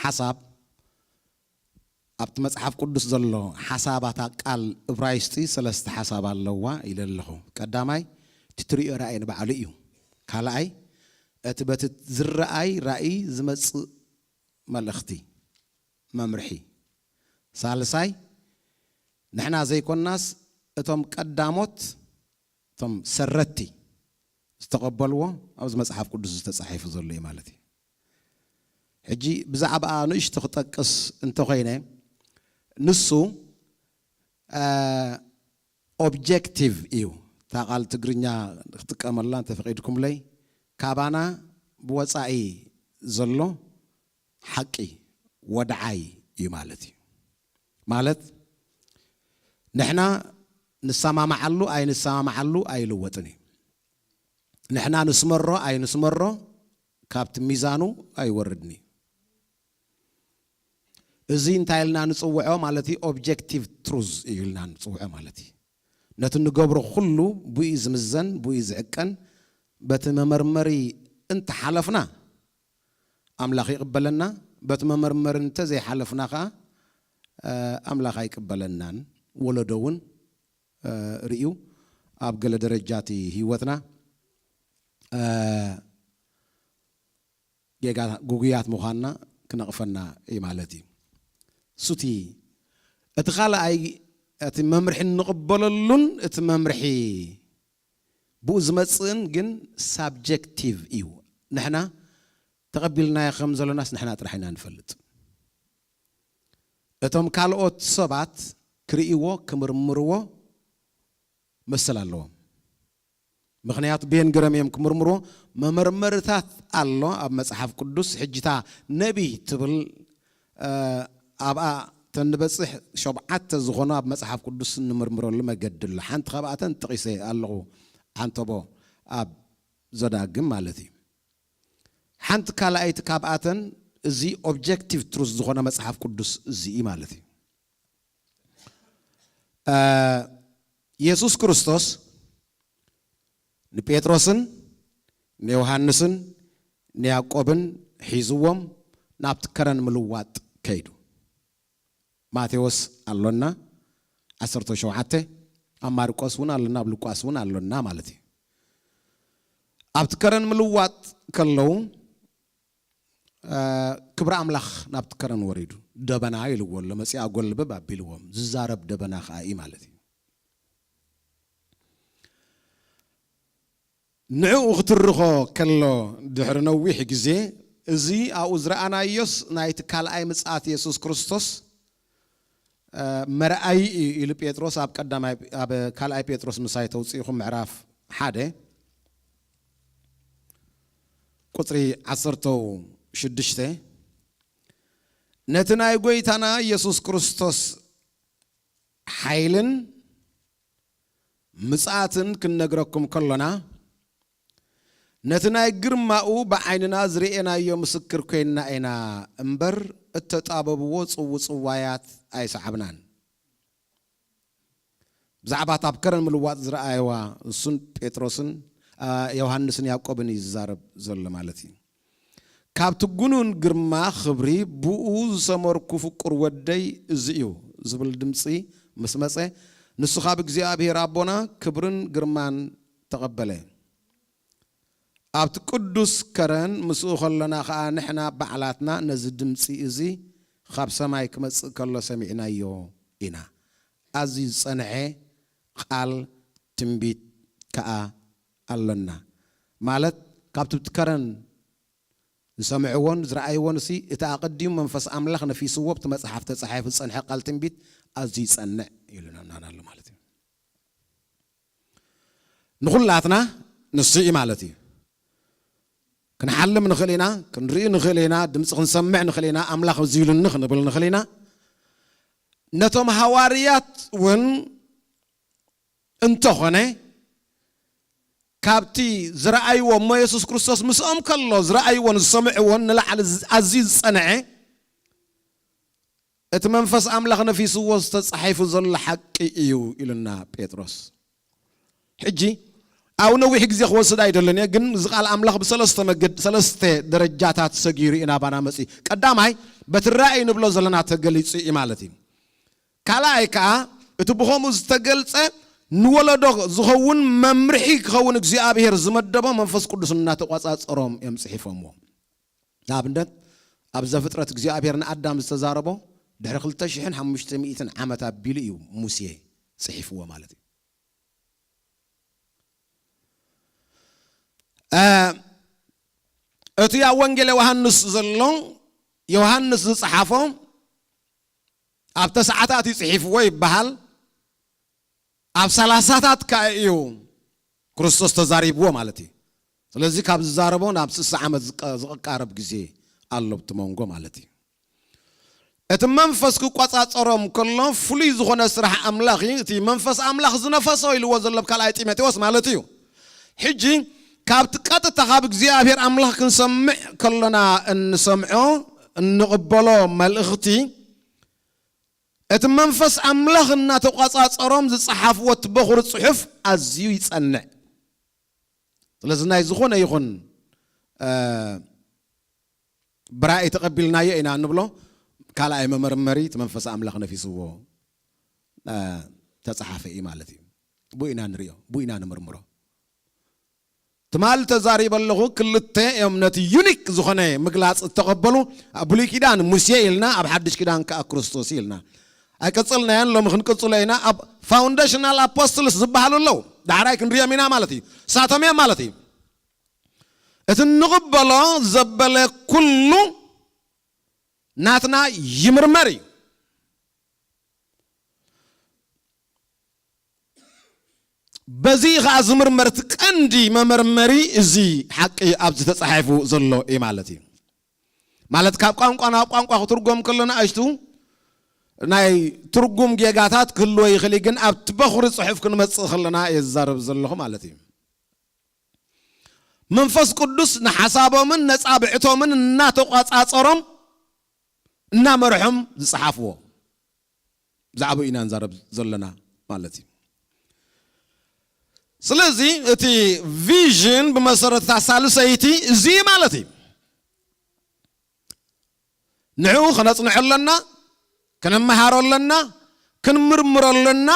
ሓሳብ ኣብቲ መጽሓፍ ቅዱስ ዘሎ ሓሳባታ ቃል እብራይስጢ ሰለስተ ሓሳብ ኣለዋ ኢለ ኣለኹ። ቀዳማይ እቲ ትርእዮ ራእይ ንባዕሉ እዩ። ካልኣይ እቲ በቲ ዝረኣይ ራእይ ዝመጽእ መልእኽቲ፣ መምርሒ። ሳልሳይ ንሕና ዘይኮናስ እቶም ቀዳሞት እቶም ሰረቲ ዝተቐበልዎ ኣብዚ መጽሓፍ ቅዱስ ዝተጻሒፉ ዘሎ እዩ ማለት እዩ። ሕጂ ብዛዕባኣ ንእሽቶ ክጠቅስ እንተኾይነ ንሱ ኦብጀክቲቭ እዩ። እታ ቃል ትግርኛ ክጥቀመላ እንተፈቒድኩምለይ ካባና ብወፃኢ ዘሎ ሓቂ ወድዓይ እዩ ማለት እዩ። ማለት ንሕና ንሰማማዓሉ ኣይንሰማማዓሉ ኣይልወጥን እዩ። ንሕና ንስመሮ ኣይንስመሮ ካብቲ ሚዛኑ ኣይወርድን እዩ። እዚ እንታይ ኢልና ንፅውዖ ማለት እዩ? ኦብጀክቲቭ ትሩዝ እዩ ኢልና ንፅውዖ ማለት እዩ። ነቲ ንገብሮ ኩሉ ብኡ ዝምዘን ብኡ ዝዕቀን፣ በቲ መመርመሪ እንተሓለፍና ኣምላኽ ይቕበለና፣ በቲ መመርመሪ እንተዘይሓለፍና ከዓ ኣምላኽ ኣይቅበለናን። ወለዶ እውን ርእዩ ኣብ ገለ ደረጃ እቲ ህይወትና ጌጋ ጉጉያት ምዃንና ክነቕፈና እዩ ማለት እዩ። ሱቲ እቲ ካልኣይ እቲ መምርሒ እንቕበለሉን እቲ መምርሒ ብኡ ዝመፅእን ግን ሳብጀክቲቭ እዩ። ንሕና ተቐቢልናዮ ከም ዘሎናስ ንሕና ጥራሕ ኢና ንፈልጥ። እቶም ካልኦት ሰባት ክርእይዎ ክምርምርዎ መሰል ኣለዎም። ምኽንያቱ ቤን ግረም እዮም ክምርምርዎ። መመርመርታት ኣሎ ኣብ መጽሓፍ ቅዱስ። ሕጅታ ነቢይ ትብል ኣብኣ ተንበጽሕ ሸብዓተ ዝኾኑ ኣብ መጽሓፍ ቅዱስ እንምርምረሉ መገዲ ኣሎ። ሓንቲ ካብኣተን ጥቂሰ ኣለኹ ዓንተቦ ኣብ ዘዳግም ማለት እዩ። ሓንቲ ካልኣይቲ ካብኣተን እዚ ኦብጀክቲቭ ትሩዝ ዝኾነ መጽሓፍ ቅዱስ እዚ እዩ ማለት እዩ። የሱስ ክርስቶስ ንጴጥሮስን ንዮሃንስን ንያዕቆብን ሒዝዎም ናብቲ ከረን ምልዋጥ ከይዱ። ማቴዎስ ኣሎና ዓሰርተ ሸውዓተ፣ ኣብ ማርቆስ እውን ኣሎና ኣብ ሉቃስ እውን ኣሎና ማለት እዩ። ኣብቲ ከረን ምልዋጥ ከለዉ ክብሪ ኣምላኽ ናብቲ ከረን ወሪዱ፣ ደበና ኢልዎ ኣሎ። መጺኣ ጎልብብ ኣቢልዎም ዝዛረብ ደበና ከኣ እዩ ማለት እዩ። ንዕኡ ክትርኾ ከሎ ድሕሪ ነዊሕ ግዜ እዚ ኣብኡ ዝረኣናዮስ ናይቲ ካልኣይ ምጽኣት የሱስ ክርስቶስ መርኣዪ እዩ ኢሉ ጴጥሮስ ኣብ ቀዳማይ ኣብ ካልኣይ ጴጥሮስ ምሳይ ተውፅኢኹም ምዕራፍ ሓደ ቁፅሪ ዓሰርተ ሽዱሽተ ነቲ ናይ ጎይታና ኢየሱስ ክርስቶስ ሓይልን ምጽኣትን ክንነግረኩም ከሎና ነቲ ናይ ግርማኡ ብዓይንና ዝርእናዮ ምስክር ኮይንና ኢና እምበር እተጣበብዎ ጽውጽዋያት ኣይሰዓብናን። ብዛዕባ እታ ኣብ ከረን ምልዋጥ ዝረኣየዋ እሱን ጴጥሮስን ዮሃንስን ያዕቆብን እዩ ዝዛረብ ዘሎ ማለት እዩ። ካብቲ ጉኑን ግርማ ክብሪ ብኡ ዝሰመርኩ ፍቁር ወደይ እዚ እዩ ዝብል ድምፂ ምስ መፀ ንሱ ካብ እግዚኣብሔር ኣቦና ክብርን ግርማን ተቐበለ። ኣብቲ ቅዱስ ከረን ምስኡ ከሎና ኸዓ ንሕና ባዕላትና ነዚ ድምፂ እዚ ኻብ ሰማይ ክመጽእ ከሎ ሰሚዕናዮ ኢና። ኣዝዩ ዝጸንሐ ቓል ትንቢት ከኣ ኣሎና። ማለት ካብቲ ብቲ ከረን ዝሰምዕዎን ዝረኣይዎን ሲ እቲ ኣቐዲሙ መንፈስ ኣምላኽ ነፊስዎ ብቲ መጽሓፍ ተጻሒፉ ዝጸንሐ ቓል ትንቢት ኣዝዩ ይጸንዕ ኢሉና ኣሎ ማለት እዩ። ንኹላትና ንሱ እዩ ማለት እዩ። ክንሓልም ንኽእል ኢና፣ ክንርኢ ንኽእል ኢና፣ ድምፂ ክንሰምዕ ንኽእል ኢና፣ ኣምላኽ እዚ ኢሉኒ ክንብል ንኽእል ኢና። ነቶም ሃዋርያት እውን እንተኾነ ካብቲ ዝረኣይዎ እሞ የሱስ ክርስቶስ ምስኦም ከሎ ዝረኣይዎን ዝሰምዕዎን ንላዕሊ ኣዝዩ ዝጸንዐ እቲ መንፈስ ኣምላኽ ነፊስዎ ዝተጻሒፉ ዘሎ ሓቂ እዩ ኢሉና ጴጥሮስ። ሕጂ ኣብ ነዊሕ ግዜ ክወስድ ኣይደልን እየ፣ ግን እዚ ቃል ኣምላኽ ብሰለስተ መገድ፣ ሰለስተ ደረጃታት ሰጊሩ እዩ ናባና መጺኡ። ቀዳማይ፣ በቲ ራእይ ንብሎ ዘለና ተገሊጹ እዩ ማለት እዩ። ካልኣይ ከኣ፣ እቲ ብኸምኡ ዝተገልጸ ንወለዶ ዝኸውን መምርሒ ክኸውን እግዚኣብሔር ዝመደቦ መንፈስ ቅዱስ እናተቋጻጸሮም እዮም ጽሒፎምዎ። ንኣብነት፣ ኣብ ዘፍጥረት እግዚኣብሔር ንኣዳም ዝተዛረቦ ድሕሪ ክልተ ሽሕን ሓሙሽተ ሚእትን ዓመት ኣቢሉ እዩ ሙሴ ጽሒፍዎ ማለት እዩ። እ፣ እቲ ኣብ ወንጌል ዮሃንስ ዘሎ፣ ዮሃንስ ዝጸሓፎ ኣብ ተስዓታት እዩ ጽሒፍዎ ይበሃል። ኣብ ሰላሳታት ከኣ እዩ ክርስቶስ ተዛሪብዎ ማለት እዩ። ስለዚ ካብ ዝዛረቦ ናብ ስሳ ዓመት ዝቀ-፣ ዝቕቃረብ ግዜ ኣሎ ኣብቲ መንጎ ማለት እዩ። እቲ መንፈስ ክቆጻጸሮም ከሎ ፍሉይ ዝኾነ ስራሕ ኣምላኽ እዩ። እቲ መንፈስ ኣምላኽ ዝነፈሶ ኢልዎ ዘሎ ኣብ ካልኣይ ጢሞቴዎስ ማለት እዩ። ሕጂ ካብቲ ቀጥታ ካብ እግዚኣብሔር ኣምላኽ ክንሰምዕ ከሎና እንሰምዖ፣ እንቕበሎ መልእኽቲ፣ እቲ መንፈስ ኣምላኽ እናተቋጻጸሮም ዝጸሓፍዎ እቲ በኹሪ ጽሑፍ ኣዝዩ ይጸንዕ። ስለዚ ናይ ዝኾነ ይኹን፣ እ፣ ብራእይ ተቐቢልናዮ ኢና እንብሎ፣ ካልኣይ መመርመሪ እቲ መንፈስ ኣምላኽ ነፊስዎ፣ እ፣ ተጸሓፈ እዩ ማለት እዩ። ብኡ ኢና ንርእዮ፣ ብኡ ኢና ንምርምሮ። ትማሊ ተዛሪበ ኣለኹ፣ ክልተ እዮም ነቲ ዩኒክ ዝኾነ ምግላጽ እተቐበሉ። ኣብ ብሉይ ኪዳን ሙሴ ኢልና፣ ኣብ ሓድሽ ኪዳን ከኣ ክርስቶስ ኢልና። ኣይቀጸልናዮን፣ ሎሚ ክንቅጽሎ ኢና። ኣብ ፋውንዴሽናል ኣፖስትልስ ዝበሃሉ ኣለዉ፣ ዳሕራይ ክንሪኦም ኢና ማለት እዩ። ሳቶም እዮም ማለት እዩ። እቲ እንቕበሎ ዘበለ ኩሉ ናትና ይምርመር እዩ። በዚ ኸኣ ዝምርመር እቲ ቀንዲ መመርመሪ እዚ ሓቂ ኣብዚ ተጻሒፉ ዘሎ እዩ ማለት እዩ። ማለት ካብ ቋንቋ ናብ ቋንቋ ክትርጎም ከሎ ንኣሽቱ ናይ ትርጉም ጌጋታት ክህልዎ ይኽእል እዩ፣ ግን ኣብቲ በኹሪ ጽሑፍ ክንመጽእ ከለና እየ ዝዛረብ ዘለኹ ማለት እዩ። መንፈስ ቅዱስ ንሓሳቦምን ነጻብዕቶምን እናተቋጻጸሮም እናመርሖም ዝጸሓፍዎ። ብዛዕባኡ ኢና ንዛረብ ዘለና ማለት እዩ። ስለዚ እቲ ቪዥን ብመሰረት እታ ሳልሰይቲ እዚ ማለት እዩ። ንዕኡ ከነጽንዖ ኣለና፣ ከነመሃሮ ኣለና፣ ክንምርምሮ ኣለና።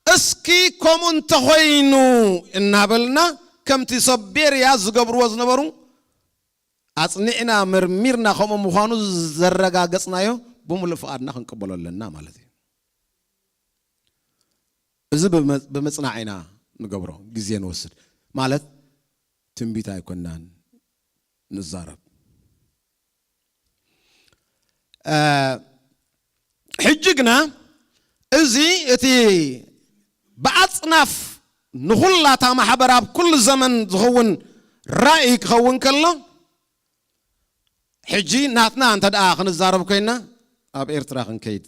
እስኪ ከምኡ እንተኾይኑ እናበልና ከምቲ ሰብ ቤርያ ዝገብርዎ ዝነበሩ ኣጽኒዕና መርሚርና ከምኡ ምዃኑ ዘረጋገጽናዮ ብምሉእ ፍቓድና ክንቅበሎ ኣለና ማለት እዩ። እዚ ብመ-፣ ብምጽናዕ ኢና ንገብሮ፣ ግዜ ንወስድ ማለት ትንቢት ኣይኮናን ንዛረብ። እ፣ ሕጂ ግና እዚ እቲ ብኣጽናፍ ንኹላታ ማሕበር ኣብ ኩሉ ዘመን ዝኸውን ራእይ ክኸውን ከሎ፣ ሕጂ ናትና እንተ ደኣ ክንዛረብ ኮይና፣ ኣብ ኤርትራ ክንከይድ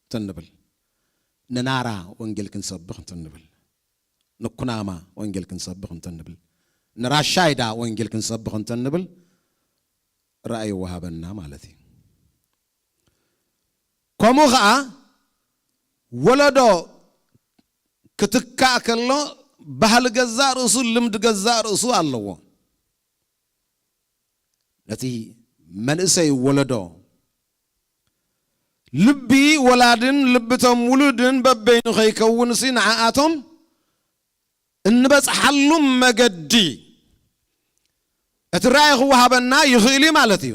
እንተንብል፣ ንናራ ወንጌል ክንሰብኽ እንተንብል፣ ንኩናማ ወንጌል ክንሰብኽ እንተንብል፣ ንራሻይዳ ወንጌል ክንሰብኽ እንተንብል፣ ራእይ ይወሃበና ማለት እዩ። ከምኡ ኸኣ ወለዶ ክትካእ ከሎ ባህሊ ገዛእ ርእሱ፣ ልምዲ ገዛእ ርእሱ ኣለዎ። ነቲ መንእሰይ ወለዶ ልቢ ወላድን ልብቶም ውሉድን በበይኑ ከይከውንሲ ንዓኣቶም እንበጽሓሉ መገዲ እቲ ራእይ ክወሃበና ይኽእል እዩ ማለት እዩ።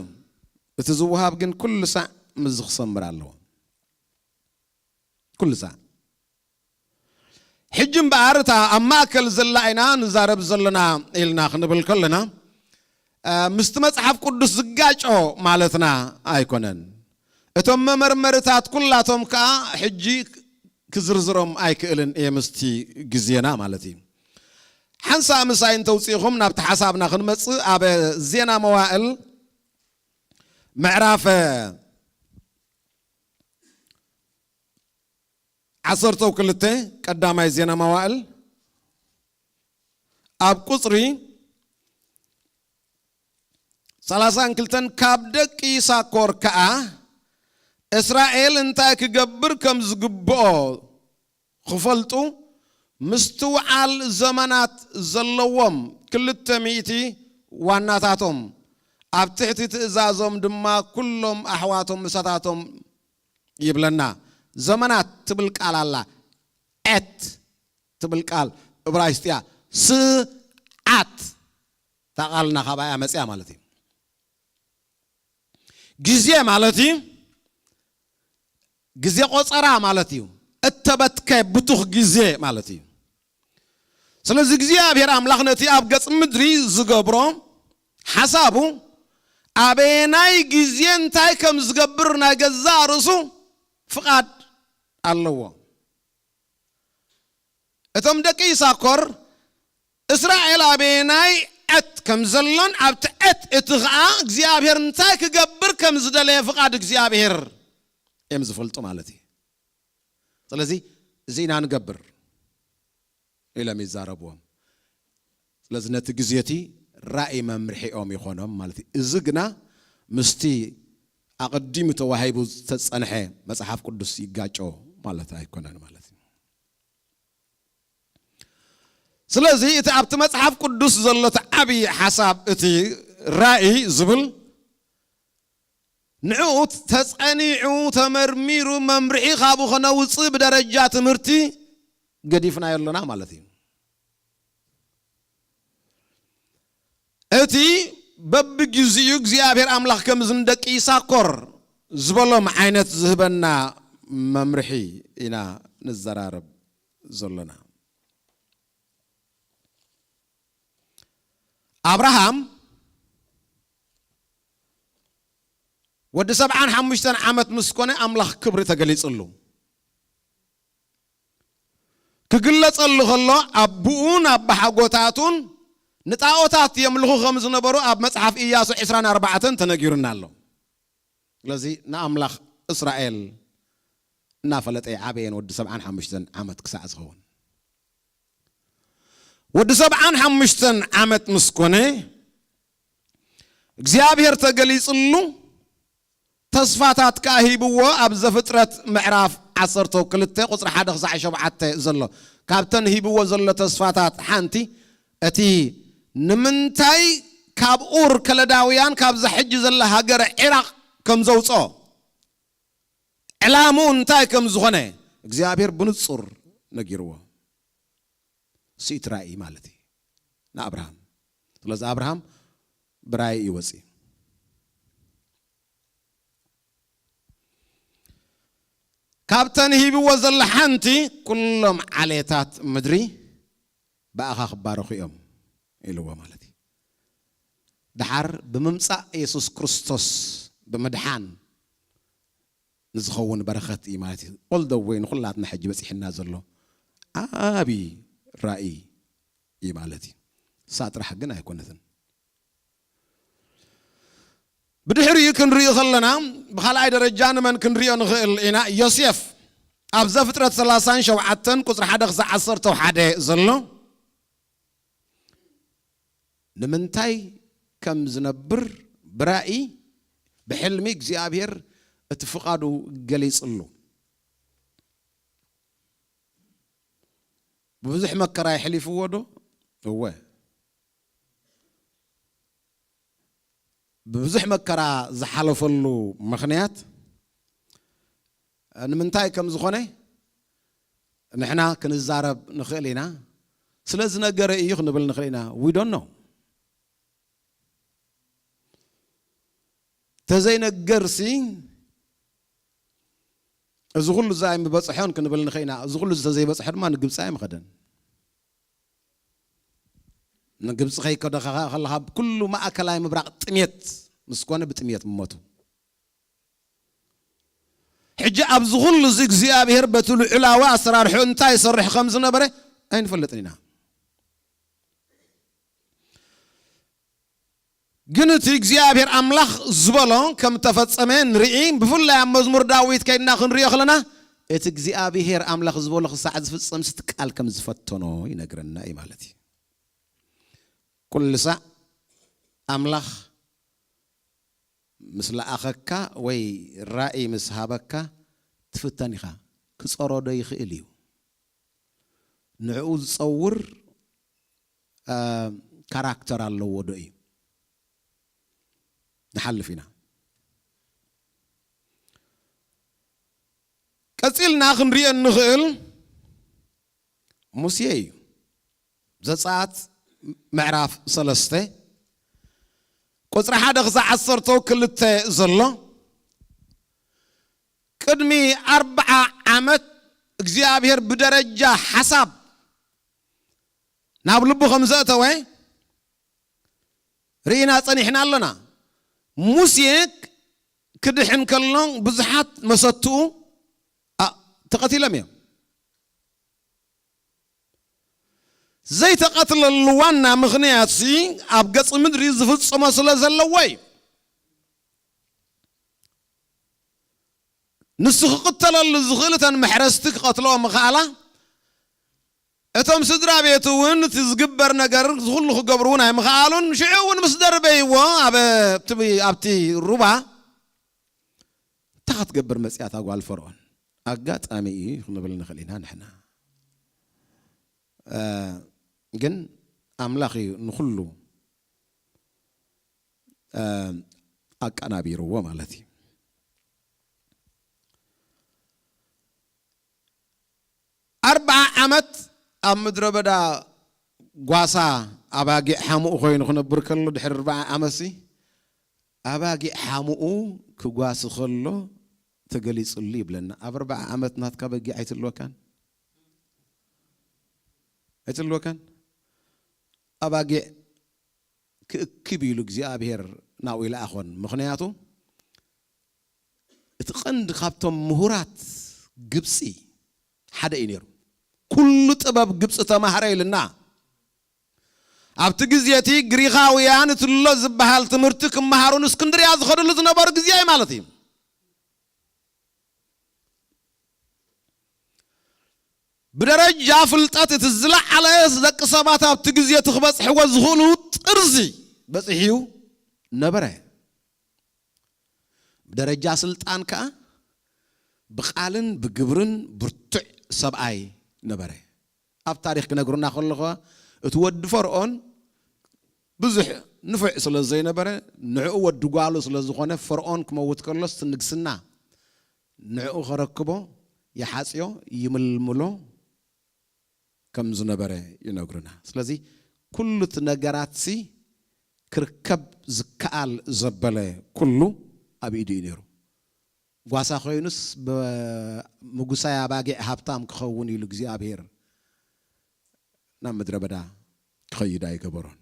እቲ ዝወሃብ ግን ኩሉ ሳዕ ምስዚ ክሰምር ኣለዎ። ኩሉ ሳዕ። ሕጂ እምበኣር እታ ኣብ ማእከል ዘላ ኢና ንዛረብ ዘለና ኢልና ክንብል ከለና፣ እ፣ ምስቲ መጽሓፍ ቅዱስ ዝጋጮ ማለትና ኣይኮነን። እቶም መመርመርታት ኩላቶም ከኣ ሕጂ ክዝርዝሮም ኣይክእልን እየ ምስቲ ግዜና ማለት እዩ። ሓንሳእ ምሳይ እንተውፂእኹም ናብቲ ሓሳብና ክንመጽእ ኣብ ዜና መዋእል ምዕራፍ ዓሰርተው ክልተ ቀዳማይ ዜና መዋእል ኣብ ቁጽሪ ሰላሳን ክልተን ካብ ደቂ ይሳኮር ከኣ እስራኤል እንታይ ክገብር ከም ዝግብኦ ክፈልጡ ምስትውዓል ዘመናት ዘለዎም ክልተ ሚእቲ ዋናታቶም፣ ኣብ ትሕቲ ትእዛዞም ድማ ኩሎም ኣሕዋቶም ምሳታቶም ይብለና። ዘመናት ትብል ቃል ኣላ። ኤት ትብል ቃል እብራይስጥያ። ስዓት፣ እታ ቃልና ካብኣ እያ መፅያ ማለት እዩ። ግዜ ማለት እዩ። ግዜ ቆፀራ ማለት እዩ። እተበትከ ብቱኽ ግዜ ማለት እዩ። ስለዚ እግዚኣብሔር ኣምላኽ ነቲ ኣብ ገጽ ምድሪ ዝገብሮ ሓሳቡ፣ ኣበየናይ ግዜ እንታይ ከም ዝገብር ናይ ገዛእ ርእሱ ፍቓድ ኣለዎ። እቶም ደቂ ይሳኮር፣ እስራኤል ኣበየናይ ዕት ከም ዘሎን ኣብቲ ዕት እቲ ኸኣ እግዚኣብሔር እንታይ ክገብር ከም ዝደለየ ፍቓድ እግዚኣብሔር እዮም ዝፈልጡ ማለት እዩ። ስለዚ እዚ ኢና ንገብር ኢሎም ይዛረብዎም። ስለዚ ነቲ ግዜ እቲ ራእይ መምርሒኦም ይኾኖም ማለት እዩ። እዚ ግና ምስቲ ኣቐዲሙ ተዋሂቡ ዝተጸንሐ መጽሓፍ ቅዱስ ይጋጮ ማለት ኣይኮነን ማለት እዩ። ስለዚ እቲ ኣብቲ መጽሓፍ ቅዱስ ዘሎ እቲ ዓብዪ ሓሳብ፣ እቲ ራእይ ዝብል፣ ንዕኡ ተጸኒዑ፣ ተመርሚሩ፣ መምርሒ ካብኡ ከነውጽእ ብደረጃ ትምህርቲ ገዲፍናዮ ኣለና ማለት እዩ። እቲ በብግዚኡ እግዚኣብሔር ኣምላኽ ከምዚ ንደቂ ይሳኮር ዝበሎም ዓይነት ዝህበና መምርሒ ኢና ንዘራረብ ዘለና። ኣብርሃም ወዲ ሰብዓን ሓሙሽተን ዓመት ምስ ኮነ ኣምላኽ ክብሪ ተገሊጽሉ። ክግለጸሉ ከሎ ኣቦኡን ኣባሓጎታቱን ንጣኦታት የምልኹ ከም ዝነበሩ ኣብ መጽሓፍ ኢያሱ ዕስራን ኣርባዕተን ተነጊሩና ኣሎ። ስለዚ ንኣምላኽ እስራኤል እናፈለጠ ይዓበየን ወዲ ሰብዓን ሓሙሽተን ዓመት ክሳዕ ዝኸውን። ወዲ ሰብዓን ሓሙሽተን ዓመት ምስ ኮነ እግዚኣብሔር ተገሊጽሉ፣ ተስፋታት ከኣ ሂብዎ። ኣብ ዘፍጥረት ምዕራፍ ዓሰርተ ክልተ ቁጽሪ ሓደ ክሳዕ ሸውዓተ ዘሎ፣ ካብተን ሂብዎ ዘሎ ተስፋታት ሓንቲ፣ እቲ ንምንታይ ካብ ኡር ከለዳውያን ካብዛ ሕጂ ዘላ ሃገረ ዒራቕ ከም ዘውጽኦ፣ ዕላምኡ እንታይ ከም ዝኾነ እግዚኣብሔር ብንጹር ነጊርዎ። ስኢት ራእይ ማለት እዩ ንኣብርሃም። ስለዚ ኣብርሃም ብራእይ እዩ ወፂኡ። ካብተን ሂብዎ ዘላ ሓንቲ፣ ኩሎም ዓሌታት ምድሪ ብኣኻ ክባረኹ እዮም ኢልዎ ማለት እዩ። ደሓር ብምምጻእ የሱስ ክርስቶስ ብምድሓን ንዝኸውን በረኸት እዩ ማለት እዩ። All the way ንኹላትና ሕጂ በጺሕና ዘሎ ዓቢ ራእይ እዩ ማለት እዩ። እሳ ጥራሕ ግን ኣይኮነትን። ብድሕሪኡ ክንሪኦ ከለና፣ ብኻልኣይ ደረጃ ንመን ክንሪኦ ንኽእል ኢና? ዮሴፍ። ኣብ ዘፍጥረት ሰላሳን ሸውዓተን ቁጽሪ ሓደ ክሳዕ ዓሰርተ ሓደ ዘሎ፣ ንምንታይ ከም ዝነብር ብራእይ፣ ብሕልሚ እግዚኣብሔር እቲ ፍቓዱ ገሊጽሉ። ብብዙሕ መከራ የሕሊፍዎ ዶ? እወ። ብብዙሕ መከራ ዝሓለፈሉ ምኽንያት ንምንታይ ከም ዝኾነ ንሕና ክንዛረብ ንኽእል ኢና። ስለ ዝነገረ እዩ ክንብል ንኽእል ኢና። We don't know። ተዘይነገርሲ እዚ ኩሉ እዚ ኣይምበጽሖን ክንብል ንኽእል ኢና። እዚ ኩሉ እዚ ተዘይበጽሖ ድማ ንግብጺ ኣይምኸደን። ንግብጺ ከይከደ ከ-፣ ከለኻ ኩሉ ማእከላይ ምብራቕ ጥሜት ምስ ኮነ ብጥሜት ምሞቱ። ሕጂ ኣብዚ ኩሉ እዚ እግዚኣብሔር በቲ ልዑላዊ ኣሰራርሑ እንታይ ይሰርሕ ከም ዝነበረ ኣይንፈልጥን ኢና። ግን እቲ እግዚኣብሔር ኣምላኽ ዝበሎ ከም ተፈጸመ ንርኢ። ብፍላይ ኣብ መዝሙር ዳዊት ከይድና ክንሪኦ ከለና፣ እቲ እግዚኣብሔር ኣምላኽ ዝበሎ ክሳዕ ዝፍጸም ስቲ ቃል ከም ዝፈተኖ ይነግረና እዩ ማለት እዩ። ኩሉ ሳዕ ኣምላኽ ምስ ለኣኸካ ወይ ራእይ ምስ ሃበካ ትፍተን ኢኻ። ክጸሮ ዶ ይኽእል እዩ? ንዕኡ ዝጸውር ካራክተር ኣለዎ ዶ እዩ? ንሓልፍ ኢና። ቀጺልና ክንሪኦ እንኽእል ሙሴ እዩ። ዘጸኣት ምዕራፍ ሰለስተ ቁጽሪ ሓደ ክሳዕ ዓሰርተ ክልተ ዘሎ፣ ቅድሚ ኣርብዓ ዓመት እግዚኣብሔር ብደረጃ ሓሳብ ናብ ልቡ ከም ዘእተወ ርኢና ጸኒሕና ኣለና። ሙሴ ክድሕን ከሎ ብዙሓት መሰትኡ ተቐቲሎም እዮም። ዘይተቐትለሉ ዋና ምኽንያትሲ ኣብ ገጽ ምድሪ ዝፍጽሞ ስለ ዘለዎ እዩ። ንሱ ክቕተለሉ ዝኽእል እተን መሕረስቲ ክቐትልኦ ምኽኣላ፣ እቶም ስድራ ቤቱ እውን እቲ ዝግበር ነገር ዝኹሉ ክገብሩ እውን ኣይምኽኣሉን። ሽዑ እውን ምስ ደርበይዎ ኣብ ኣብቲ ሩባ፣ እንታይ ክትገብር መጽያ እታ ጓል ፈርዖን? ኣጋጣሚ እዩ ክንብል ንኽእል ኢና ንሕና። ግን ኣምላኽ እዩ ንኹሉ ኣቀናቢርዎ ማለት እዩ። ኣርብዓ ዓመት ኣብ ምድረ በዳ ጓሳ ኣባጊዕ ሓሙኡ ኮይኑ ክነብር ከሎ፣ ድሕሪ ኣርብዓ ዓመትሲ ኣባጊዕ ሓሙኡ ክጓሲ ከሎ ተገሊጽሉ ይብለና። ኣብ ኣርብዓ ዓመት ናትካ በጊዕ ኣይትልወካን? ኣይትልወካን? ኣባጊዕ ክእክብ ኢሉ እግዚኣብሔር ናብኡ ይልኣኾን። ምኽንያቱ እቲ ቀንዲ ካብቶም ምሁራት ግብጺ ሓደ እዩ ነይሩ። ኩሉ ጥበብ ግብጺ ተማህረ ኢልና። ኣብቲ ግዜ እቲ ግሪኻውያን እቲ ኣሎ ዝበሃል ትምህርቲ ክመሃሩ ንእስክንድርያ ዝኸድሉ ዝነበሩ ግዜ እዩ ማለት እዩ። ብደረጃ ፍልጠት እቲ ዝለዓለ ደቂ ሰባት ኣብቲ ግዜ እቲ ክበጽሕዎ ዝኽእሉ ጥርዚ በጺሑ ነበረ። ብደረጃ ስልጣን ከኣ ብቓልን ብግብርን ብርቱዕ ሰብኣይ ነበረ። ኣብ ታሪኽ ክነግሩና ከለኹ እቲ ወዲ ፈርዖን ብዙሕ ንፉዕ ስለ ዘይነበረ፣ ንዕኡ ወዲ ጓሉ ስለ ዝኾነ፣ ፈርዖን ክመውት ከሎስ እቲ ንግስና ንዕኡ ከረክቦ ይሓጽዮ፣ ይምልምሎ ከም ዝነበረ ይነግሩና። ስለዚ ኩሉ እቲ ነገራትሲ ክርከብ ዝከኣል ዘበለ ኩሉ ኣብ ኢዱ እዩ ነይሩ። ጓሳ ኮይኑስ ብምጉሳይ ኣባጊዕ ሃብታም ክኸውን ኢሉ እግዚኣብሔር ናብ ምድረ በዳ ክኸይድ ኣይገበሮን።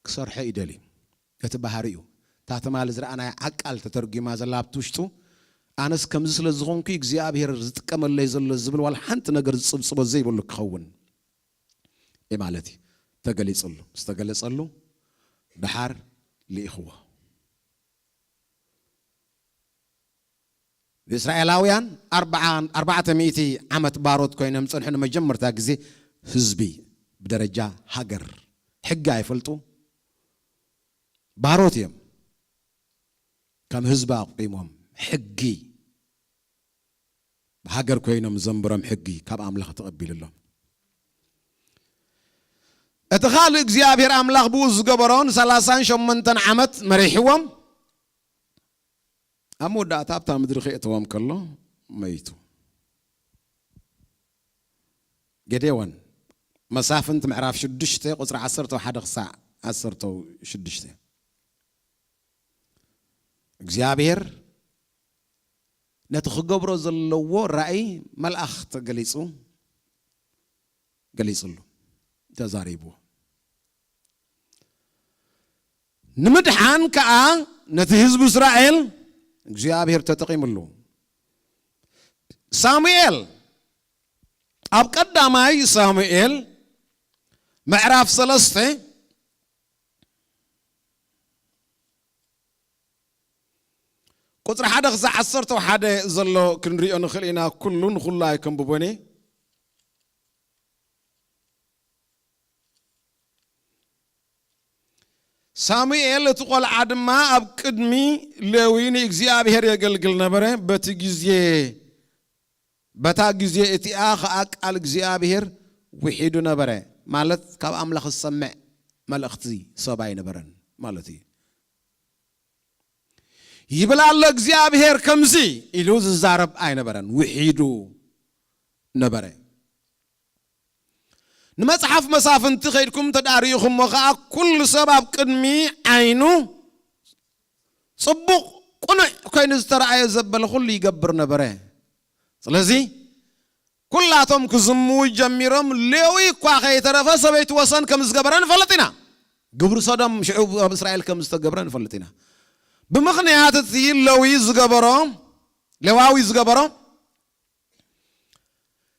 ክሰርሖ ይደሊ። እቲ ባህሪኡ፣ እታ ትማሊ ዝረኣናያ ዓቃል ተተርጒማ ዘላ ኣብቲ ውሽጡ፣ ኣነስ ከምዚ ስለ ዝኾንኩ እግዚኣብሔር ዝጥቀመለይ ዘሎ ዝብል ዋላ ሓንቲ ነገር ዝጽብጽቦ ዘይብሉ ክኸውን እዩ ማለት እዩ። ተገሊጽሉ። ምስ ተገለጸሉ ደሓር ልኢኽዎ። ንእስራኤላውያን ኣርብዓ ኣርባዕተ ሚእቲ ዓመት ባሮት ኮይኖም ዝጸንሑ ንመጀመርታ ግዜ ህዝቢ ብደረጃ ሃገር ሕጊ ኣይፈልጡ፣ ባሮት እዮም። ከም ህዝቢ ኣቑሞም ሕጊ ብሃገር ኮይኖም ዘንብሮም ሕጊ ካብ ኣምላኽ ተቐቢልሎም። እቲ ካልእ እግዚኣብሔር ኣምላኽ ብኡ ዝገበሮ ንሰላሳን ሸሞንተን ዓመት መሪሕዎም፣ ኣብ መወዳእታ ኣብታ ምድሪ ከእተዎም ከሎ መይቱ። ጌዴዎን፣ መሳፍንት ምዕራፍ ሽዱሽተ ቁጽሪ ዓሰርተ ሓደ ክሳዕ ዓሰርተ ሽዱሽተ። እግዚኣብሔር ነቲ ክገብሮ ዘለዎ ራእይ መልኣኽ ተገሊጹ፣ ገሊጽሉ፣ ተዛሪብዎ። ንምድሓን ከኣ ነቲ ህዝቢ እስራኤል እግዚኣብሔር ተጠቒምሉ። ሳሙኤል፣ ኣብ ቀዳማይ ሳሙኤል ምዕራፍ ሰለስተ ቁጽሪ ሓደ ክሳዕ ዓሰርተ ሓደ ዘሎ ክንሪኦ ንኽእል ኢና። ኩሉ ንኹሉ ኣይከንብቦን እየ። ሳሙኤል እቲ ቖልዓ ድማ ኣብ ቅድሚ ሌዊ ንእግዚኣብሔር የገልግል ነበረ። በቲ ግዜ በታ ግዜ እቲኣ ኸኣ ቃል እግዚኣብሔር ውሒዱ ነበረ። ማለት ካብ ኣምላኽ ዝሰምዕ መልእኽቲ ሰብ ኣይነበረን ማለት እዩ። ይብል ኣሎ እግዚኣብሔር ከምዚ ኢሉ ዝዛረብ ኣይነበረን፣ ውሒዱ ነበረ። ንመጽሓፍ መሳፍንቲ ከይድኩም ተዳርኢኹሞ ኸዓ፣ ኩሉ ሰብ ኣብ ቅድሚ ዓይኑ ጽቡቕ ቅኑዕ ኮይኑ ዝተረኣየ ዘበለ ኩሉ ይገብር ነበረ። ስለዚ ኩላቶም ክዝምዉ ጀሚሮም፣ ሌዊ እኳ ከይተረፈ ሰበይቲ ወሰን ከም ዝገበረ ንፈልጥ ኢና። ግብሪ ሰዶም ሽዑ ኣብ እስራኤል ከም ዝተገብረ ንፈልጥ ኢና። ብምኽንያት እቲ ሌዊ ዝገበሮ፣ ሌዋዊ ዝገበሮ፣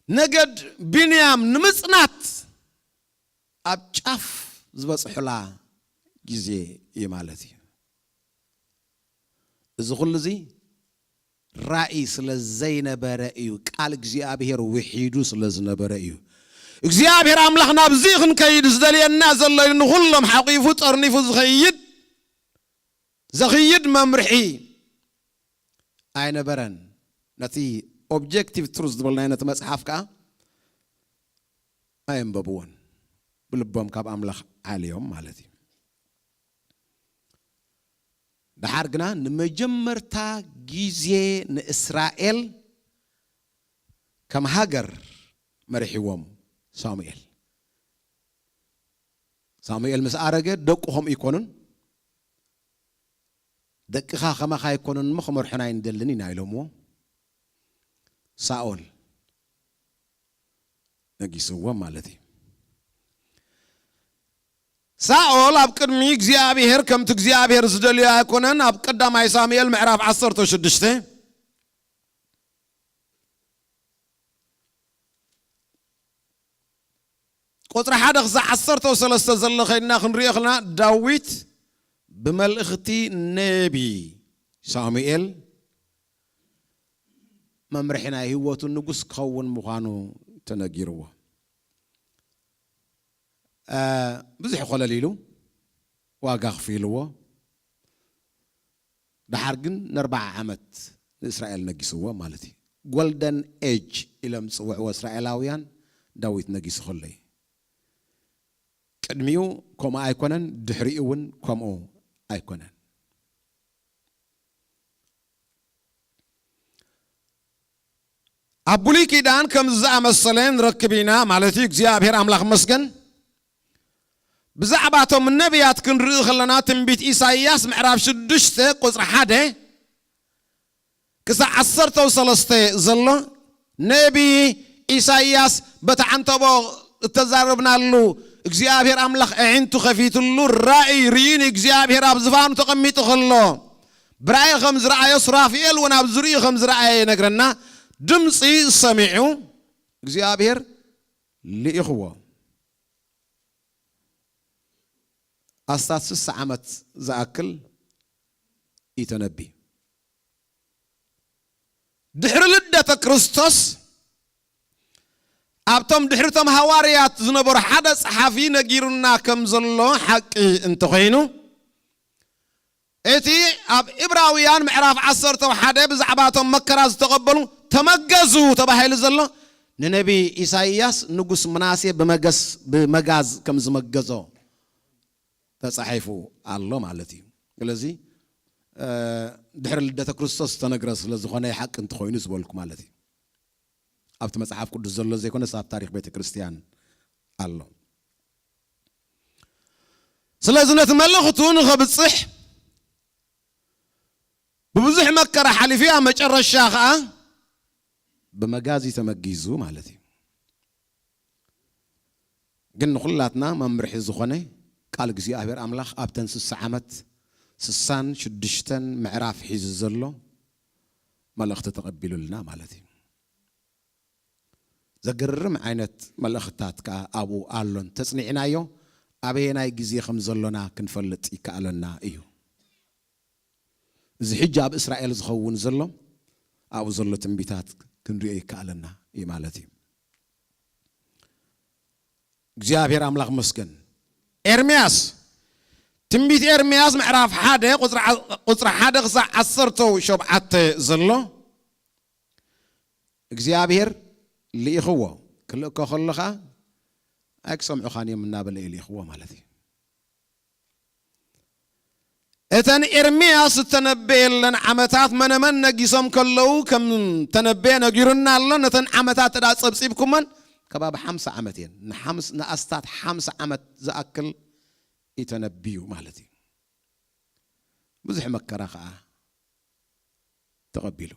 ነገድ ብንያም ንምጽናት ኣብ ጫፍ ዝበጽሑላ ግዜ እዩ ማለት እዩ። እዚ ኩሉ እዚ ራእይ ስለ ዘይነበረ እዩ። ቃል እግዚኣብሔር ውሒዱ ስለ ዝነበረ እዩ። እግዚኣብሔር ኣምላኽ ናብዚ ክንከይድ ዝደልየና ዘሎ እዩ። ንኹሎም ሓቂፉ ጠርኒፉ ዝኸይድ፣ ዘኽይድ መምርሒ ኣይነበረን። ነቲ ኦብጀክቲቭ ትሩዝ ዝበልናዮ ነቲ መጽሓፍ ከኣ ኣየንበብዎን። ብልቦም ካብ ኣምላኽ ዓልዮም ማለት እዩ። ደሓር ግና ንመጀመርታ ግዜ ንእስራኤል ከም ሃገር መሪሕዎም ሳሙኤል። ሳሙኤል ምስ ኣረገ ደቁ ከምኡ ይኮኑን፣ ደቅኻ ከማኻ ይኮኑን እሞ ክመርሑና ኣይንደልን ኢና ኢሎምዎ። ሳኦል ነጊስዎም ማለት እዩ። ሳኦል ኣብ ቅድሚ እግዚኣብሔር ከምቲ እግዚኣብሔር ዝደልዮ ኣይኮነን። ኣብ ቀዳማይ ሳሙኤል ምዕራፍ ዓሰርተ ሽዱሽተ ቁጽሪ ሓደ ክሳዕ ዓሰርተ ሰለስተ ዘሎ ከይድና ክንሪኦ ከለና፣ ዳዊት ብመልእኽቲ ነቢ ሳሙኤል መምርሒ ናይ ህይወቱ ንጉስ ክኸውን ምዃኑ ተነጊርዎ። እ፣ ብዙሕ ኮለል ኢሉ ዋጋ ክፍልዎ። ደሓር ግን ንኣርብዓ ዓመት ንእስራኤል ነጊስዎ ማለት እዩ። ጎልደን ኤጅ ኢሎም ዝጽውዕዎ እስራኤላውያን ዳዊት ነጊሱ ከሎ እዩ። ቅድሚኡ ከምኡ ኣይኮነን፣ ድሕሪኡ እውን ከምኡ ኣይኮነን። ኣብ ብሉይ ኪዳን ከምዚ ዝኣመሰለ ንረክብ ኢና ማለት እዩ። እግዚኣብሔር ኣምላኽ መስገን። ብዛዕባ እቶም ነቢያት ክንርኢ ከለና፣ ትንቢት ኢሳይያስ ምዕራፍ ሽዱሽተ ቁጽሪ ሓደ ክሳዕ ዓሰርተ ሰለስተ ዘሎ፣ ነቢ ኢሳይያስ በቲ ዓንተቦ እተዛረብናሉ፣ እግዚኣብሔር ኣምላኽ ኣዒንቱ ከፊትሉ ራእይ ርእዩ ንእግዚኣብሔር ኣብ ዝፋኑ ተቐሚጡ ከሎ፣ ብራእይ ከም ዝረኣዮ፣ ሱራፊኤል እውን ኣብ ዝርእዩ ከም ዝረኣየ ይነግረና። ድምፂ ሰሚዑ እግዚኣብሔር ልኢኽዎ። ኣስታት ስሳ ዓመት ዝኣክል ይተነቢ። ድሕሪ ልደተ ክርስቶስ ኣብቶም ድሕሪቶም ሃዋርያት ዝነበሩ ሓደ ጸሓፊ ነጊሩና ከም ዘሎ ሓቂ እንተኾይኑ፣ እቲ ኣብ ዕብራውያን ምዕራፍ ዓሰርተ ሓደ ብዛዕባ እቶም መከራ ዝተቐበሉ ተመገዙ ተባሂሉ ዘሎ፣ ንነቢ ኢሳይያስ ንጉስ ምናሴ ብመገስ-፣ ብመጋዝ ከም ዝመገዞ ተጻሒፉ ኣሎ ማለት እዩ። ስለዚ፣ እ፣ ድሕሪ ልደተ ክርስቶስ ዝተነግረ ስለ ዝኾነ ሓቂ እንተኾይኑ ዝበልኩ ማለት እዩ። ኣብቲ መጽሓፍ ቅዱስ ዘሎ ዘይኮነስ ኣብ ታሪኽ ቤተ ክርስቲያን ኣሎ። ስለዚ ነቲ መልእኽቱ ንኸብጽሕ ብብዙሕ መከራ ሓሊፉ፣ ኣብ መጨረሻ ኸኣ ብመጋዝ እዩ ተመጊዙ ማለት እዩ። ግን ንኹላትና መምርሒ ዝኾነ ቃል እግዚኣብሔር ኣምላኽ ኣብተን ስሳ ዓመት ስሳን ሽዱሽተን ምዕራፍ ሒዙ ዘሎ መልእኽቲ ተቐቢሉልና ማለት እዩ። ዘገርም ዓይነት መልእኽትታት ከኣ ኣብኡ ኣሎን ተጽኒዕናዮ ኣበየናይ ግዜ ከም ዘሎና ክንፈልጥ ይከኣለና እዩ። እዚ ሕጂ ኣብ እስራኤል ዝኸውን ዘሎ ኣብኡ ዘሎ ትንቢታት ክንሪኦ ይከኣለና እዩ ማለት እዩ። እግዚኣብሔር ኣምላኽ መስገን። ኤርምያስ፣ ትንቢት ኤርምያስ ምዕራፍ ሓደ ቁጽሪ ዓ-፣ ቁጽሪ ሓደ ክሳዕ ዓሰርተ ሸውዓተ ዘሎ እግዚኣብሔር ልኢኽዎ። ክልእኮ ከሎ ኸኣ ኣይክሰምዑኻን እዮም እናበለ የልኢኽዎ ማለት እዩ። እተን ኤርምያስ እተነበየለን ዓመታት መነመን ነጊሶም ከለዉ ከም ተነበየ ነጊሩና ኣሎ። ነተን ዓመታት ተዳ ጸብጺብኩመን ከባቢ ሓምሳ ዓመት እየን። ንሓምስ-፣ ንኣስታት ሓምሳ ዓመት ዝኣክል እዩ ተነብዩ ማለት እዩ። ብዙሕ መከራ ኸዓ ተቐቢሉ።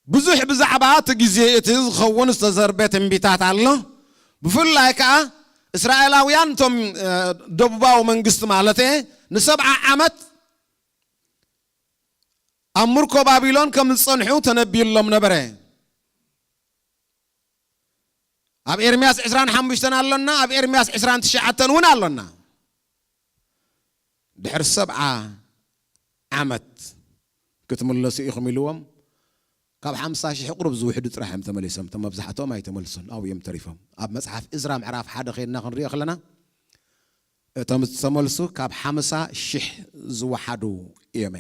ብዙሕ ብዛዕባ እቲ ግዜ እቲ ዝኸውን ዝተዘርበ ትንቢታት ኣሎ። ብፍላይ ከኣ እስራኤላውያን እቶም፣ እ፣ ደቡባዊ መንግስቲ ማለት እየ፣ ንሰብዓ ዓመት ኣብ ምርኮ ባቢሎን ከም ዝጸንሑ ተነቢዩሎም ነበረ። ኣብ ኤርምያስ ዕስራን ሓሙሽተን ኣሎና፣ ኣብ ኤርምያስ ዕስራን ትሽዓተን እውን ኣሎና። ድሕሪ ሰብዓ ዓመት ክትምለሱ ኢኹም ኢልዎም፣ ካብ ሓምሳ ሽሕ ቁሩብ ዝውሕዱ ጥራሕ እዮም ተመሊሶም። እቶም መብዛሕትኦም ኣይተመልሱን፣ ኣብኡ እዮም ተሪፎም። ኣብ መጽሓፍ እዝራ ምዕራፍ ሓደ ኸይድና ክንሪኦ ከለና፣ እቶም ዝተመልሱ ካብ ሓምሳ ሽሕ ዝወሓዱ እዮም።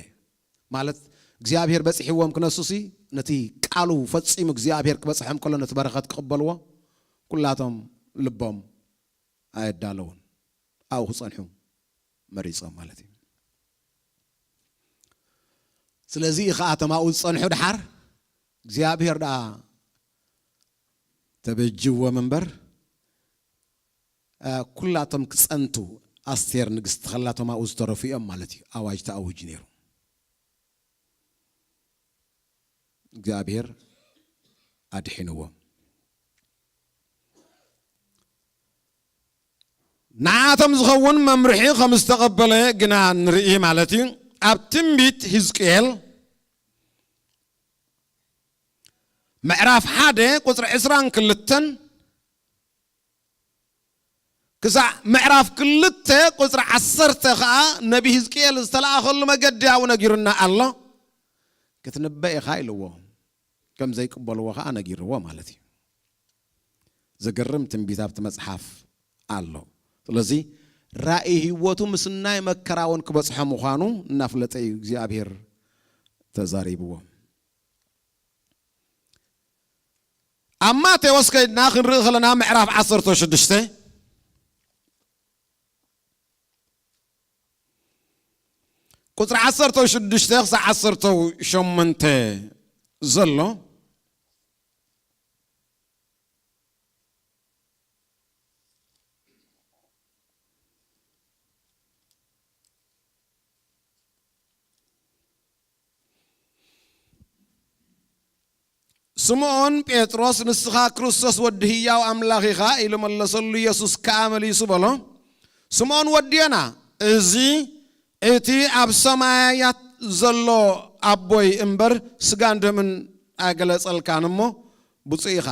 ማለት፣ እግዚኣብሔር በጺሕዎም ክነሱሲ፣ ነቲ ቃሉ ፈጺሙ እግዚኣብሔር ክበጽሖም ከሎ፣ ነቲ በረኸት ክቕበልዎ፣ ኩላቶም ልቦም ኣየዳለውን። ኣብኡ ክጸንሑ መሪጾም ማለት እዩ። ስለዚ እዩ ኸዓ እቶም ኣብኡ ዝጸንሑ ድሓር እግዚኣብሔር ደኣ ተበጅዎም እምበር፣ እ፣ ኩላቶም ክጸንቱ ኣስቴር ንግስቲ ኸላቶም ኣብኡ ዝተረፉ እዮም ማለት እዩ። ኣዋጅ ተኣዊጁ ነይሩ። እግዚኣብሔር ኣድሒንዎም። ንዓቶም ዝኸውን መምርሒ ከም ዝተቐበለ ግና ንርኢ ማለት እዩ። ኣብ ትንቢት ሕዝቅኤል ምዕራፍ ሓደ ቁጽሪ ዕስራን ክልተን ክሳዕ ምዕራፍ ክልተ ቁጽሪ ዓሰርተ ኸኣ ነቢ ሕዝቅኤል ዝተለኣኸሉ መገዲ ኣብኡ ነጊሩና ኣሎ። ክትንበ ኢኻ ኢልዎ። ከም ዘይቅበልዎ ኸኣ ነጊርዎ ማለት እዩ። ዘገርም ትንቢት ኣብቲ መጽሓፍ ኣሎ። ስለዚ ራእይ ህይወቱ ምስናይ መከራውን ክበጽሖ ምዃኑ እናፍለጠ እዩ እግዚኣብሔር ተዛሪብዎ። ኣብ ማቴዎስ ከይድና ክንርኢ ከለና ምዕራፍ ዓሰርተ ሽዱሽተ ቁጽሪ ዓሰርተ ሽዱሽተ ክሳዕ ዓሰርተ ሸሞንተ ዘሎ፣ ስምዖን ጴጥሮስ፣ "ንስኻ ክርስቶስ ወዲ ህያው ኣምላኽ ኢኻ" ኢሉ መለሰሉ። ኢየሱስ ከኣ መሊሱ በሎ፣ "ስምዖን ወዲ ዮና፣ እዚ እቲ ኣብ ሰማያት ዘሎ ኣቦይ እምበር ስጋን ደምን ኣይገለጸልካን እሞ ብፁዕ ኢኻ።"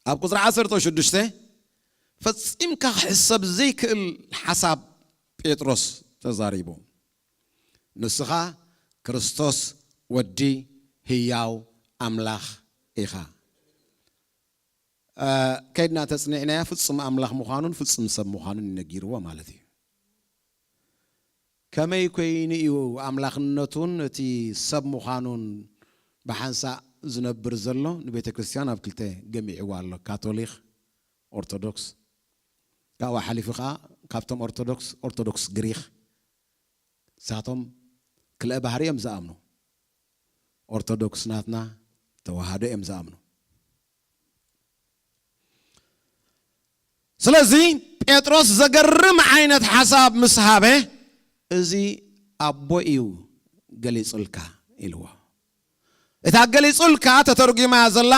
ኣብ ቁጽሪ ዓሰርተ ሽዱሽተ ፈጺምካ ክሕሰብ ዘይክእል ሓሳብ ጴጥሮስ ተዛሪቡ። "ንስኻ ክርስቶስ ወዲ ህያው ኣምላኽ ኢኻ።" እ፣ ከይድና ተጽኒዕናዮ ፍጹም ኣምላኽ ምዃኑን ፍጹም ሰብ ምዃኑን እዩ ነጊርዎ ማለት እዩ። ከመይ ኮይኑ እዩ ኣምላኽነቱን እቲ ሰብ ምዃኑን ብሓንሳእ ዝነብር ዘሎ? ንቤተ ክርስቲያን ኣብ ክልተ ገሚዕዋ ኣሎ፣ ካቶሊክ፣ ኦርቶዶክስ። ካብኡ ሓሊፉ ኸዓ ካብቶም ኦርቶዶክስ፣ ኦርቶዶክስ ግሪኽ። ንሳቶም ክልኤ ባህሪ እዮም ዝኣምኑ። ኦርቶዶክስ ናትና፣ ተዋህዶ እዮም ዝኣምኑ። ስለዚ ጴጥሮስ ዘገርም ዓይነት ሓሳብ ምስ ሃበ፣ "እዚ ኣቦ እዩ ገሊጹልካ" ኢልዎ። እታ ገሊጹልካ ተተርጒማ ዘላ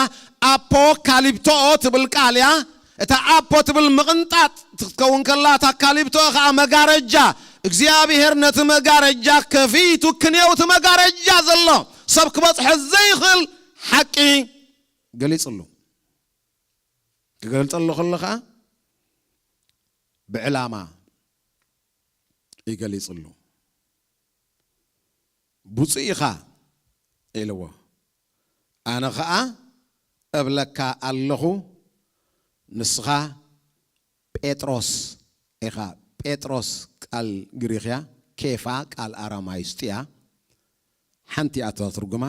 ኣፖካሊፕቶኦ ትብል ቃል እያ። እታ ኣፖ ትብል ምቕንጣጥ ክትከውን ከላ፣ እታ ካሊፕቶኦ ኸዓ መጋረጃ። እግዚኣብሔር ነቲ መጋረጃ ከፊቱ ክንየው እቲ መጋረጃ ዘሎ ሰብ ክበጽሖ ዘይኽእል ሓቂ ገሊጽሉ። ክገልጸሉ ከሎ ኸዓ ብዕላማ እዩ ገሊጽሉ። "ብፁዕ ኢኻ" ኢልዎ። "ኣነ ኸዓ እብለካ ኣለኹ፣ ንስኻ ጴጥሮስ ኢኻ።" ጴጥሮስ ቃል ግሪኽ እያ፣ ኬፋ ቃል ኣራማይስጥ እያ። ሓንቲ እያ እታ ትርጉማ፣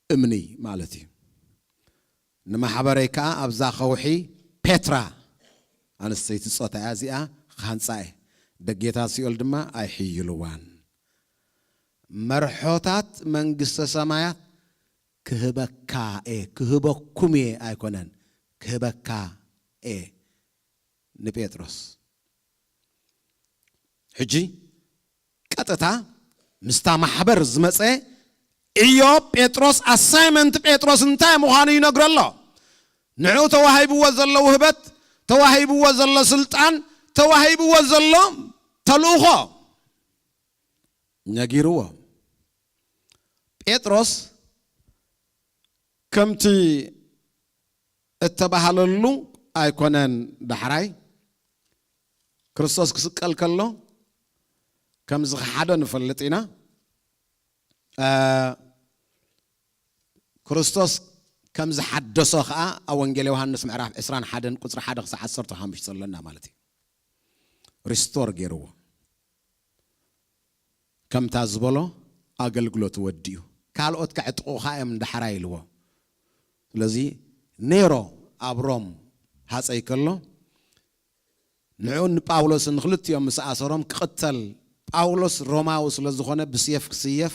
እምኒ ማለት እዩ። ንማሕበረይ ከኣ ኣብዛ ከውሒ ፔትራ፣ ኣንስተይቲ ጾታ እያ እዚኣ፣ ክሃንጻ እየ። ደጌታት ሲኦል ድማ ኣይሕይልዋን። መርሖታት መንግስተ ሰማያት ክህበካ እየ፣ ክህበኩም እየ ኣይኮነን፣ ክህበካ እየ ንጴጥሮስ። ሕጂ ቀጥታ ምስታ ማሕበር ዝመጸ ዕዮ ጴጥሮስ፣ ኣሳይመንት ጴጥሮስ እንታይ ምዃኑ ይነግሮ ኣሎ። ንዕኡ ተዋሂብዎ ዘሎ ውህበት፣ ተዋሂብዎ ዘሎ ስልጣን፣ ተዋሂብዎ ዘሎ ተልእኾ ነጊርዎ። ጴጥሮስ ከምቲ እተባህለሉ ኣይኮነን። ዳሕራይ ክርስቶስ ክስቀል ከሎ ከም ዝኸሓደ ንፈልጥ ኢና። እ፣ ክርስቶስ ከም ዝሓደሶ ኸኣ ኣብ ወንጌል ዮሃንስ ምዕራፍ ዕስራን ሓደን ቁጽሪ ሓደ ክሳዕ ዓሰርተ ሓሙሽተ ዘሎና ማለት እዩ። ሪስቶር ገይርዎ። ከምታ ዝበሎ ኣገልግሎት ወዲኡ። ካልኦት ከዕጥቑኻ እዮም ዳሕራይ ኢልዎ። ስለዚ ኔሮ ኣብ ሮም ሃጸይ ከሎ ንዕኡን ንጳውሎስን ንክልቲኦም ምስ ኣሰሮም ክቕተል፣ ጳውሎስ ሮማዊ ስለ ዝኾነ ብስየፍ ክስየፍ፣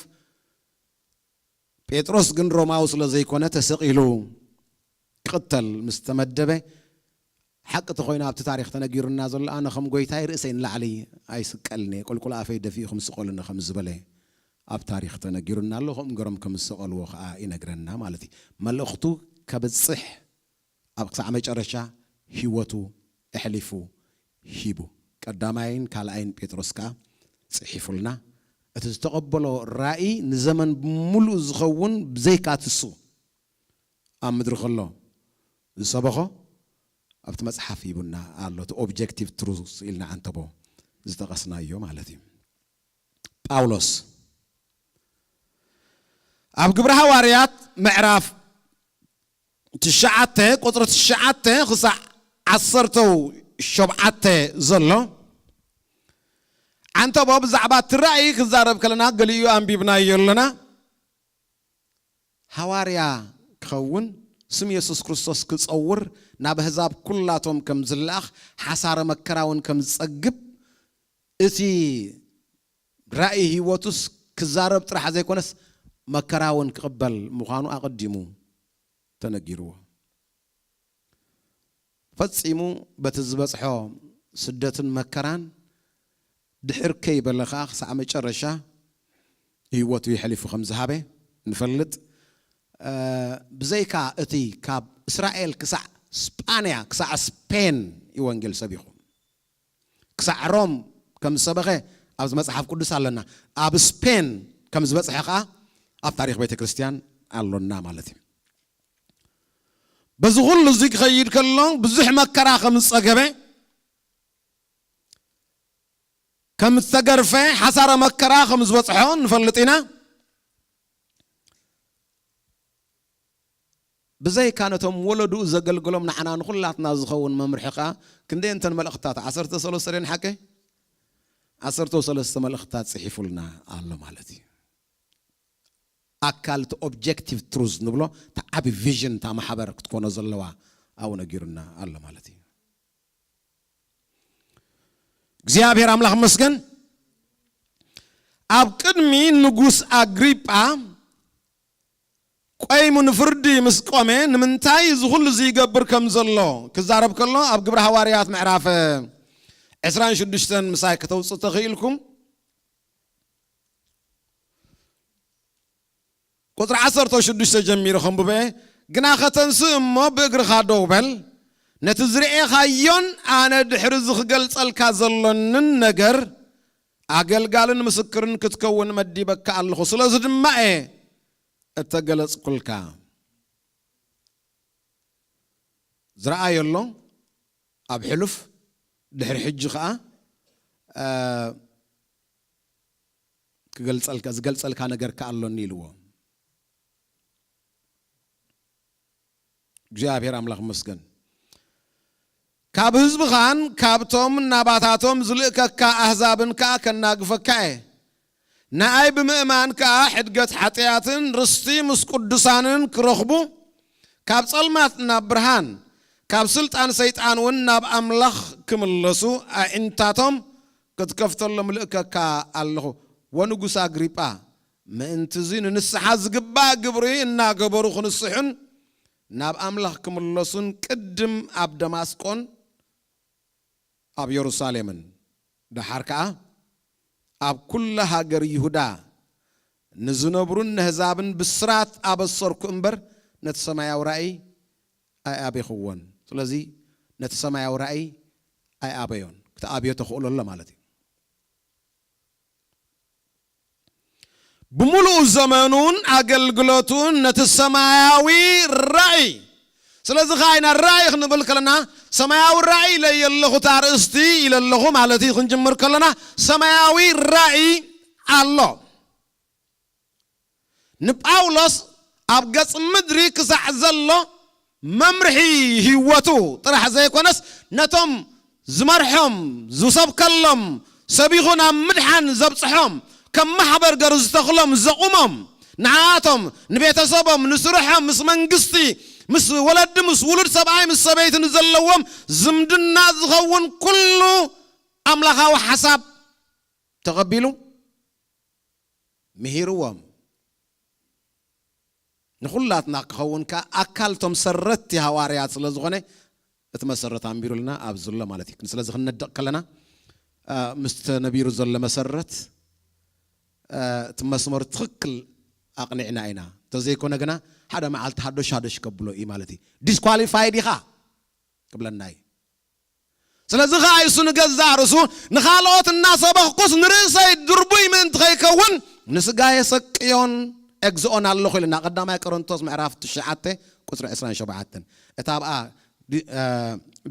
ጴጥሮስ ግን ሮማዊ ስለ ዘይኮነ ተሰቒሉ ክቕተል ምስ ተመደበ፣ ሓቂ ተኾይኑ ኣብቲ ታሪኽ ተነጊሩና ዘሎ፣ ኣነ ከም ጎይታይ ርእሰይ ንላዕሊ ኣይስቀልን እየ፣ ቁልቁል ኣፈይ ደፊእኹም ስቐሉኒ ከም ዝበለ ኣብ ታሪኽ ተነጊሩና ኣሎ። ከምኡ ገሮም ከም ዝሰቐልዎ ኸኣ ይነግረና ማለት እዩ። መልእኽቱ ከብጽሕ ኣብ ክሳዕ መጨረሻ ህይወቱ ኣሕሊፉ ሂቡ። ቀዳማይን ካልኣይን ጴጥሮስ ከኣ ጽሒፉልና። እቲ ዝተቐበሎ ራእይ ንዘመን ብምሉእ ዝኸውን ብዘይካ ትሱ ኣብ ምድሪ ከሎ ዝሰበኾ ኣብቲ መጽሓፍ ሂቡና ኣሎ። እቲ ኦብጀክቲቭ ትሩዝ ኢልና ዓንተቦ ዝጠቐስናዮ ማለት እዩ። ጳውሎስ ኣብ ግብሪ ሃዋርያት ምዕራፍ ትሽዓተ ቁጽሪ ትሽዓተ ክሳዕ ዓሰርተ ሸውዓተ ዘሎ ዓንተቦ ብዛዕባ እቲ ራእይ ክዛረብ ከለና ገሊኡ ኣንቢብናዮ ኣለና። ሃዋርያ ክኸውን ስም የሱስ ክርስቶስ ክጸውር ናብ ኣህዛብ ኩላቶም ከም ዝለኣኽ ሓሳረ መከራ እውን ከም ዝጸግብ እቲ ራእይ ህይወቱስ ክዛረብ ጥራሕ ዘይኮነስ መከራ እውን ክቕበል ምዃኑ ኣቐዲሙ ተነጊርዎ። ፈጺሙ በቲ ዝበጽሖ ስደትን መከራን ድሕር ከይበለ ኸኣ ክሳዕ መጨረሻ ህይወቱ የሕሊፉ ከም ዝሃበ ንፈልጥ። እ፣ ብዘይካ እቲ ካብ እስራኤል ክሳዕ ስጳንያ፣ ክሳዕ ስፔን እዩ ወንጌል ሰቢኹ። ክሳዕ ሮም ከም ዝሰበኸ ኣብዚ መጽሓፍ ቅዱስ ኣለና። ኣብ ስፔን ከም ዝበጽሐ ኸኣ ኣብ ታሪኽ ቤተ ክርስቲያን ኣሎና ማለት እዩ። በዚ ኩሉ እዚ ክኸይድ ከሎ ብዙሕ መከራ ከም ዝጸገበ፣ ከም ዝተገርፈ፣ ሓሳረ መከራ ከም ዝበጽሖ ንፈልጥ ኢና። ብዘይካ ነቶም ወለድኡ ዘገልግሎም ንዓና ንኹላትና ዝኸውን መምርሒ ኸኣ ክንደየንተን መልእኽትታት፣ ዓሰርተ ሰለስተ ደን ሓቀ? ዓሰርተ ሰለስተ መልእኽትታት ጽሒፉልና ኣሎ ማለት እዩ። ኣካል እቲ ኦብጀክቲቭ ትሩዝ ንብሎ፣ እቲ ዓቢ ቪዥን እታ ማሕበር ክትኮኖ ዘለዋ ኣብኡ ነጊሩና ኣሎ ማለት እዩ። እግዚኣብሔር ኣምላኽ መስገን። ኣብ ቅድሚ ንጉስ ኣግሪጳ ቆይሙ ንፍርዲ ምስ ቆመ፣ ንምንታይ እዚ ኩሉ እዚ ይገብር ከም ዘሎ ክዛረብ ከሎ፣ ኣብ ግብረ ሃዋርያት ምዕራፍ ዕስራን ሽዱሽተን ምሳይ ከተውጽእ ተኽኢልኩም፣ ቁጽሪ ዓሰርተ ሽዱሽተ ጀሚሩ ከንብበ፣ ግና ከተንስእ እሞ ብእግርኻ ደው በል፣ ነቲ ዝርኤኻዮን ኣነ ድሕሪ እዚ ክገልጸልካ ዘሎንን ነገር ኣገልጋልን ምስክርን ክትከውን መዲበካ ኣለኹ። ስለዚ ድማ እየ እተገለጽኩልካ። ዝረኣዮ ኣሎ ኣብ ሕሉፍ፣ ድሕሪ ሕጂ ኸኣ፣ እ፣ ክገልጸልካ፣ ዝገልጸልካ ነገር ከኣ ኣሎኒ ኢልዎ። እግዚኣብሔር ኣምላኽ ይመስገን። ካብ ህዝብኻን ካብቶም ናባታቶም ዝልእከካ ኣህዛብን ከኣ ከናግፈካ እየ። ንኣይ ብምእማን ከኣ ሕድገት ሓጢኣትን ርስቲ ምስ ቅዱሳንን ክረኽቡ ካብ ጸልማት ናብ ብርሃን፣ ካብ ስልጣን ሰይጣን እውን ናብ ኣምላኽ ክምለሱ ኣዒንታቶም ክትከፍተሎም ልእከካ ኣለኹ። ወንጉስ ኣግሪጳ፣ ምእንቲ እዚ ንንስሓ ዝግባእ ግብሪ እናገበሩ ክንስሑን ናብ ኣምላኽ ክምለሱን ቅድም ኣብ ደማስቆን ኣብ የሩሳሌምን ደሓር ከኣ ኣብ ኩለ ሃገር ይሁዳ ንዝነብሩን ነህዛብን ብስራት ኣበሰርኩ እምበር፣ ነቲ ሰማያዊ ራእይ ኣይኣቤኽዎን። ስለዚ ነቲ ሰማያዊ ራእይ ኣይኣበዮን። ክትኣብዮ ተኽእሎ ኣሎ ማለት እዩ። ብምሉኡ ዘመኑን ኣገልግሎቱን ነቲ ሰማያዊ ራእይ። ስለዚ ከኣ ኢና ራእይ ክንብል ከለና፣ ሰማያዊ ራእይ ኢለ የለኹ፣ እቲ ኣርእስቲ ኢለ ኣለኹ ማለት እዩ። ክንጅምር ከለና ሰማያዊ ራእይ ኣሎ። ንጳውሎስ ኣብ ገጽ ምድሪ ክሳዕ ዘሎ መምርሒ ህይወቱ ጥራሕ ዘይኮነስ፣ ነቶም ዝመርሖም፣ ዝሰብከሎም፣ ሰቢኹ ናብ ምድሓን ዘብጽሖም፣ ከም ማሕበር ገሩ ዝተኽሎም፣ ዘቑሞም፣ ንዓኣቶም፣ ንቤተሰቦም፣ ንስርሖም፣ ምስ መንግስቲ፣ ምስ ወለዲ፣ ምስ ውሉድ ሰብኣይ፣ ምስ ሰበይቲ ንዘለዎም ዝምድና ዝኸውን ኩሉ ኣምላኻዊ ሓሳብ ተቐቢሉ ምሂርዎም። ንኹላትና ክኸውን ከኣ ኣካል እቶም ሰረትቲ ሃዋርያት ስለ ዝኾነ፣ እቲ መሰረት ኣንቢሩልና ኣብዚ ዘሎ ማለት እዩ። ስለዚ ክንነድቕ ከለና፣ እ፣ ምስቲ ተነቢሩ ዘሎ መሰረት፣ እ፣ እቲ መስመር ትኽክል ኣቕኒዕና ኢና። እንተዘይኮነ ግና ሓደ መዓልቲ ሃዶሽ ሃዶሽ ከብሎ እዩ ማለት እዩ። ዲስኳሊፋይድ ኢኻ ክብለና እዩ። ስለዚ ኸኣ እሱ ንገዛእ ርእሱ፣ "ንኻልኦት እናሰበኽኩስ ንርእሰይ ድርቡይ ምእንቲ ኸይከውን ንስጋ የሰቅዮን ኤግዝኦን ኣለኹ" ኢልና። ቀዳማይ ቆሮንቶስ ምዕራፍ ትሽዓተ ቁጽሪ ዕስራን ሸውዓተን። እታ ኣብኣ ዲ-፣ እ፣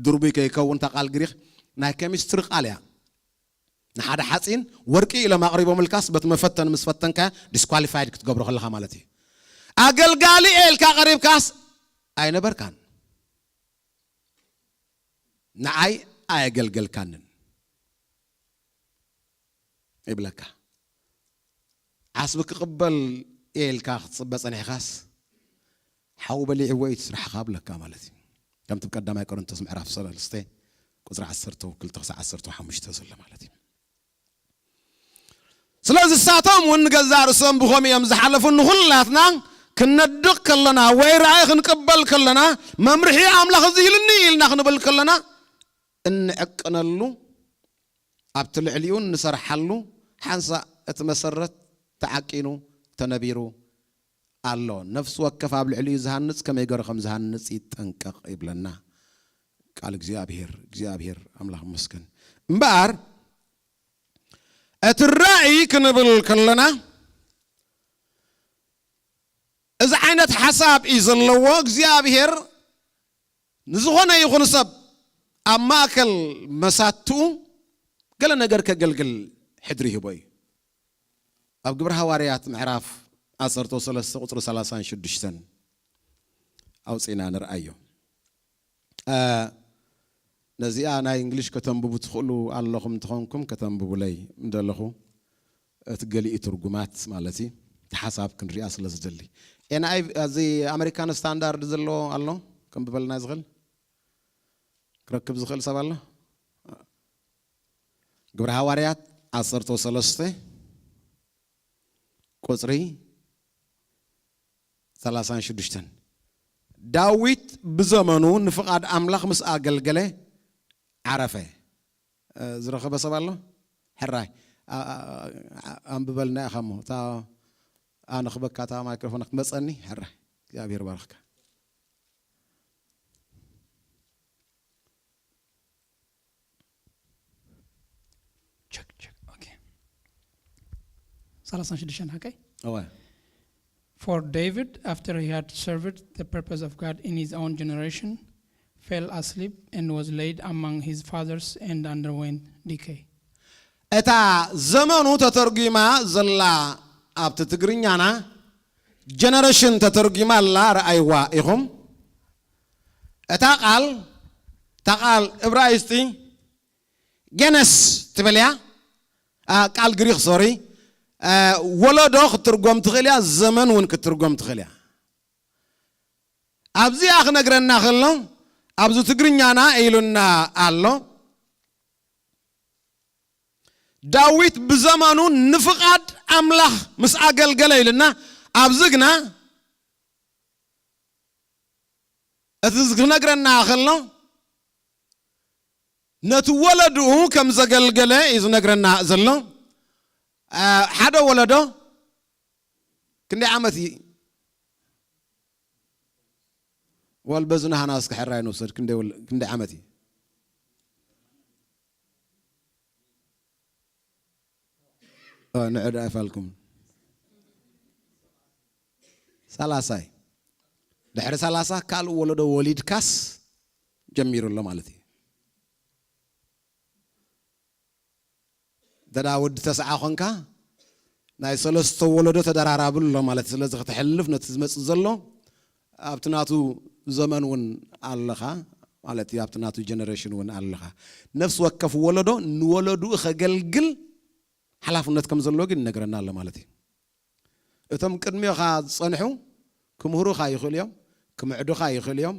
ድርቡይ ከይከውን እታ ቃል ግሪኽ ናይ ኬሚስትሪ ቃል እያ። ንሓደ ሓጺን ወርቂ ኢሎም ኣቕሪቦምልካስ በቲ መፈተኒ ምስ ፈተንካያ ዲስኳሊፋይድ ክትገብሮ ከለኻ ማለት እዩ። ኣገልጋሊ እየ ኢልካ ቀሪብካስ ኣይነበርካን። ንዓይ ኣየገልገልካንን ይብለካ። ዓስቢ ክቕበል እየ ኢልካ ክትጽበ ጸኒሕካስ፣ ሓዊ በሊዕዎ እዩ እቲ ስራሕኻ ብለካ ማለት እዩ። ከምቲ ብ ቀዳማይ ቆሮንቶስ ምዕራፍ ሰለስተ ቁጽሪ ዓሰርተ ክልተ ክሳዕ ዓሰርተ ሓሙሽተ ዘሎ ማለት እዩ። ስለዚ ንሳቶም እውን ንገዛእ ርእሶም ብኸምኡ እዮም ዝሓለፉ። ንኹላትና ክንነድቕ ከለና ወይ ራእይ ክንቅበል ከለና፣ መምርሒ ኣምላኽ እዚ ኢሉኒ ኢልና ክንብል ከለና፣ እንዕቅነሉ፣ ኣብቲ ልዕሊኡ እንሰርሓሉ፣ ሓንሳእ እቲ መሰረት ተዓቂኑ ተነቢሩ ኣሎ። ነፍሲ ወከፍ ኣብ ልዕሊኡ ዝሃንጽ ከመይ ገይሩ ከም ዝሃንጽ ይጠንቀቕ ይብለና ቃል እግዚኣብሔር። እግዚኣብሔር ኣምላኽ ይመስገን። እምበኣር እቲ ራእይ ክንብል ከለና፣ እዚ ዓይነት ሓሳብ እዩ ዘለዎ። እግዚኣብሔር ንዝኾነ ይኹን ሰብ ኣብ ማእከል መሳትኡ ገለ ነገር ከገልግል ሕድሪ ይህቦ እዩ። ኣብ ግብሪ ሃዋርያት ምዕራፍ ዓሰርተ ሰለስተ ቁጽሪ ሰላሳን ሽዱሽተን ኣውጺእና ንርኣዮ። እ፣ ነዚኣ ናይ እንግሊሽ ከተንብቡ ትኽእሉ ኣለኹም እንተኾንኩም ከተንብቡለይ ምደለኹ። እቲ ገሊኡ ትርጉማት ማለት እዩ። እቲ ሓሳብ ክንሪኣ ስለ ዝደሊ። ኤን ኣይ ቪ፣ እዚ ኣሜሪካን ስታንዳርድ ዘሎ ኣሎ? ከንብበልና ዝኽእል? ክረክብ ዝኽእል ሰብ ኣሎ? ግብሪ ሃዋርያት ዓሰርተ ሰለስተ ቁጽሪ ሰላሳን ሽዱሽተን። ዳዊት ብዘመኑ ንፍቓድ ኣምላኽ ምስ ኣገልገለ ዓረፈ። እ፣ ዝረኸበ ሰብ ኣሎ? ሕራይ። ኣ-፣ ኣ-፣ ኣ-፣ ኣንብበልና ኢኻ እሞ። እታ ኣነኽበካ እታ ማይክሮፎን ክትመጸኒ? ሕራይ። እግዚኣብሔር ባርኽካ። ቸክ፣ ቸክ። ኦኬ። ሰላሳን ሽዱሽተን ሓቀይ? እወ። For David, after he had served the purpose of God in his own generation, fell asleep and was laid among his fathers and underwent decay. እታ ዘመኑ ተተርጒማ ዘላ ኣብቲ ትግርኛና ጀነሬሽን ተተርጒማ ኣላ፣ ረኣይዋ ኢኹም። እታ ቃል፣ እታ ቃል እብራይስጢ ጌነስ ትብል እያ። አ፣ ቃል ግሪኽ፣ ሶሪ። አ፣ ወለዶ ክትርጎም ትኽእል እያ፣ ዘመን እውን ክትርጎም ትኽእል እያ። ኣብዚኣ ክነግረና ከሎ ኣብዚ ትግርኛና ኢሉና ኣሎ። ዳዊት ብዘመኑ ንፍቓድ ኣምላኽ ምስ ኣገልገለ ኢልና፣ ኣብዚ ግና እቲ ክነግረና ከሎ ነቲ ወለድኡ ከም ዘገልገለ እዩ ዝነግረና ዘሎ። ሓደ ወለዶ ክንደይ ዓመት እዩ? ወል በዚ ናህና እስከ ሕራይ ንውሰድ። ክንደይ ዓመት እዩ? ንዕድ ኣይፋልኩም። ሰላሳ እዩ። ድሕሪ ሰላሳ ካልእ ወለዶ ወሊድካስ ጀሚሩ ኣሎ ማለት እዩ። ደዳ ወዲ ተስዓ ኾንካ ናይ ሰለስተ ወለዶ ተደራራብሉ ኣሎ ማለት። ስለዚ ከተሕልፍ ነቲ ዝመጽእ ዘሎ ኣብቲ ናቱ ዘመን እውን ኣለኻ ማለት እዩ። ኣብቲ ናቱ ጀነሬሽን እውን ኣለኻ። ነፍሲ ወከፍ ወለዶ ንወለድኡ ከገልግል ሓላፍነት ከም ዘለዎ ግን ይነግረና ኣሎ ማለት እዩ። እቶም ቅድሚኻ ዝጸንሑ ክምህሩኻ ይኽእሉ እዮም፣ ክምዕዱኻ ይኽእሉ እዮም፣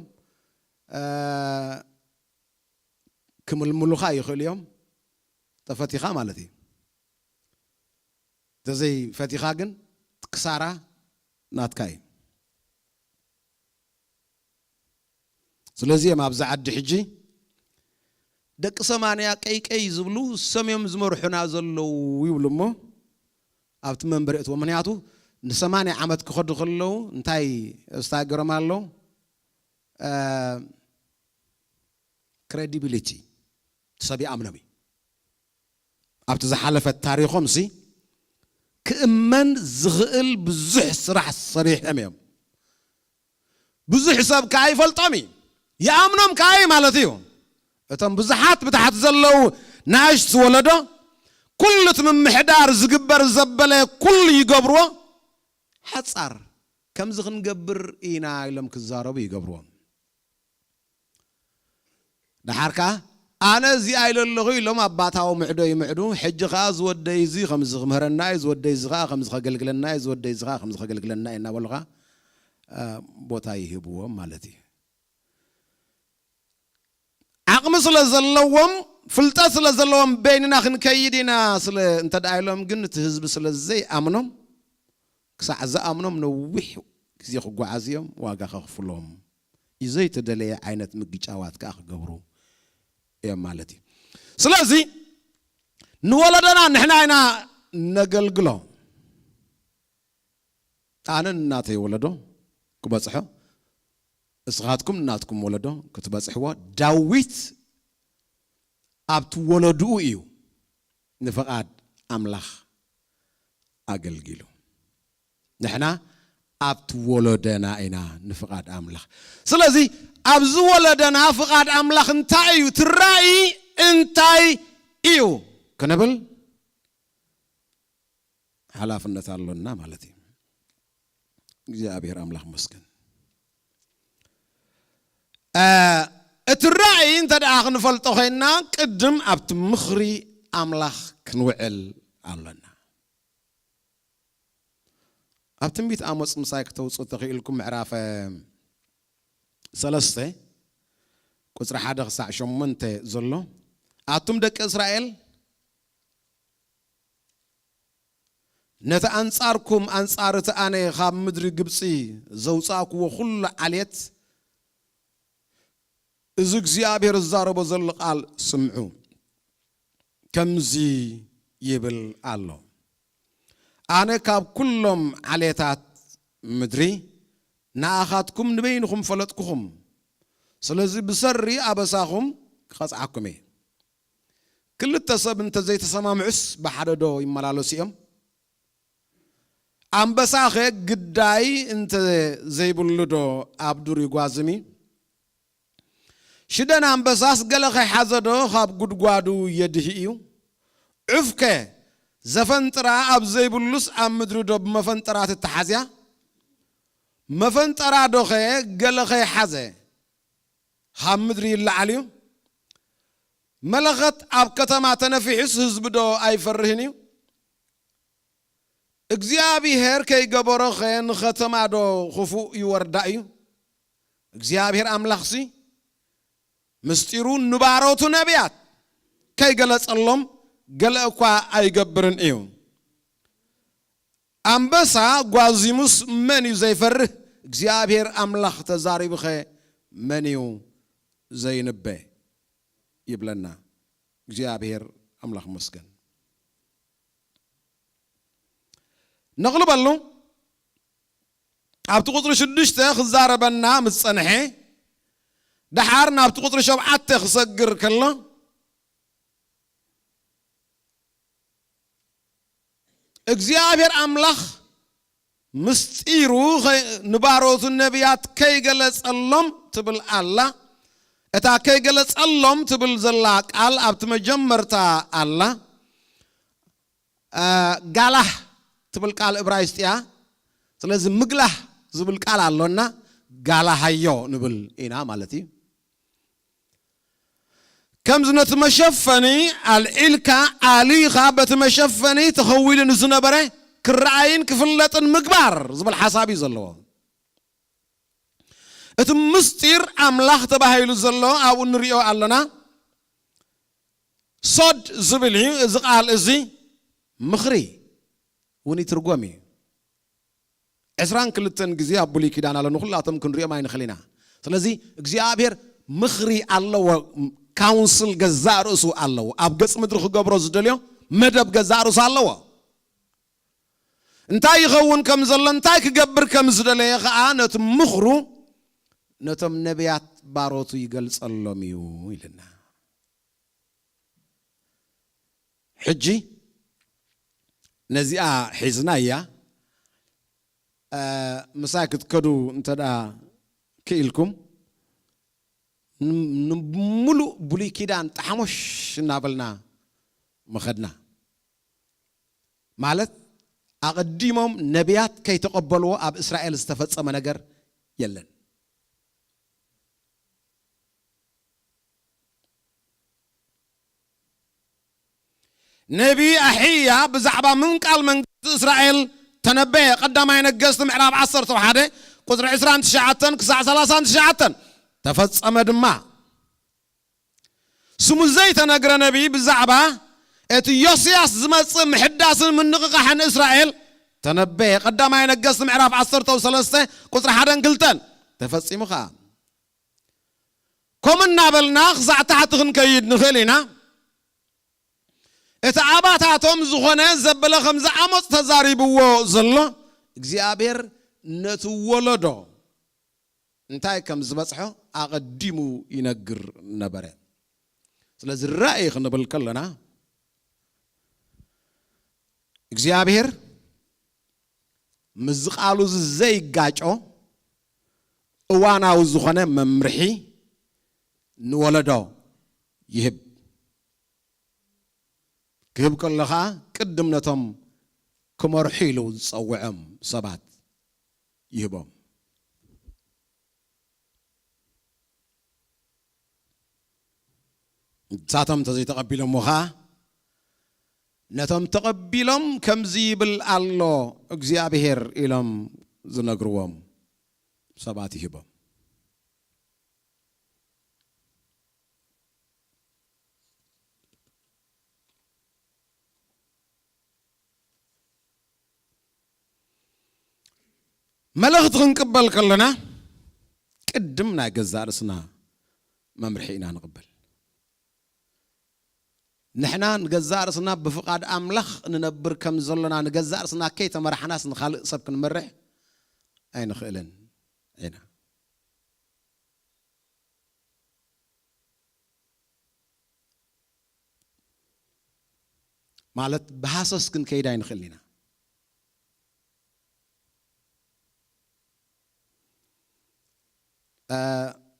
ክምልምሉኻ ይኽእሉ እዮም። ተፈቲኻ ማለት እዩ። ተዘይ ፈቲኻ ግን ክሳራ ናትካ እዩ። ስለዚ እዮም ኣብዚ ዓዲ ሕጂ ደቂ ሰማንያ ቀይቀይ ዝብሉ ሰምዮም ዝመርሑና ዘለዉ ይብሉ እሞ ኣብቲ መንበሪ እትዎ። ምክንያቱ ንሰማንያ ዓመት ክኸዱ ከለዉ እንታይ ስታገሮም ኣለዉ? ክሬዲቢሊቲ ሰብ ይኣምኖም እዩ። ኣብቲ ዝሓለፈ ታሪኾም ሲ ክእመን ዝኽእል ብዙሕ ስራሕ ሰሪሖም እዮም። ብዙሕ ሰብ ከዓ ይፈልጦም እዩ፣ ይኣምኖም ከዓ እዩ ማለት እዩ። እቶም ብዙሓት ብታሕቲ ዘለዉ ናእሽት ወለዶ ኩሉ እቲ ምምሕዳር ዝግበር ዘበለ ኩሉ ይገብርዎ። ሓጻር ከምዚ ክንገብር ኢና ኢሎም ክዛረቡ ይገብርዎም። ደሓር ከኣ ኣነ እዚኣ ኢለ ኣለኹ ኢሎም ኣባታዊ ምዕዶ ይምዕዱ። ሕጂ ከኣ ዝወደይ እዚ ከምዚ ክምህረና እዩ፣ ዝወደይ እዚ ከኣ ከምዚ ከገልግለና እዩ፣ ዝወደይ እዚ ከኣ ከምዚ ከገልግለና እዩ እናበሉ ከኣ ቦታ ይህብዎም ማለት እዩ። ዓቕሚ ስለ ዘለዎም፣ ፍልጠት ስለ ዘለዎም በይንና ክንከይድ ኢና ስለ እንተ ደኣ ኢሎም ግን እቲ ህዝቢ ስለ ዘይኣምኖም፣ ክሳዕ ዝኣምኖም ነዊሕ ግዜ ክጓዓዙ እዮም፣ ዋጋ ከኽፍሎም እዩ። ዘይተደለየ ዓይነት ምግጫዋት ከኣ ክገብሩ እዮም ማለት እዩ። ስለዚ ንወለዶና ንሕና ኢና ነገልግሎ። ኣነ ንናተይ ወለዶ ክበጽሖ፣ እስኻትኩም ንናትኩም ወለዶ ክትበጽሕዎ። ዳዊት ኣብቲ ወለድኡ እዩ ንፍቓድ ኣምላኽ ኣገልጊሉ። ንሕና ኣብቲ ወለደና ኢና ንፍቓድ ኣምላኽ። ስለዚ ኣብዚ ወለደና ፍቓድ ኣምላኽ እንታይ እዩ? እቲ ራእይ እንታይ እዩ ክንብል ሓላፍነት ኣሎና ማለት እዩ። እግዚኣብሔር ኣምላኽ መስገን። እቲ ራእይ እንተ ደኣ ክንፈልጦ ኮይንና ቅድም ኣብቲ ምኽሪ ኣምላኽ ክንውዕል ኣሎና። ኣብ ትንቢት ኣሞጽ ምሳይ ክተውፅኡ ተኽኢልኩም ምዕራፍ ሰለስተ ቁፅሪ ሓደ ክሳዕ ሸሞንተ ዘሎ፣ ኣቱም ደቂ እስራኤል ነቲ ኣንጻርኩም ኣንጻር እቲ ኣነ ካብ ምድሪ ግብጺ ዘውጻእክዎ ኩሉ ዓሌት እዚ እግዚኣብሔር ዝዛረቦ ዘሎ ቃል ስምዑ። ከምዚ ይብል ኣሎ፣ ኣነ ካብ ኩሎም ዓሌታት ምድሪ ንኣኻትኩም ንበይንኹም ፈለጥኩኹም። ስለዚ ብሰሪ ኣበሳኹም ክቐጽዓኩም እየ። ክልተ ሰብ እንተ ዘይተሰማምዑስ ብሓደ ዶ ይመላለሱ እዮም? ኣንበሳኸ ግዳይ እንተ ዘይብሉ ዶ ኣብ ዱር ይጓዝም እዩ? ሽደን ኣንበሳስ ገለ ከይሓዘ ዶ ካብ ጉድጓዱ የድሂ እዩ? ዑፍከ ዘፈንጥራ ኣብ ዘይብሉስ ኣብ ምድሪ ዶ ብመፈንጠራ ትተሓዝያ? መፈንጠራ ዶኸ ገለ ከይሓዘ ካብ ምድሪ ይለዓል እዩ? መለኸት ኣብ ከተማ ተነፊሑስ ህዝቢ ዶ ኣይፈርህን እዩ? እግዚኣብሄር ከይገበሮኸ ንኸተማ ዶ ኽፉእ ይወርዳ እዩ? እግዚኣብሔር ኣምላኽሲ ምስጢሩ ንባሮቱ ነቢያት ከይገለጸሎም ገለ እኳ ኣይገብርን እዩ። ኣንበሳ ጓዚሙስ መን እዩ ዘይፈርህ? እግዚኣብሔር ኣምላኽ ተዛሪቡኸ መን እዩ ዘይንበ? ይብለና። እግዚኣብሔር ኣምላኽ መስገን። ነቕልበሉ። ኣብቲ ቁጽሪ ሽዱሽተ ክዛረበና ምስ ጸንሐ፣ ደሓር ናብቲ ቁጽሪ ሸውዓተ ክሰግር ከሎ፣ እግዚኣብሔር ኣምላኽ ምስጢሩ ኸ-፣ ንባሮቱ ነቢያት ከይገለጸሎም ትብል ኣላ። እታ ከይገለጸሎም ትብል ዘላ ቃል ኣብቲ መጀመርታ ኣላ። አ፣ ጋላህ ትብል ቃል እብራይስጥ እያ። ስለዚ ምግላህ ዝብል ቃል ኣሎና፣ ጋላሃዮ ንብል ኢና ማለት እዩ። ከምዚ ነቲ መሸፈኒ ኣልዒልካ፣ ኣሊኻ፣ በቲ መሸፈኒ ተኸዊሉ ንዝነበረ ክረኣይን ክፍለጥን ምግባር ዝብል ሓሳብ እዩ ዘለዎ። እቲ ምስጢር ኣምላኽ ተባሂሉ ዘሎ ኣብኡ ንሪኦ ኣለና። ሶድ ዝብል እዩ። እዚ ቃል እዚ ምኽሪ እውን ይትርጎም እዩ። ዕስራን ክልተን ግዜ ኣብ ብሉይ ኪዳን ኣሎ፣ ንኹላቶም ክንሪኦም ኣይንኽእል ኢና። ስለዚ እግዚኣብሔር ምኽሪ ኣለዎ፣ ካውንስል ገዛእ ርእሱ ኣለዎ። ኣብ ገጽ ምድሪ ክገብሮ ዝደልዮ መደብ ገዛእ ርእሱ ኣለዎ። እንታይ ይኸውን ከም ዘሎ፣ እንታይ ክገብር ከም ዝደለየ ኸኣ ነቲ ምኽሩ ነቶም ነቢያት ባሮቱ ይገልጸሎም እዩ ኢልና። ሕጂ ነዚኣ ሒዝና እያ፣ እ፣ ምሳይ ክትከዱ እንተ ደኣ ክኢልኩም፣ ን-፣ ንምሉእ ብሉይ ኪዳን ጣሕሞሽ እናበልና መኸድና። ማለት፣ ኣቐዲሞም ነቢያት ከይተቐበልዎ ኣብ እስራኤል ዝተፈጸመ ነገር የለን። ነቢ ኣሒያ ብዛዕባ ምንቃል መንግስቲ እስራኤል ተነበየ። ቀዳማይ ነገስቲ ምዕራፍ ዓሰርተ ሓደ ቁጽሪ ዕስራን ትሽዓተን ክሳዕ ሰላሳን ትሽዓተን፣ ተፈጸመ ድማ። ስሙ ዘይተነግረ ነቢ ብዛዕባ እቲ ዮስያስ ዝመጽእ ምሕዳስን ምንቕቓሕን እስራኤል ተነበየ። ቀዳማይ ነገስቲ ምዕራፍ ዓሰርተ ሰለስተ ቁጽሪ ሓደን ክልተን፣ ተፈጺሙ ኸኣ። ከምኡ እናበልና ክሳዕ ታሕቲ ክንከይድ ንኽእል ኢና። እቲ ኣባታቶም ዝኾነ ዘበለ ከምዚ ኣሞጽ ተዛሪብዎ ዘሎ፣ እግዚኣብሔር ነቲ ወለዶ እንታይ ከም ዝበጽሖ ኣቐዲሙ ይነግር ነበረ። ስለዚ ራእይ ክንብል ከለና፣ እግዚኣብሔር ምስዚ ቃሉ እዚ ዘይጋጮ እዋናዊ ዝኾነ መምርሒ ንወለዶ ይህብ። ክህብ ከሎ ኸዓ ቅድም ነቶም ክመርሑ ኢሉ ዝጸውዖም ሰባት ይህቦም። ንሳቶም እንተዘይተቐቢሎምዎ ኸዓ፣ ነቶም ተቐቢሎም ከምዚ ይብል ኣሎ እግዚኣብሔር ኢሎም ዝነግርዎም ሰባት ይህቦም። መልእኽቲ ክንቅበል ከለና ቅድም ናይ ገዛእ ርእስና መምርሒ ኢና ንቕበል። ንሕና ንገዛእ ርእስና ብፍቓድ ኣምላኽ ንነብር ከም ዘሎና ንገዛእ ርእስና ከይተመራሕናስ ንኻልእ ሰብ ክንመርሕ ኣይንኽእልን ኢና። ማለት ብሃሰስ ክንከይድ ኣይንኽእልን ኢና። እ፣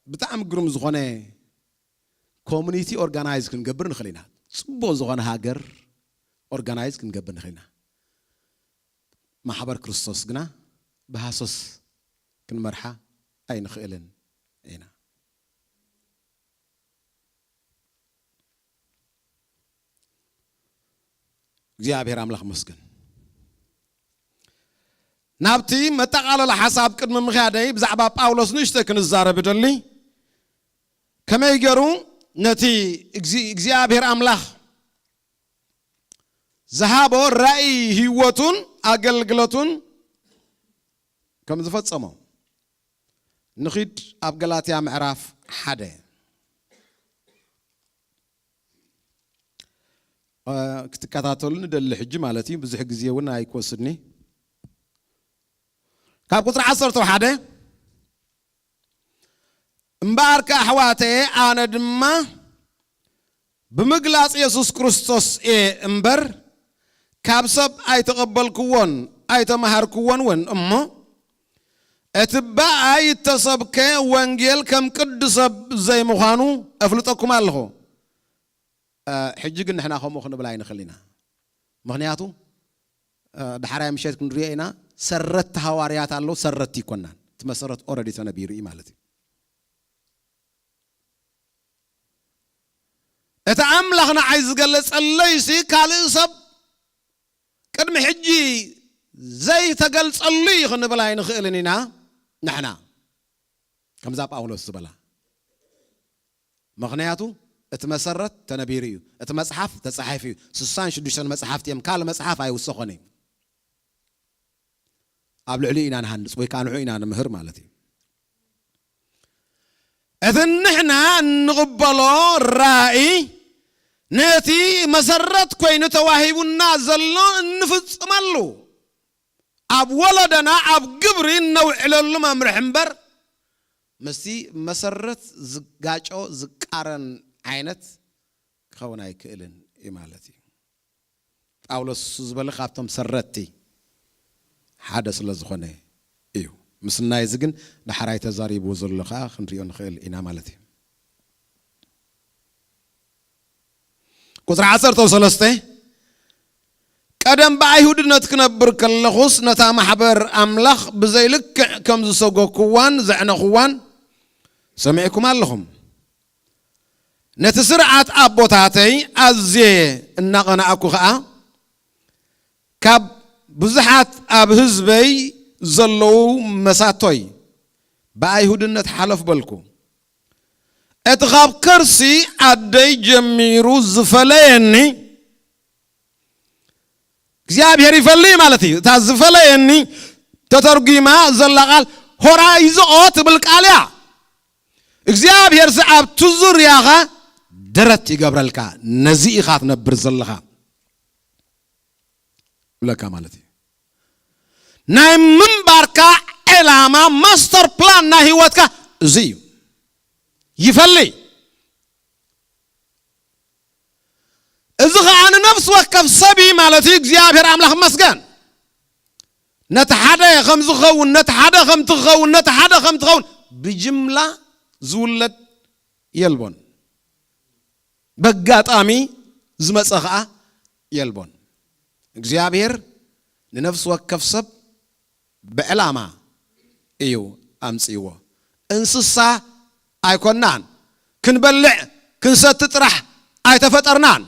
ብጣዕሚ ግሩም ዝኾነ ኮሚኒቲ ኦርጋናይዝ ክንገብር ንኽእል ኢና። ጽቡቕ ዝኾነ ሃገር ኦርጋናይዝ ክንገብር ንኽእል ኢና። ማሕበር ክርስቶስ ግና ብሃሰስ ክንመርሓ ኣይንኽእልን ኢና። እግዚኣብሔር ኣምላኽ መስገን። ናብቲ መጠቓለሊ ሓሳብ ቅድሚ ምኽያደይ ብዛዕባ ጳውሎስ ንእሽተይ ክንዛረብ እደሊ። ከመይ ገይሩ ነቲ እግዚ-፣ እግዚኣብሔር ኣምላኽ ዝሃቦ ራእይ ህይወቱን ኣገልግሎቱን ከም ዝፈጸሞ ንኺድ ኣብ ገላትያ ምዕራፍ ሓደ። እ፣ ክትከታተሉ ንደሊ ሕጂ ማለት እዩ። ብዙሕ ግዜ እውን ኣይክወስድኒ። ካብ ቁጽሪ ዓሰርተ ሓደ፣ "እምበኣርከ ኣሕዋተየ፣ ኣነ ድማ ብምግላጽ የሱስ ክርስቶስ እየ እምበር፣ ካብ ሰብ ኣይተቐበልክዎን ኣይተማሃርክዎን እውን እሞ፣ እቲ ብኣይ እተሰብከ ወንጌል ከም ቅዲ ሰብ ዘይምዃኑ ኣፍልጠኩም ኣለኹ።" እ፣ ሕጂ ግን ንሕና ከምኡ ክንብል ኣይንኽእል ኢና። ምኽንያቱ፣ እ፣ ዳሕራይ ምሸት ክንሪኦ ኢና፣ ሰረቲ ሃዋርያት ኣለዉ፣ ሰረቲ ኣይኮናን። እቲ መሰረት ኦረዲ ተነቢሩ እዩ ማለት እዩ። እቲ ኣምላኽ ንዓይ ዝገለጸለይሲ ካልእ ሰብ ቅድሚ ሕጂ ዘይተገልጸሉ እዩ ክንብል ኣይንኽእልን ኢና ንሕና። ከምዛ ጳውሎስ ዝበላ። ምኽንያቱ እቲ መሰረት ተነቢሩ እዩ። እቲ መጽሓፍ ተጻሒፉ እዩ። ስሳን ሽዱሽተን መጽሓፍቲ እዮም። ካልእ መጽሓፍ ኣይውሰኾን እዩ። ኣብ ልዕሊኡ ኢና ንሃንጽ ወይ ከዓ ንዕኡ ኢና ንምህር ማለት እዩ። እቲ ንሕና እንቕበሎ ራእይ ነቲ መሰረት ኮይኑ ተዋሂቡና ዘሎ እንፍጽመሉ፣ ኣብ ወለዶና ኣብ ግብሪ እነውዕለሉ መምርሒ እምበር፣ ምስቲ መሰረት ዝጋጮ ዝቃረን ዓይነት ክኸውን ኣይክእልን እዩ ማለት እዩ። ጳውሎስ እሱ ዝበለ ካብቶም ሰረቲ ሓደ ስለ ዝኾነ እዩ። ምስናይ እዚ ግን ዳሕራይ ተዛሪብዎ ዘሎ ከዓ ክንሪኦ ንኽእል ኢና ማለት እዩ። ቁጽሪ ዓሰርተ ሰለስተ፣ "ቀደም ብኣይሁድነት ክነብር ከለኹስ ነታ ማሕበር ኣምላኽ ብዘይልክዕ ከም ዝሰጎኩዋን ዘዕነኹዋን ሰሚዕኩም ኣለኹም። ነቲ ስርዓት ኣቦታተይ ኣዝየ እናቐናእኩ ኸኣ፣ ካብ ብዙሓት ኣብ ህዝበይ ዘለዉ መሳቶይ ብኣይሁድነት ሓለፍ በልኩ። እቲ ካብ ከርሲ ኣደይ ጀሚሩ ዝፈለየኒ እግዚኣብሔር ይፈልይ ማለት እዩ። እታ ዝፈለየኒ ተተርጒማ ዘላ ቃል ሆራይዝኦ ትብል ቃል እያ። እግዚኣብሔር ዚ ኣብቲ ዙርያኻ ደረት ይገብረልካ፣ ነዚ ኢኻ ትነብር ዘለኻ ብለካ ማለት እዩ። ናይ ምንባርካ ዕላማ፣ ማስተር ፕላን ናይ ህይወትካ እዚ እዩ። ይፈልይ። እዚ ኸዓ ንነፍሲ ወከፍ ሰብ እዩ ማለት እዩ። እግዚኣብሔር ኣምላኽ ይመስገን። ነቲ ሓደ ከም ዝኸውን፣ ነቲ ሓደ ከም ትኸውን፣ ነቲ ሓደ ከም ትኸውን ብጅምላ ዝውለድ የልቦን። በጋጣሚ ዝመጸ ኸዓ የልቦን። እግዚኣብሔር ንነፍሲ ወከፍ ሰብ ብዕላማ እዩ ኣምጽእዎ። እንስሳ ኣይኮናን። ክንበልዕ ክንሰቲ ጥራሕ ኣይተፈጠርናን።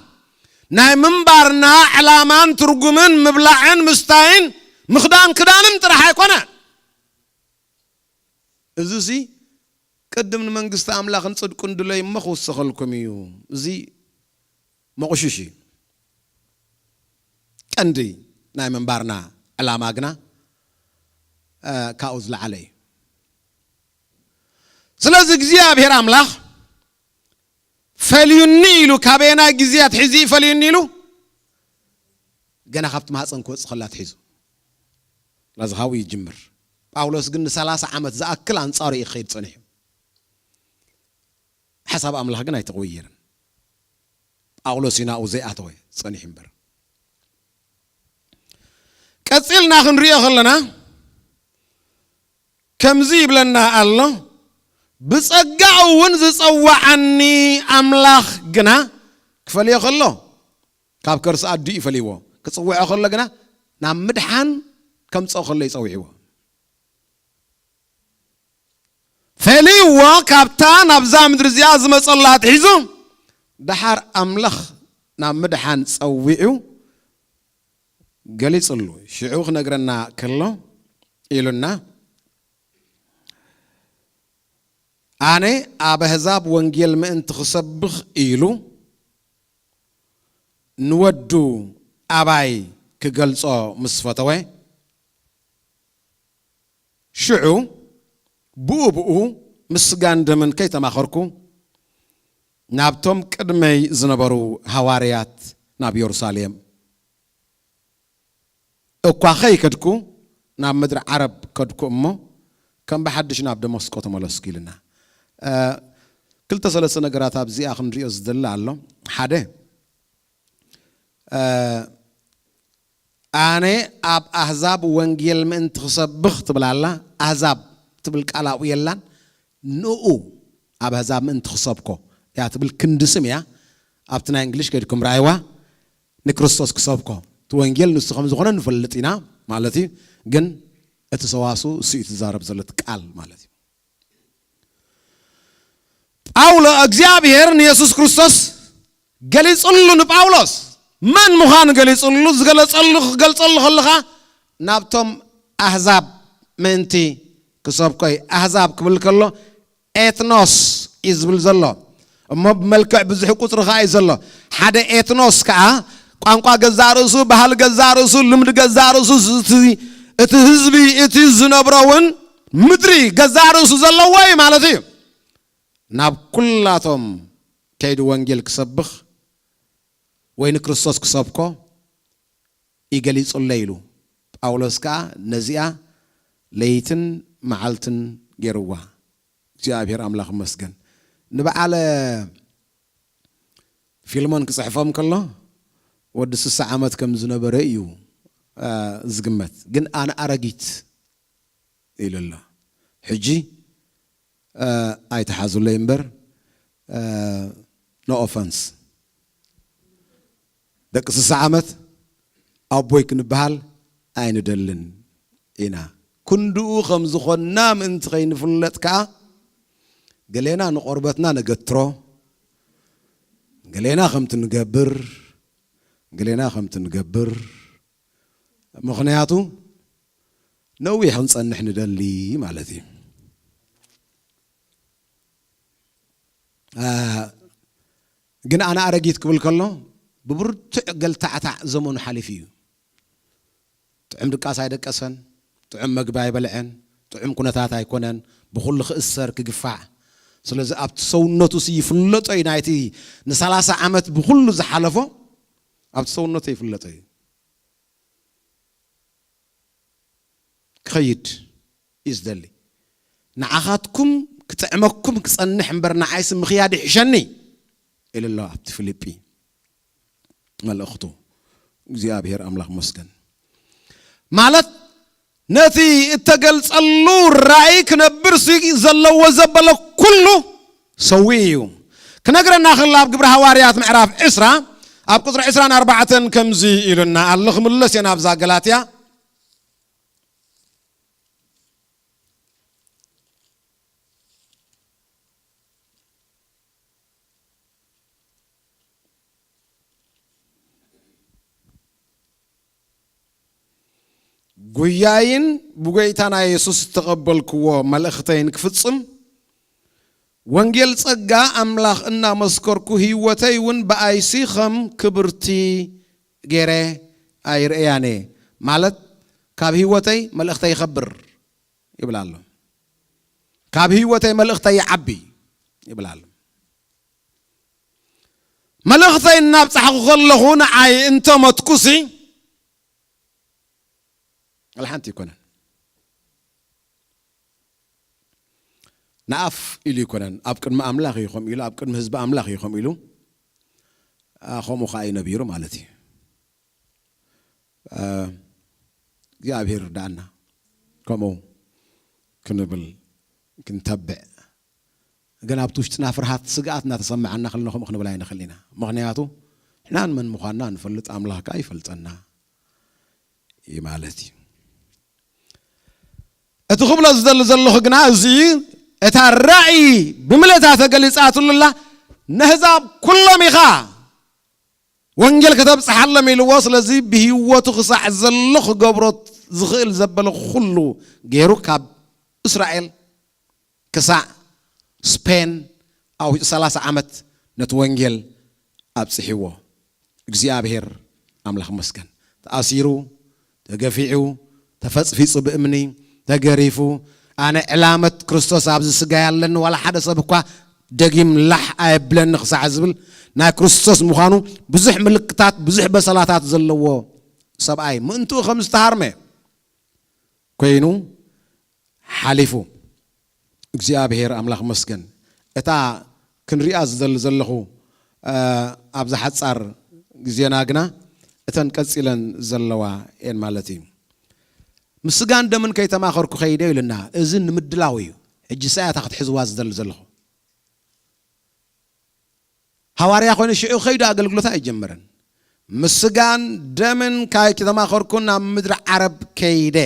ናይ ምንባርና ዕላማን ትርጉምን ምብላዕን ምስታይን ምኽዳን ክዳንን ጥራሕ ኣይኮነን። እዚሲ ቅድም ንመንግስቲ ኣምላኽን ጽድቁን ድለዩ እሞ ክውሰኸልኩም እዩ። እዚ መቑሽሽ እዩ። ቀንዲ ናይ ምንባርና ዕላማ ግና፣ እ፣ ካብኡ ዝለዓለ እዩ። ስለዚ እግዚኣብሔር ኣምላኽ ፈልዩኒ ኢሉ፣ ካበየናይ ግዜ ኣትሒዙ እዩ ፈልዩኒ ኢሉ? ገና ካብቲ ማህፀን ክወፅእ ከሎ ኣትሒዙ። ስለዚ ካብኡ ይጅምር። ጳውሎስ ግን ንሰላሳ ዓመት ዝኣክል ኣንጻሩ እዩ ክኸይድ ጸኒሑ። ሓሳብ ኣምላኽ ግን ኣይተቐየረን። ጳውሎስ እዩ ናብኡ ዘይኣተወ ጸኒሑ እምበር። ቀጺልና ክንሪኦ ከለና ከምዚ ይብለና ኣሎ፣ "ብጸጋኡ እውን ዝጸዋዓኒ ኣምላኽ ግና ክፈልዮ ከሎ፣ ካብ ከርሲ ኣዲኡ እዩ ፈልይዎ፣ ክጽውዖ ከሎ ግና ናብ ምድሓን ከምጽኦ ከሎ እዩ ጸዊዕዎ." ፈልይዎ ካብታ ናብዛ ምድሪ እዚኣ ዝመጸላ ኣትሒዙ፣ ደሓር ኣምላኽ ናብ ምድሓን ጸዊዑ ገሊጽሉ። ሽዑ ክነግረና ከሎ፣ ኢሉና። ኣነ ኣብ ኣህዛብ ወንጌል ምእንቲ ክሰብኽ ኢሉ ንወዱ ኣባይ ክገልጾ ምስ ፈተወ፣ ሽዑ ብኡ ብኡ ምስ ስጋን ደምን ከይተማኸርኩ ናብቶም ቅድመይ ዝነበሩ ሃዋርያት ናብ የሩሳሌም እኳ ከይከድኩ ናብ ምድሪ ዓረብ ከድኩ እሞ ከም ብሓድሽ ናብ ደመስቆ ተመለስኩ ኢልና። ክልተ ሰለስተ ነገራት ኣብዚኣ ክንሪኦ ዝደሊ ኣሎ። ሓደ፣ ኣነ ኣብ ኣህዛብ ወንጌል ምእንቲ ክሰብኽ ትብል ኣላ። ኣህዛብ ትብል ቃል ኣብኡ የላን። ንኡ ኣብ ኣህዛብ ምእንቲ ክሰብኮ እያ ትብል ክንዲ ስም እያ። ኣብቲ ናይ እንግሊሽ ከድኩም ራእይዋ ንክርስቶስ ክሰብኮ፣ እቲ ወንጌል ንሱ ከም ዝኾነ ንፈልጥ ኢና ማለት እዩ። ግን እቲ ሰዋሱ እሱ እዩ ትዛረብ ዘሎ እቲ ቃል ማለት እዩ። ጳውሎ እግዚኣብሔር ንየሱስ ክርስቶስ ገሊጽሉ ንጳውሎስ መን ምዃኑ ገሊጽሉ፣ ዝገለጸሉ ክገልጸሉ ከለኻ ናብቶም ኣህዛብ ምእንቲ ክሰብኮይ። ኣህዛብ ክብል ከሎ ኤትኖስ እዩ ዝብል ዘሎ። እሞ ብመልክዕ ብዙሕ ቁጽሪ ከኣ እዩ ዘሎ። ሓደ ኤትኖስ ከኣ ቋንቋ ገዛእ ርእሱ፣ ባህሊ ገዛእ ርእሱ፣ ልምዲ ገዛእ ርእሱ፣ እቲ ህዝቢ እቲ ዝነብሮ እውን ምድሪ ገዛእ ርእሱ ዘለዎ እዩ ማለት እዩ። ናብ ኩላቶም ከይዱ ወንጌል ክሰብኽ ወይ ንክርስቶስ ክሰብኮ ይገሊጹለይ ኢሉ። ጳውሎስ ከኣ ነዚኣ ለይትን መዓልትን ገይርዋ። እግዚኣብሔር ኣምላኽ ይመስገን። ንበዓለ ፊልሞን ክጽሕፎም ከሎ ወዲ ስሳ ዓመት ከም ዝነበረ እዩ ዝግመት። ግን ኣነ ኣረጊት ኢሉ ኣሎ። ሕጂ ኣይትሓዙለይ እምበር፣ no offense፣ ደቂ ስሳ ዓመት ኣቦይ ክንበሃል ኣይንደልን ኢና። ክንድኡ ከም ዝኾንና ምእንቲ ከይንፍለጥ ከኣ ገሌና ንቆርበትና ንገትሮ፣ ገሌና ከምቲ ንገብር፣ ገሌና ከምቲ ንገብር። ምኽንያቱ ነዊሕ ክንጸንሕ ንደሊ ማለት እዩ። ግን ኣነ ኣረጊት ክብል ከሎ ብብርቱዕ ገልታዕታዕ ዘመኑ ሓሊፉ እዩ። ጥዑም ድቃስ ኣይደቀሰን፣ ጥዑም መግቢ ኣይበልዐን፣ ጥዑም ኩነታት ኣይኮነን፣ ብኹሉ ክእሰር ክግፋዕ። ስለዚ ኣብቲ ሰውነቱ ሲ ይፍለጦ እዩ፣ ናይቲ ንሰላሳ ዓመት ብኹሉ ዝሓለፎ ኣብቲ ሰውነቱ ይፍለጦ እዩ። ክኸይድ እዩ ዝደሊ። ንዓኻትኩም ክጥዕመኩም ክጸንሕ እምበር ንዓይሲ ምኽያድ ይሕሸኒ ኢሉ ኣሎ ኣብቲ ፊልጲ መልእኽቱ። እግዚኣብሔር ኣምላኽ መስገን። ማለት ነቲ እተገልጸሉ ራእይ ክነብር ሲ ዘለዎ ዘበለ ኩሉ ሰዊኡ እዩ። ክነግረና ከሎ ኣብ ግብሪ ሃዋርያት ምዕራፍ ዕስራ ኣብ ቁጽሪ ዕስራን ኣርባዕተን ከምዚ ኢሉና ኣሎ። ክምለስ እየ ናብዛ ገላትያ። ጉያይን ብጎይታና የሱስ ዝተቐበልክዎ መልእኽተይን ክፍጽም ወንጌል ጸጋ ኣምላኽ እናመስከርኩ ህይወተይ እውን ብኣይሲ ከም ክብርቲ ገይረ ኣይርእያን እየ። ማለት ካብ ህይወተይ መልእኽተይ ይኸብር ይብል ኣሎ። ካብ ህይወተይ መልእኽተይ ይዓቢ ይብል ኣሎ። መልእኽተይ እናብጻሕኩ ከለኹ ንዓይ እንተመትኩሲ ኣልሓንቲ ኣይኮነን። ንኣፍ ኢሉ ኣይኮነን፣ ኣብ ቅድሚ ኣምላኽ እዩ ከምኡ ኢሉ፣ ኣብ ቅድሚ ህዝቢ ኣምላኽ እዩ ከምኡ ኢሉ። ኣ፣ ከምኡ ኸዓ እዩ ነቢሩ ማለት እዩ። ኣ፣ እግዚኣብሔር ይርዳእና ከምኡ ክንብል ክንተብዕ። ግን ኣብቲ ውሽጥና ፍርሃት፣ ስግኣት እናተሰምዓና ከለና ከምኡ ክንብል ኣይንኽእል ኢና። ምኽንያቱ ንሕናን መን ምዃንና ንፈልጥ፣ ኣምላኽ ከኣ ይፈልጠና እዩ ማለት እዩ። እቲ ክብሎ ዝደሊ ዘለኹ ግና እዚ እዩ፣ እታ ራእይ ብምልእታ ተገሊጻትሉላ ነህዛብ ኩሎም ኢኻ ወንጌል ከተብጽሓሎም ኢልዎ። ስለዚ ብህይወቱ ክሳዕ ዘሎ ክገብሮ ዝኽእል ዘበለ ኩሉ ገይሩ ካብ እስራኤል ክሳዕ ስፔን ኣውሒጹ ሰላሳ ዓመት ነቲ ወንጌል ኣብጽሕዎ። እግዚኣብሔር ኣምላኽ መስገን። ተኣሲሩ፣ ተገፊዑ፣ ተፈጽፊጹ ብእምኒ፣ ተገሪፉ፣ ኣነ ዕላመት ክርስቶስ ኣብዚ ስጋ ያለኒ ዋላ ሓደ ሰብ እኳ ደጊም ላሕ ኣየብለኒ ክሳዕ ዝብል ናይ ክርስቶስ ምዃኑ ብዙሕ ምልክታት፣ ብዙሕ በሰላታት ዘለዎ ሰብኣይ ምእንትኡ ከም ዝተሃርመ ኮይኑ ሓሊፉ። እግዚኣብሔር ኣምላኽ መስገን። እታ ክንሪኣ ዝደሊ ዘለኹ፣ እ፣ ኣብዛ ሓጻር ግዜና ግና እተን ቀጺለን ዘለዋ እየን ማለት እዩ። ምስ ስጋን ደምን ከይተማኸርኩ ከይደ ኢሉና። እዚ ንምድላው እዩ። ሕጂ ሳያታ ክትሕዝዋ ዝደሊ ዘለኹ። ሃዋርያ ኮይኑ ሽዑ ከይዱ ኣገልግሎት ኣይጀመረን። ምስ ስጋን ደምን ከይተማኸርኩ ናብ ምድሪ ዓረብ ከይደ።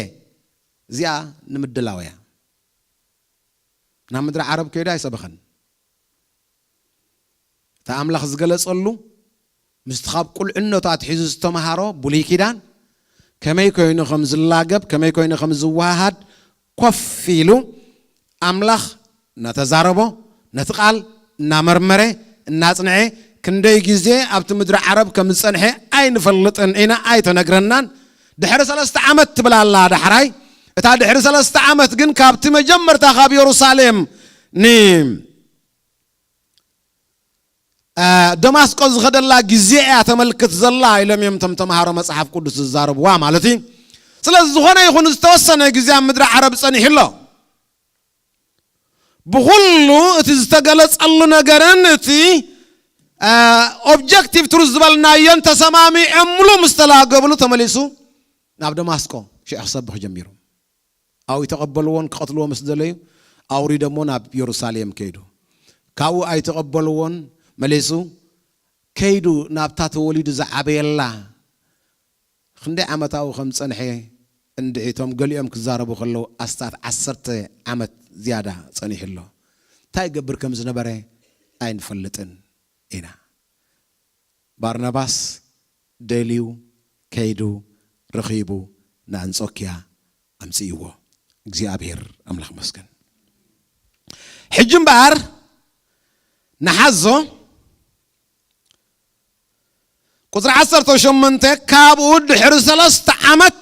እዚኣ ንምድላው እያ። ናብ ምድሪ ዓረብ ከይዱ ኣይሰበኸን። እቲ ኣምላኽ ዝገለጸሉ ምስቲ ካብ ቁልዕነቱ ኣትሒዙ ዝተምሃሮ ብሉይ ኪዳን ከመይ ኮይኑ ከም ዝላገብ፣ ከመይ ኮይኑ ከም ዝወሃሃድ ኮፍ ኢሉ ኣምላኽ እናተዛረቦ፣ ነቲ ቃል እናመርመረ፣ እናጽንዐ፣ ክንደይ ግዜ ኣብቲ ምድሪ ዓረብ ከም ዝጸንሐ ኣይንፈልጥን ኢና፣ ኣይተነግረናን። ድሕሪ ሰለስተ ዓመት ትብል ኣላ ዳሕራይ። እታ ድሕሪ ሰለስተ ዓመት ግን ካብቲ መጀመርታ ካብ የሩሳሌም ን እ፣ ደማስቆ ዝኸደላ ግዜ እያ ተመልክት ዘላ ኢሎም እዮም እቶም ተምሃሮ መጽሓፍ ቅዱስ ዝዛረብዋ ማለት እዩ። ስለዚ ዝኾነ ይኹን ዝተወሰነ ግዜ ኣብ ምድሪ ዓረብ ጸኒሑ ኣሎ። ብኹሉ እቲ ዝተገለጸሉ ነገርን እቲ፣ እ፣ ኦብጀክቲቭ ትሩዝ ዝበልናዮን ተሰማሚዖምሉ ምስ ተላገብሉ ተመሊሱ ናብ ደማስቆ ሽዑ ክሰብኽ ጀሚሩ። ኣይተቐበልዎን፣ ክቐትልዎ ምስ ደለዩ ኣውሪዶሞ ናብ የሩሳሌም ከይዱ። ካብኡ ኣይተቐበልዎን፣ መሊሱ ከይዱ ናብታ ተወሊዱ ዝዓበየላ። ክንደይ ዓመት ኣብኡ ከም ዝጸንሐ እንድዒ እቶም ገሊኦም ክዛረቡ ከለዉ ኣስታት ዓሰርተ ዓመት ዝያዳ ጸኒሑ ኣሎ። እንታይ ይገብር ከም ዝነበረ ኣይንፈልጥን ኢና። ባርናባስ ደልዩ ከይዱ ረኺቡ ንኣንጾክያ ኣምጽእዎ። እግዚኣብሔር ኣምላኽ መስገን። ሕጂ እምበኣር ንሓዞ ቁጽሪ ዓሰርተ ሸሞንተ፣ ካብኡ ድሕሪ ሰለስተ ዓመት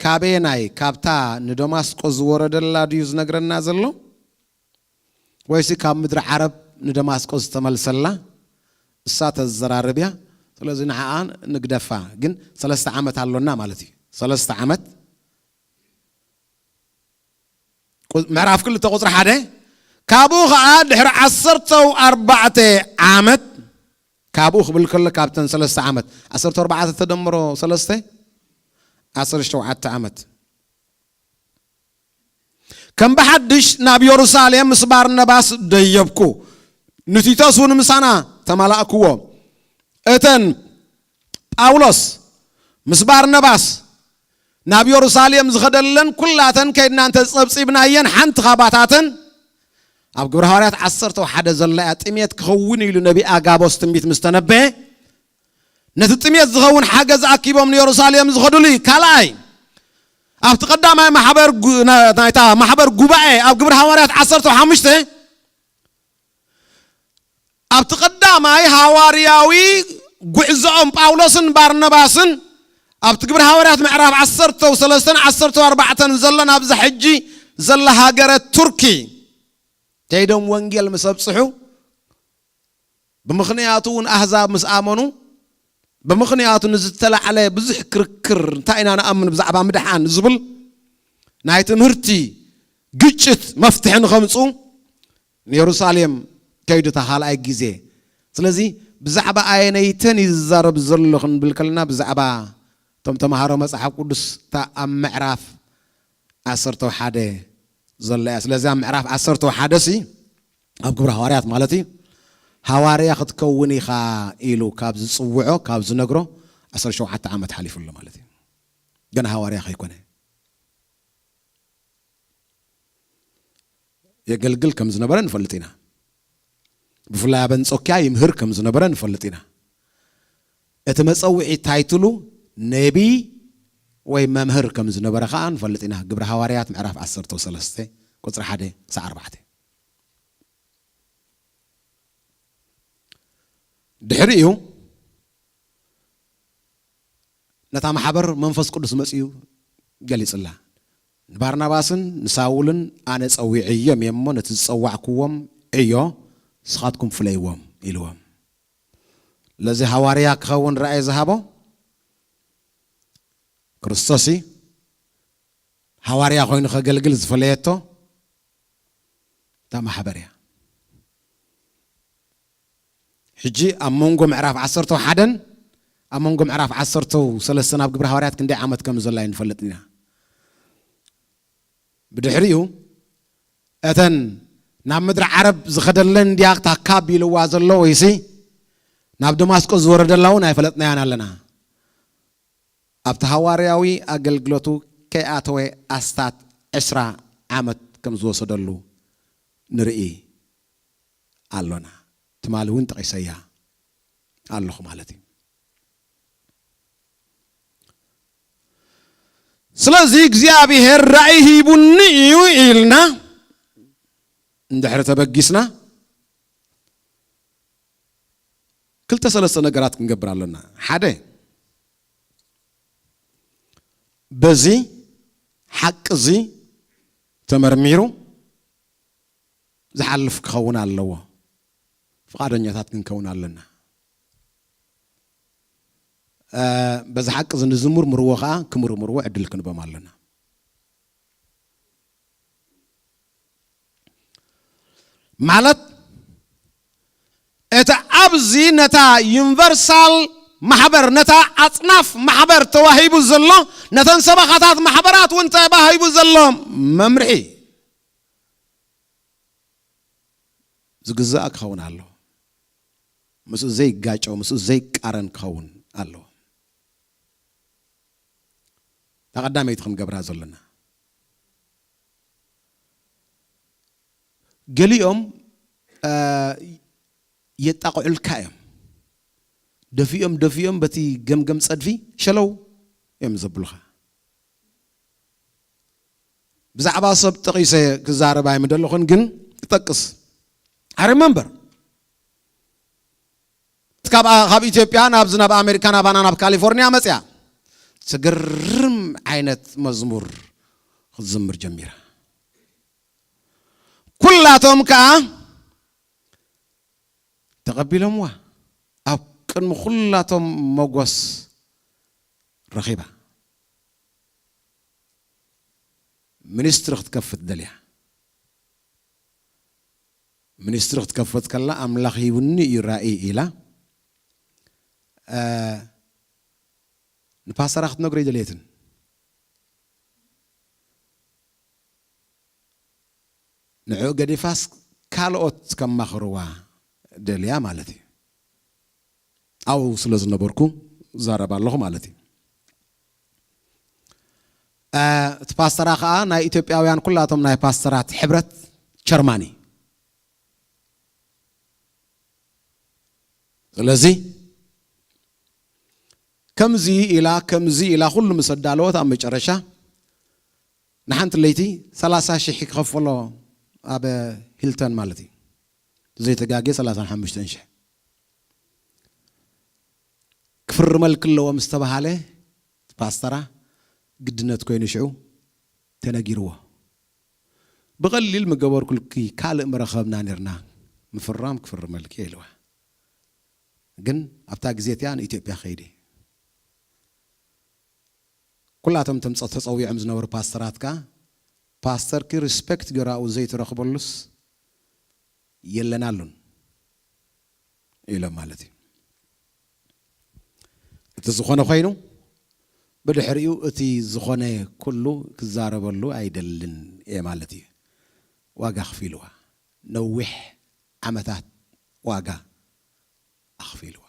ካበየናይ፣ ካብታ ንደማስቆ ዝወረደላ ድዩ ዝነግረና ዘሎ? ወይሲ ካብ ምድሪ ዓረብ ንደማስቆ ዝተመልሰላ እሳ ተዘራርብ እያ። ስለዚ ንዓኣ ንግደፋ። ግን ሰለስተ ዓመት ኣሎና ማለት እዩ። ሰለስተ ዓመት። ቁ-፣ ምዕራፍ ክልተ ቁጽሪ ሓደ፣ ካብኡ ኸኣ ድሕሪ ዓሰርተ ኣርባዕተ ዓመት፣ ካብኡ ክብል ከሎ ካብተን ሰለስተ ዓመት፣ ዓሰርተ ኣርባዕተ ተደምሮ ሰለስተ፣ ዓሰርተ ሸውዓተ ዓመት። ከም ብሓድሽ ናብ የሩሳሌም ምስ ባርነባስ ደየብኩ፣ ንቲቶስ እውን ምሳና ተማላእክዎ። እተን ጳውሎስ ምስ ባርነባስ ናብ የሩሳሌም ዝኸደለን ኩላተን ከይድና እንተ ጸብጺብናየን፣ ሓንቲ ካባታተን ኣብ ግብረ ሃዋርያት ዓሰርተ ሓደ ዘላ እያ። ጥሜት ክኸውን ኢሉ ነቢ ኣጋቦስ ትንቢት ምስ ተነበየ፣ ነቲ ጥሜት ዝኸውን ሓገዝ ኣኪቦም ንየሩሳሌም ዝኸዱሉ እዩ። ካልኣይ፣ ኣብቲ ቀዳማይ ማሕበር ጉ-፣ ና-፣ ናይታ ማሕበር ጉባኤ ኣብ ግብረ ሃዋርያት ዓሰርተ ሓሙሽተ፣ ኣብቲ ቀዳማይ ሃዋርያዊ ጉዕዞኦም ጳውሎስን ባርነባስን ኣብቲ ግብረ ሃዋርያት ምዕራፍ ዓሰርተ ሰለስተን ዓሰርተ ኣርባዕተን ዘሎን ኣብዛ ሕጂ ዘላ ሃገረ ቱርኪ ከይዶም ወንጌል ምስ ኣብጽሑ፣ ብምኽንያቱ እውን ኣህዛብ ምስ ኣመኑ፣ ብምኽንያቱ ንዝተላዕለ ብዙሕ ክርክር፣ እንታይ ኢና ንኣምን ብዛዕባ ምድሓን ዝብል ናይ ትምህርቲ ግጭት መፍትሒ ንኸምፁ ንየሩሳሌም ከይዱ እታ ካልኣይ ግዜ። ስለዚ ብዛዕባ ኣየነይተን እዩ ዝዛረብ ዘሎ ክንብል ከለና፣ ብዛዕባ እቶም ተምሃሮ መጽሓፍ ቅዱስ እታ ኣብ ምዕራፍ ዓሰርተ ሓደ ዘላ እያ። ስለዚ ኣብ ምዕራፍ ዓሰርተ ሓደ ሲ ኣብ ግብረ ሃዋርያት ማለት እዩ፣ ሃዋርያ ክትከውን ኢኻ ኢሉ ካብ ዝጽውዖ፣ ካብ ዝነግሮ ዓሰርተ ሸውዓተ ዓመት ሓሊፉ ኣሎ ማለት እዩ። ገና ሃዋርያ ከይኮነ የገልግል ከም ዝነበረ ንፈልጥ ኢና። ብፍላይ ኣብ ኣንጾኪያ ይምህር ከም ዝነበረ ንፈልጥ ኢና። እቲ መጸውዒ ታይትሉ ነቢይ ወይ መምህር ከም ዝነበረ ከኣ ንፈልጥ ኢና። ግብረ ሃዋርያት ምዕራፍ ዓሰርተ ሰለስተ ቁጽሪ ሓደ ክሳዕ ኣርባዕተ። ድሕሪኡ ነታ ማሕበር መንፈስ ቅዱስ መጺኡ ገሊጽላ። ንባርናባስን ንሳውልን ኣነ ጸዊዐዮም እየ እሞ ነቲ ዝጸዋዕክዎም ዕዮ ንስኻትኩም ፍለይዎም ኢልዎም። ለዚ ሃዋርያ ክኸውን ራእይ ዝሃቦ ክርስቶስ እዩ። ሃዋርያ ኮይኑ ከገልግል ዝፈለየቶ እታ ማሕበር እያ። ሕጂ ኣብ መንጎ ምዕራፍ ዓሰርተ ሓደን ኣብ መንጎ ምዕራፍ ዓሰርተ ሰለስተን ኣብ ግብረ ሃዋርያት ክንደይ ዓመት ከም ዘላ ንፈልጥ ኢና። ብድሕሪኡ እተን ናብ ምድሪ ዓረብ ዝኸደለን እንድያ ታካብ ኢልዋ ዘሎ ወይሲ ናብ ደማስቆ ዝወረደላ እውን ኣይፈለጥናያን ኣለና። ኣብቲ ሃዋርያዊ ኣገልግሎቱ ከይኣተወ ኣስታት ዕስራ ዓመት ከም ዝወሰደሉ ንርኢ ኣሎና። ትማሊ እውን ጠቒሰያ ኣለኹ ማለት እዩ። ስለዚ እግዚኣብሔር ራእይ ሂቡኒ እዩ ኢልና እንድሕሪ ተበጊስና ክልተ ሰለስተ ነገራት ክንገብር ኣለና። ሓደ፣ በዚ ሓቂ እዚ ተመርሚሩ ዝሓልፍ ክኸውን ኣለዎ። ፍቓደኛታት ክንከውን ኣለና። እ፣ በዚ ሓቂ እዚ ንዝምርምርዎ ኸዓ ክምርምርዎ ዕድል ክንቦም ኣለና። ማለት እቲ ኣብዚ ነታ ዩኒቨርሳል ማሕበር፣ ነታ ኣጽናፍ ማሕበር ተዋሂቡ ዘሎ፣ ነተን ሰበኻታት ማሕበራት እውን ተዋሂቡ ዘሎ መምርሒ ዝግዛእ ክኸውን ኣለዎ። ምስኡ ዘይጋጨው፣ ምስኡ ዘይቃረን ክኸውን ኣለዎ። እታ ቀዳመይቲ ክንገብራ ዘለና። ገሊኦም፣ እ፣ የጣቕዑልካ እዮም። ደፊኦም፣ ደፊኦም በቲ ገምገም ጸድፊ ሸለው እዮም ዘብሉኻ። ብዛዕባ ሰብ ጠቒሰ ክዛረብ ኣይምደለኹን፣ ግን ክጠቅስ። I remember፣ ካብ፣ ካብ ኢትዮጵያ ናብዚ፣ ናብ ኣሜሪካ፣ ናባና፣ ናብ ካሊፎርኒያ መጽያ። ዝገርም ዓይነት መዝሙር ክትዝምር ጀሚራ። ኩላቶም ከኣ ተቐቢሎምዋ። ኣብ ቅድሚ ኩላቶም መጎስ ረኺባ። ሚኒስትሪ ክትከፍት ደልያ። ሚኒስትሪ ክትከፍት ከላ፣ ኣምላኽ ሂቡኒ እዩ ራእይ ኢላ፣ እ፣ ንፓስተራ ክትነግሮ ይደልየትን። ንዕኡ ገዲፋስ ካልኦት ከማኽርዋ ደልያ ማለት እዩ። ኣብኡ ስለ ዝነበርኩ ዛረብ ኣለኹ ማለት እዩ። እ፣ እቲ ፓስተራ ኸዓ ናይ ኢትዮጵያውያን ኩላቶም ናይ ፓስተራት ሕብረት ቸርማኒ። ስለዚ ከምዚ ኢላ፣ ከምዚ ኢላ ኩሉ ምስ ኣዳለወት ኣብ መጨረሻ ንሓንቲ ለይቲ ሰላሳ ሺሕ ክኸፈሎ ኣብ ሂልተን ማለት እዩ። ዘይተጋግየ ሰላሳን ሓሙሽተን ሺሕ ክፍርመልኪ ኣለዎ ምስ ተባሃለ፣ እቲ ፓስተራ ግድነት ኮይኑ ሽዑ ተነጊርዎ። ብቐሊል ምገበርኩልኪ ካልእ ምረኸብና ኔርና፣ ምፍራም ክፍርመልኪ እየ ኢልዋ። ግን ኣብታ ግዜ እቲኣ ንኢትዮጵያ ከይደ። ኩላቶም ተምጸ-፣ ተጸዊዖም ዝነበሩ ፓስተራት ከኣ ፓስተርኪ ሪስፔክት ገይሩ ኣብኡ ዘይትረኽበሉስ የለናሉን ኢሎም ማለት እዩ። እቲ ዝኾነ ኮይኑ፣ ብድሕሪኡ እቲ ዝኾነ ኩሉ ክዛረበሉ ኣይደልን እየ ማለት እዩ። ዋጋ ኣኽፊልዋ። ነዊሕ ዓመታት ዋጋ ኣኽፊልዋ።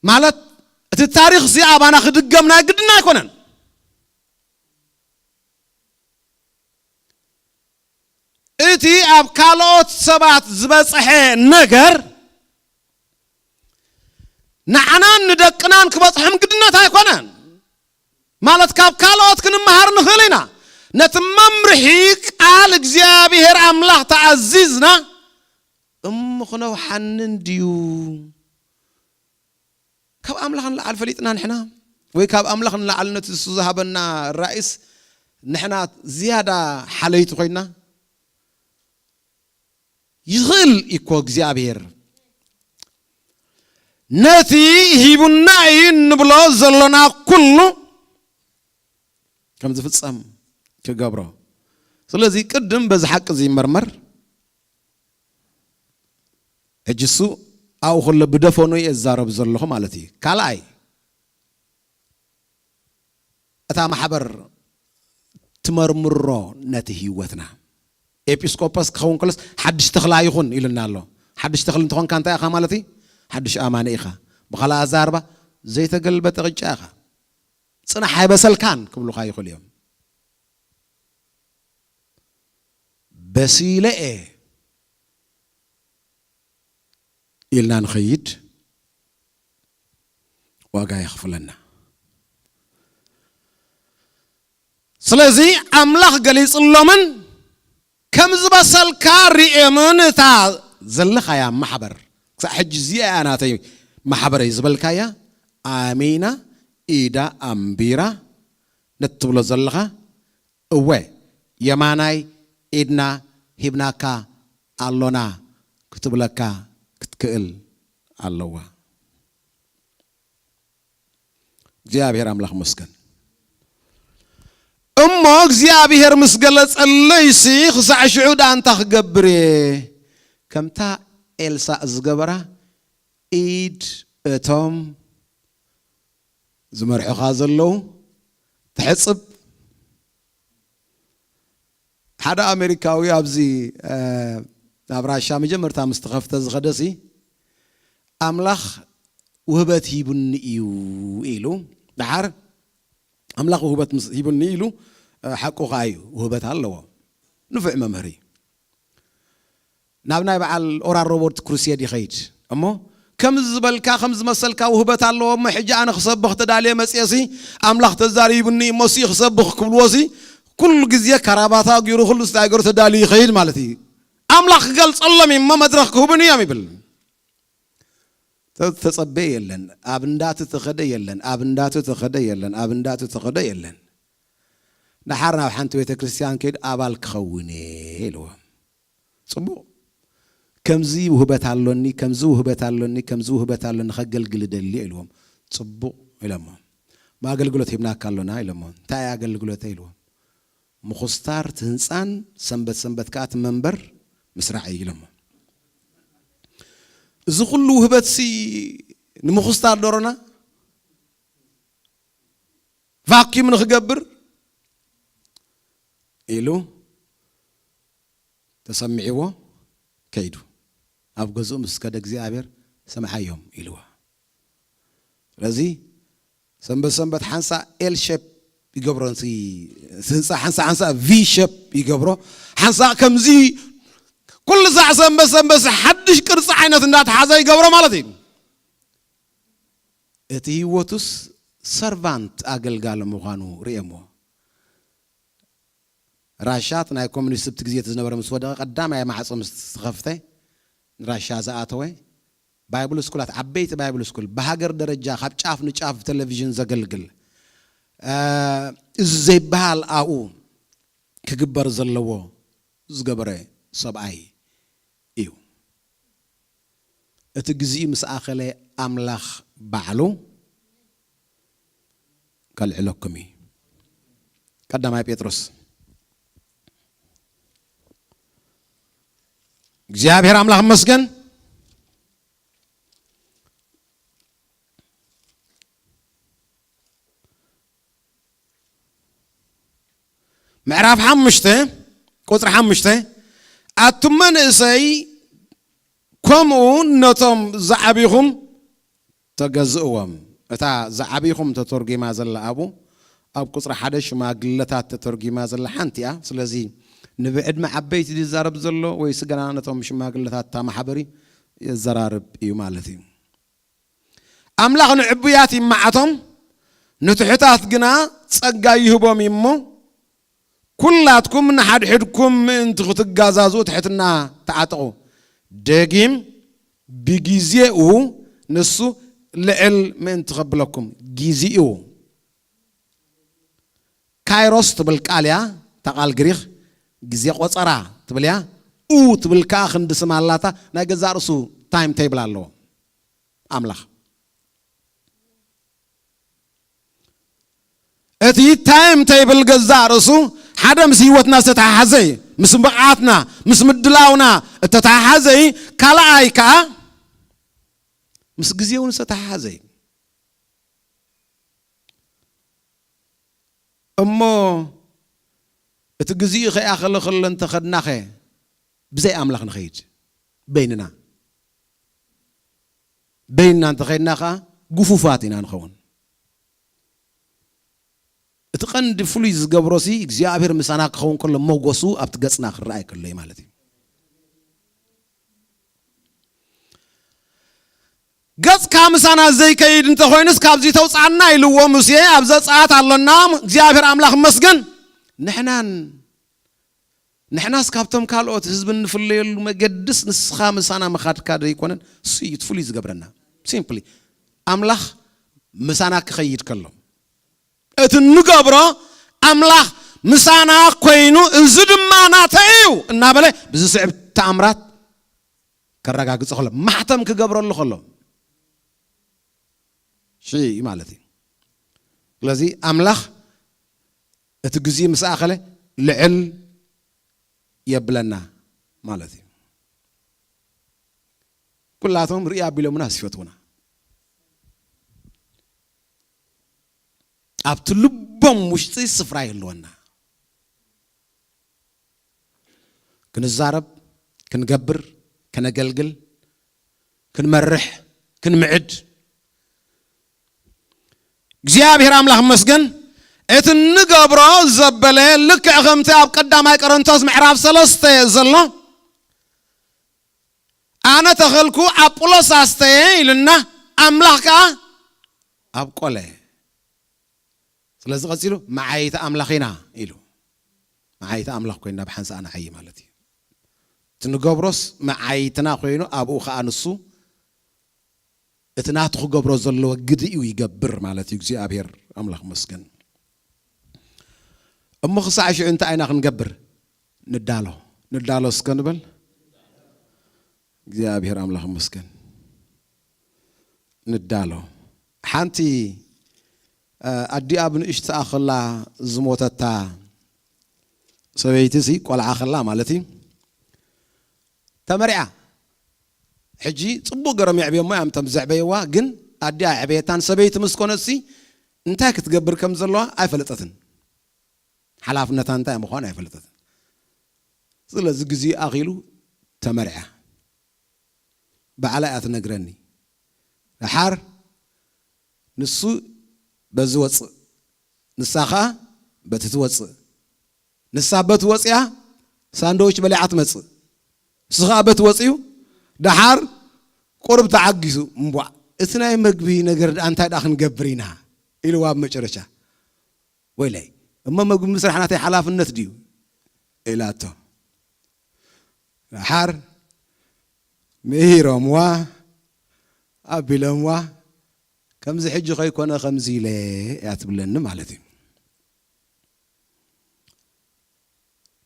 ማለት እቲ ታሪኽ እዚ ኣባና ክድገም ናይ ግድን ኣይኮነን። እቲ ኣብ ካልኦት ሰባት ዝበጽሐ ነገር ንዓናን ንደቅናን ክበጽሖም ግድነት ኣይኮነን። ማለት ካብ ካልኦት ክንመሃር ንኽእል ኢና። ነቲ መምርሒ ቃል እግዚኣብሔር ኣምላኽ ተኣዚዝና እሞ ክነውሓንን ድዩ? ካብ ኣምላኽ ንላዓል ፈሊጥና ንሕና ወይ ካብ ኣምላኽ ንላዓል ነቲ እሱ ዝሃበና ራእይስ ንሕና ዝያዳ ሓለይቲ ኮይና? ይኽእል እኮ እግዚኣብሔር ነቲ ሂቡና እዩ እንብሎ ዘሎና ኩሉ ከም ዝፍጸም ክገብሮ። ስለዚ ቅድም በዚ ሓቂ እዚ ይመርመር። ሕጂ እሱ ኣብኡ ከሎ ብደፈኑ እየ ዝዛረብ ዘለኹ ማለት እዩ። ካልኣይ እታ ማሕበር ትመርምሮ ነቲ ህይወትና። ኤጲስቆጶስ ክኸውን ከሎስ ሓድሽ ተኽላ ይኹን ኢሉና ኣሎ። ሓድሽ ተኽሊ እንተኾንካ እንታይ ኢኻ ማለት እዩ? ሓድሽ ኣማኒ ኢኻ። ብኻልእ ኣዛርባ ዘይተገልበጠ ቅጫ ኢኻ። ጽናሕ ኣይበሰልካን ክብሉኻ ይኽእሉ እዮም። በሲለ እየ ኢልና ንኸይድ ዋጋ የኽፍለና። ስለዚ ኣምላኽ ገሊጽሎምን ከም ዝበሰልካ ርእየምን እታ ዘለኻያ ማሕበር ክሳዕ ሕጂ እዚኣ እያ ናተይ ማሕበረይ ዝበልካያ ኣሚና ኢዳ ኣንቢራ ነቲ ትብሎ ዘለኻ እወ የማናይ ኢድና ሂብናካ ኣሎና ክትብለካ ክትክእል ኣለዋ። እግዚኣብሔር ኣምላኽ መስገን። እሞ እግዚኣብሔር ምስ ገለጸለይሲ ክሳዕ ሽዑ ደኣ እንታይ ክገብር እየ? ከምታ ኤልሳእ ዝገበራ ኢድ እቶም ዝመርሑኻ ዘለዉ ትሕጽብ። ሓደ ኣሜሪካዊ ኣብዚ ናብ ራሻ መጀመርታ ምስ ተኸፍተ ዝኸደሲ ኣምላኽ ውህበት ሂቡኒ እዩ ኢሉ። ደሓር ኣምላኽ ውህበት ሂቡኒ ኢሉ። ሓቁ ከኣ እዩ፣ ውህበት ኣለዎ። ንፉዕ መምህር እዩ። ናብ ናይ በዓል ኦራል ሮበርት ክሩሴድ ይኸይድ እሞ ከም ዝበልካ ከም ዝመሰልካ ውህበት ኣለዎ እሞ ሕጂ ኣነ ክሰብኽ ተዳልየ መፅየሲ ኣምላኽ ተዛሪቡኒ እሞ ሲ ክሰብኽ ክብልዎ ሲ ኩሉ ግዜ ካራባታ ገይሩ ኩሉ ስታይ ገይሩ ተዳልዩ ይኸይድ ማለት እዩ። ኣምላኽ ክገልፀሎም እዩ እሞ መድረኽ ክህቡን እዮም ይብል። ተፀበየ የለን፣ ኣብ እንዳቱ ተኸደ የለን፣ ኣብ እንዳቱ ተኸደ የለን፣ ኣብ እንዳቱ ተኸደ የለን። ደሓር ናብ ሓንቲ ቤተ ክርስቲያን ከይድ ኣባል ክኸውን እየ ኢልዎም። ጽቡቕ። ከምዚ ውህበት ኣሎኒ፣ ከምዚ ውህበት ኣሎኒ፣ ከምዚ ውህበት ኣሎኒ፣ ከገልግል እደሊ ኢልዎም። ጽቡቕ ኢሎሞ። ኣገልግሎት ሂብናካ ኣሎና ኢሎሞ። እንታይ ኣገልግሎት ኢልዎም። ምኹስታር እቲ ህንጻን ሰንበት ሰንበት ከኣ እቲ መንበር ምስራዕ እዩ ኢሎሞ። እዚ ኩሉ ውህበትሲ ንምኹስታር ዶሮና ቫኪዩም ንኽገብር ኢሉ ተሰሚዕዎ ከይዱ። ኣብ ገዝኡ ምስ ከደ እግዚኣብሔር ሰምዓዮም ኢልዎ። ስለዚ ሰንበት ሰንበት ሓንሳ ኤል ሸፕ ይገብሮ፣ ህንፃ ሓንሳ ሓንሳ ቪ ሸፕ ይገብሮ። ሓንሳ ከምዚ ኩሉ ሳዕ ሰንበት ሰንበት ሓድሽ ቅርፂ ዓይነት እንዳተሓዘ ይገብሮ ማለት እዩ። እቲ ህይወቱስ ሰርቫንት ኣገልጋሊ ምዃኑ ርእየሞ። ራሻ እቲ ናይ ኮሚኒስት ኣብቲ ግዜ እቲ ዝነበረ ምስ ወደቐ ቀዳማይ ማዕጾ ምስ ተኸፍተ ንራሻ ዝኣተወ ባይብል ስኩላት ዓበይቲ ባይብል ስኩል ብሃገር ደረጃ ካብ ጫፍ ንጫፍ ብቴሌቪዥን ዘገልግል እዚ ዘይበሃል ኣብኡ ክግበር ዘለዎ ዝገበረ ሰብኣይ እዩ። እቲ ግዚኡ ምስ ኣኸለ ኣምላኽ ባዕሉ ከልዕለኩም እዩ። ቀዳማይ ጴጥሮስ። እግዚኣብሔር ኣምላኽ ይመስገን። ምዕራፍ ሓሙሽተ ቁፅሪ ሓሙሽተ፣ ኣቱም መንእሰይ ከምኡ ነቶም ዝዓቢኹም ተገዝእዎም። እታ ዝዓቢኹም ተተርጒማ ዘላ ኣብኡ ኣብ ቁፅሪ ሓደ ሽማግለታት ተተርጒማ ዘላ ሓንቲ እያ። ስለዚ ንብዕድመ ዓበይቲ ዝዛረብ ዘሎ ወይስ ገና ነቶም ሽማግለታት እታ ማሕበር የዘራርብ እዩ ማለት እዩ። ኣምላኽ ንዕቡያት ይመዓቶም፣ ንትሑታት ግና ጸጋ ይህቦም እዩ እሞ፣ ኩላትኩም ንሓድሕድኩም ምእንቲ ክትጋዛዙ ትሕትና ተዓጠቑ። ደጊም ብጊዜኡ ንሱ ልዕል ምእንቲ ከብለኩም። ጊዜኡ። ካይሮስ ትብል ቃል እያ፣ እታ ቃል ግሪኽ። ግዜ ቆጸራ ትብል እያ። ኡ ትብል ከኣ ክንዲ ስም ኣላታ፣ ናይ ገዛእ ርእሱ ታይም ቴብል ኣለዎ ኣምላኽ። እቲ ታይም ቴብል ገዛእ ርእሱ ሓደ ምስ ህይወትና ዝተተሓሓዘ እዩ። ምስ ብቕዓትና፣ ምስ ምድላውና እተተሓሓዘ እዩ። ካልኣይ ከኣ ምስ ግዜ እውን ዝተተሓሓዘ እዩ። እሞ እቲ ግዜኡ ከይኣኸለ ከሎ እንተኸድናኸ ብዘይ ኣምላኽ ንኸይድ በይንና። በይንና እንተኸይድና ከኣ ግፉፋት ኢና ንኸውን። እቲ ቀንዲ ፍሉይ ዝገብሮሲ እግዚኣብሔር ምሳና ክኸውን ከሎ ሞገሱ ኣብቲ ገጽና ክረኣይ ከሎ እዩ ማለት እዩ። ገጽካ ምሳና ዘይከይድ እንተኾይኑስ ካብዚ ተውፅኣና ኢልዎ ሙሴ ኣብ ዘጸኣት ኣሎና። እግዚኣብሔር ኣምላኽ ይመስገን። ንሕናን ንሕናስ ካብቶም ካልኦት ህዝቢ እንፍለየሉ መገድስ ንስኻ ምሳና ምኻድካ ዶ ኣይኮነን? እሱ እዩ እቲ ፍሉይ ዝገብረና። ሲምፕሊ ኣምላኽ ምሳና ክኸይድ ከሎ እቲ እንገብሮ ኣምላኽ ምሳና ኮይኑ እዚ ድማ ናተይ እዩ እናበለ ብዝስዕብ ተኣምራት ከረጋግጾ ከሎ ማሕተም ክገብረሉ ከሎ ሺ ማለት እዩ። ስለዚ ኣምላኽ እቲ ግዜ ምስ ኣኸለ ልዕል የብለና ማለት እዩ። ኩላቶም ርኢ ኣቢሎምና ይፈትውና። ኣብቲ ልቦም ውሽጢ ስፍራ የለወና። ክንዛረብ፣ ክንገብር፣ ከነገልግል፣ ክንመርሕ፣ ክንምዕድ እግዚኣብሔር ኣምላኽ መስገን። እቲ እንገብሮ ዘበለ ልክዕ ከምቲ ኣብ ቀዳማይ ቆሮንቶስ ምዕራፍ ሰለስተ ዘሎ ኣነ ተኸልኩ ኣጵሎስ ኣስተየ ኢልና ኣምላኽ ከኣ ኣብቆለ። ስለዚ ቀጺሉ መዓይቲ ኣምላኽ ኢና ኢሉ። መዓይቲ ኣምላኽ ኮይና ብሓንሳእ ንዓዪ ማለት እዩ። እቲ ንገብሮስ መዓይትና ኮይኑ ኣብኡ ከኣ ንሱ እቲ ናቱ ክገብሮ ዘለዎ ግድኡ ይገብር ማለት እዩ። እግዚኣብሔር ኣምላኽ መስገን። እሞ ክሳዕ ሽዑ እንታይ ኢና ክንገብር? ንዳሎ። ንዳሎ እስከ ንበል። እግዚኣብሔር ኣምላኽ መስገን። ንዳሎ። ሓንቲ ኣዲኣ ብንእሽትኣ ከላ ዝሞተታ ሰበይቲ ሲ ቆልዓ ከላ ማለት እዩ ተመሪዓ። ሕጂ ጽቡቕ ገሮም የዕብዮሞ እዮም እቶም ዘዕበይዋ፣ ግን ኣዲኣ ኣዕበየታን ሰበይቲ ምስ ኮነትሲ እንታይ ክትገብር ከም ዘለዋ ኣይፈለጠትን። ሓላፍነታ እንታይ ምዃኑ ኣይፈለጠትን። ስለዚ ግዜ ኣኺሉ ተመርዓ። ባዕላ እያ ትነግረኒ። ደሓር ንሱ በዚ ወፅእ፣ ንሳ ኸዓ በቲ ትወፅእ። ንሳ በቲ ወፅያ ሳንዶዊች በሊዓ ትመፅእ፣ ንሱ ኸዓ በቲ ወፅዩ። ደሓር ቁሩብ ተዓጊሱ፣ እምቧዕ እቲ ናይ መግቢ ነገር ደኣ እንታይ ደኣ ክንገብር ኢና ኢልዋ ኣብ መጨረሻ። ወይለይ እሞ መግቢ ምስራሕ ናተይ ሓላፍነት ድዩ ኢላቶ። ደሓር ምሂሮምዋ ኣቢሎምዋ። ከምዚ ሕጂ ከይኮነ ከምዚ ኢለ እያ ትብለኒ ማለት እዩ።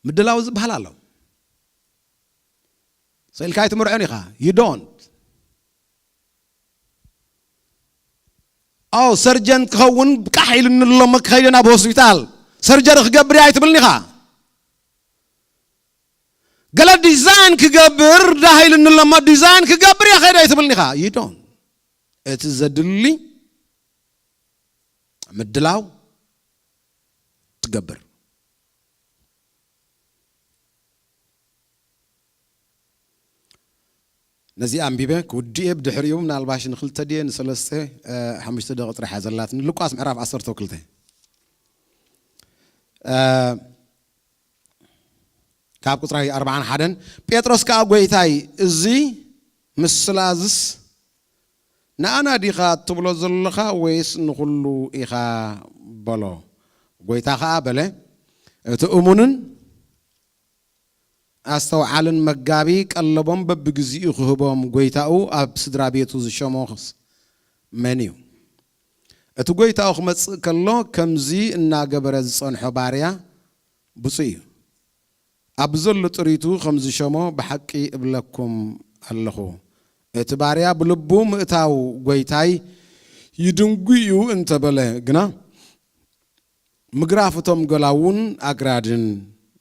ምድላው ዝበሃል ኣሎ። ሰኢልካ ኣይትምርዖን ኢኻ። You don't ኣው ሰርጀን ክኸውን ቃሕ ኢሉኒ ኣሎ እሞ ክኸይደ ናብ ሆስፒታል ሰርጀሪ ክገብር እየ ኣይትብልኒ ኢኻ። ገለ ዲዛይን ክገብር ዳህ ኢሉኒ ኣሎ እሞ ዲዛይን ክገብር እየ ከይደ ኣይትብልኒ ኢኻ። You don't እቲ ዘድሊ ምድላው ትገብር። ነዚ ኣንቢበ ክውድእ እየ። ብድሕሪኡ ምናልባሽ ንክልተ ድየ ንሰለስተ ሓሙሽተ ደቂ ጥራሕ እያ ዘላትኒ። ሉቃስ ምዕራፍ ዓሰርተ ክልተ ካብ ቁፅሪ ኣርባዓን ሓደን። ጴጥሮስ ከዓ ጎይታይ እዚ ምስላዝስ ንኣና ዲኻ እትብሎ ዘለኻ ወይስ ንኹሉ ኢኻ? በሎ። ጐይታ ኸኣ በለ፣ እቲ እሙንን ኣስተውዓልን መጋቢ ቀለቦም በብግዚኡ ክህቦም ጐይታኡ ኣብ ስድራ ቤቱ ዝሸሞስ መን እዩ? እቲ ጐይታኡ ክመጽእ ከሎ ከምዚ እናገበረ ዝጸንሖ ባርያ ብፁእ እዩ። ኣብ ዘሎ ጥሪቱ ከም ዝሸሞ ብሓቂ እብለኩም ኣለኹ። እቲ ባርያ ብልቡ ምእታው ጐይታይ ይድንጉ እዩ እንተበለ ግና፣ ምግራፍ እቶም ገላዉን ኣግራድን፣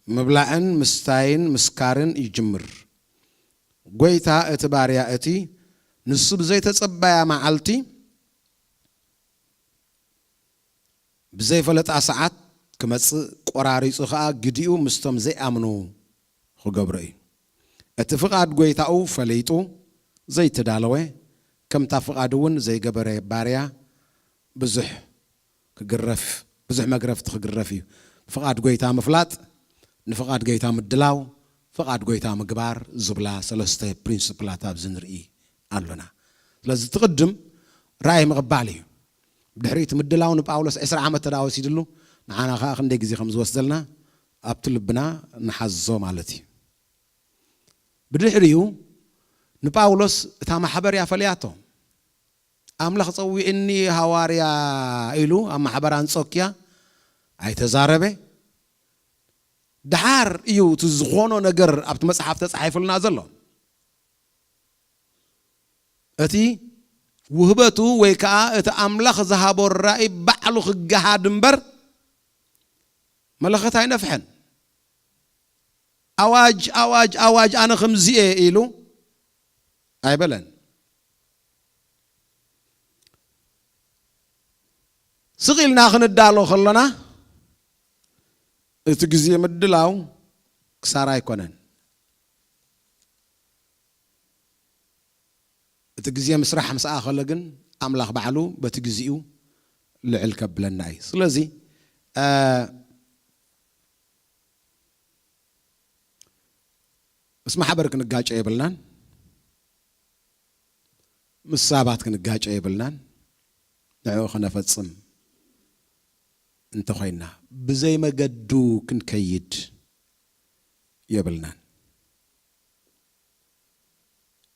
ምብላዕን ምስታይን ምስካርን ይጅምር። ጐይታ እቲ ባርያ እቲ ንሱ ብዘይተጸባያ መዓልቲ፣ ብዘይፈለጣ ሰዓት ክመጽእ፣ ቆራሪጹ ኸኣ ግዲኡ ምስቶም ዘይኣምኑ ክገብሮ እዩ። እቲ ፍቓድ ጐይታኡ ፈሊጡ ዘይተዳለወ፣ ከምታ ፍቓዱ እውን ዘይገበረ ባርያ ብዙሕ ክግረፍ፣ ብዙሕ መግረፍቲ ክግረፍ እዩ። ፍቓድ ጐይታ ምፍላጥ፣ ንፍቓድ ጐይታ ምድላው፣ ፍቓድ ጐይታ ምግባር ዝብላ ሰለስተ ፕሪንስፕላት ኣብዚ ንርኢ ኣሎና። ስለዚ እቲ ቅድም ራእይ ምቕባል እዩ። ብድሕሪ እቲ ምድላው ንጳውሎስ ዕስራ ዓመት ተዳ ወሲድሉ፣ ንዓና ኸኣ ክንደይ ግዜ ከም ዝወስደልና ኣብቲ ልብና ንሓዞ ማለት እዩ። ብድሕሪኡ ንጳውሎስ እታ ማሕበር እያ ፈልያቶ። ኣምላኽ ጸዊዕኒ ሃዋርያ ኢሉ ኣብ ማሕበር ኣንጾክያ ኣይተዛረበ። ደሓር እዩ እቲ ዝኾኖ ነገር ኣብቲ መጽሓፍ ተጻሒፉልና ዘሎ። እቲ ውህበቱ ወይ ከኣ እቲ ኣምላኽ ዝሃቦ ራእይ ባዕሉ ክገሃድ እምበር መለኸት ኣይነፍሐን። ኣዋጅ፣ ኣዋጅ፣ ኣዋጅ፣ ኣነ ከምዚ እየ ኢሉ ኣይበለን። ስቕ ኢልና ክንዳሎ ከሎና እቲ ግዜ ምድላው ክሳራ ኣይኮነን። እቲ ግዜ ምስራሕ ምስ ኣኸለ ግን ኣምላኽ ባዕሉ በቲ ግዜኡ ልዕል ከብለና እዩ። ስለዚ፣ እ፣ ምስ ማሕበር ክንጋጨ የብልናን፣ ምስ ሰባት ክንጋጨ የብልናን። ንዕኡ ክነፈጽም እንተኾይንና፣ ብዘይ መገዱ ክንከይድ የብልናን።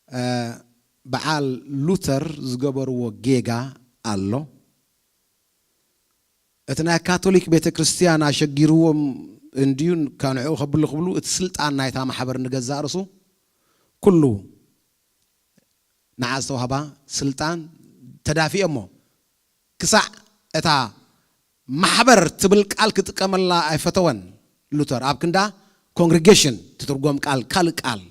እ፣ በዓል ሉተር ዝገበርዎ ጌጋ ኣሎ። እቲ ናይ ካቶሊክ ቤተ ክርስቲያን ኣሸጊርዎም እንድዩ፣ ካብ ንዕኡ ከብሉ ክብሉ፣ እቲ ስልጣን ናይታ ማሕበር ንገዛእ ርእሱ ኩሉ ንዓ ዝተዋህባ ስልጣን ተዳፊኦሞ። ክሳዕ እታ ማሕበር ትብል ቃል ክጥቀመላ ኣይፈተወን ሉተር። ኣብ ክንዳ ኮንግሪጌሽን ትትርጎም ቃል፣ ካልእ ቃል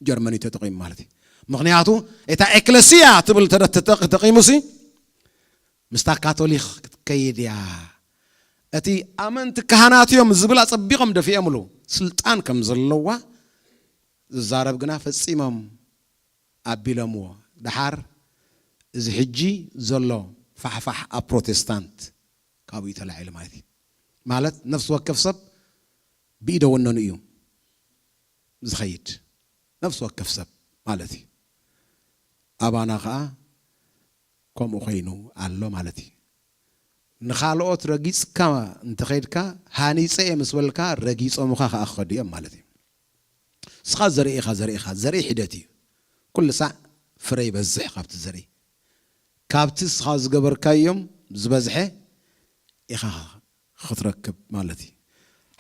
ጀርመኒ ተጠቒሙ ማለት እዩ። ምኽንያቱ እታ ኤክለሲያ ትብል ተደ-፣ ተጠ-፣ ተጠቒሙሲ ምስታ ካቶሊክ ክትከይድ እያ። እቲ ኣመንቲ ካህናት እዮም ዝብል ኣጸቢቖም ደፊኦምሉ። ስልጣን ከም ዘለዋ ዝዛረብ ግና ፈጺሞም ኣቢሎምዎ። ደሓር እዚ ሕጂ ዘሎ ፋሕፋሕ ኣብ ፕሮቴስታንት ካብኡ እዩ ተላዒሉ ማለት እዩ። ማለት ነፍሲ ወከፍ ሰብ ብኢደ ወነኑ እዩ ዝኸይድ። ነፍሲ ወከፍ ሰብ ማለት እዩ። ኣባና ኸኣ ከምኡ ኮይኑ ኣሎ ማለት እዩ። ንኻልኦት ረጊጽካ እንተኸይድካ፣ ሃኒጸ እየ ምስ በልካ፣ ረጊጾምኻ ኸኣ ክኸዱ እዮም ማለት እዩ። ንስኻ ዘርኢ ኢኻ ዘሪእኻ፣ ዘርኢ ሒደት እዩ። ኩሉ ሳዕ ፍረ ይበዝሕ ካብቲ ዘርኢ። ካብቲ ንስኻ ዝገበርካዮም ዝበዝሐ ኢኻ ክትረክብ ማለት እዩ።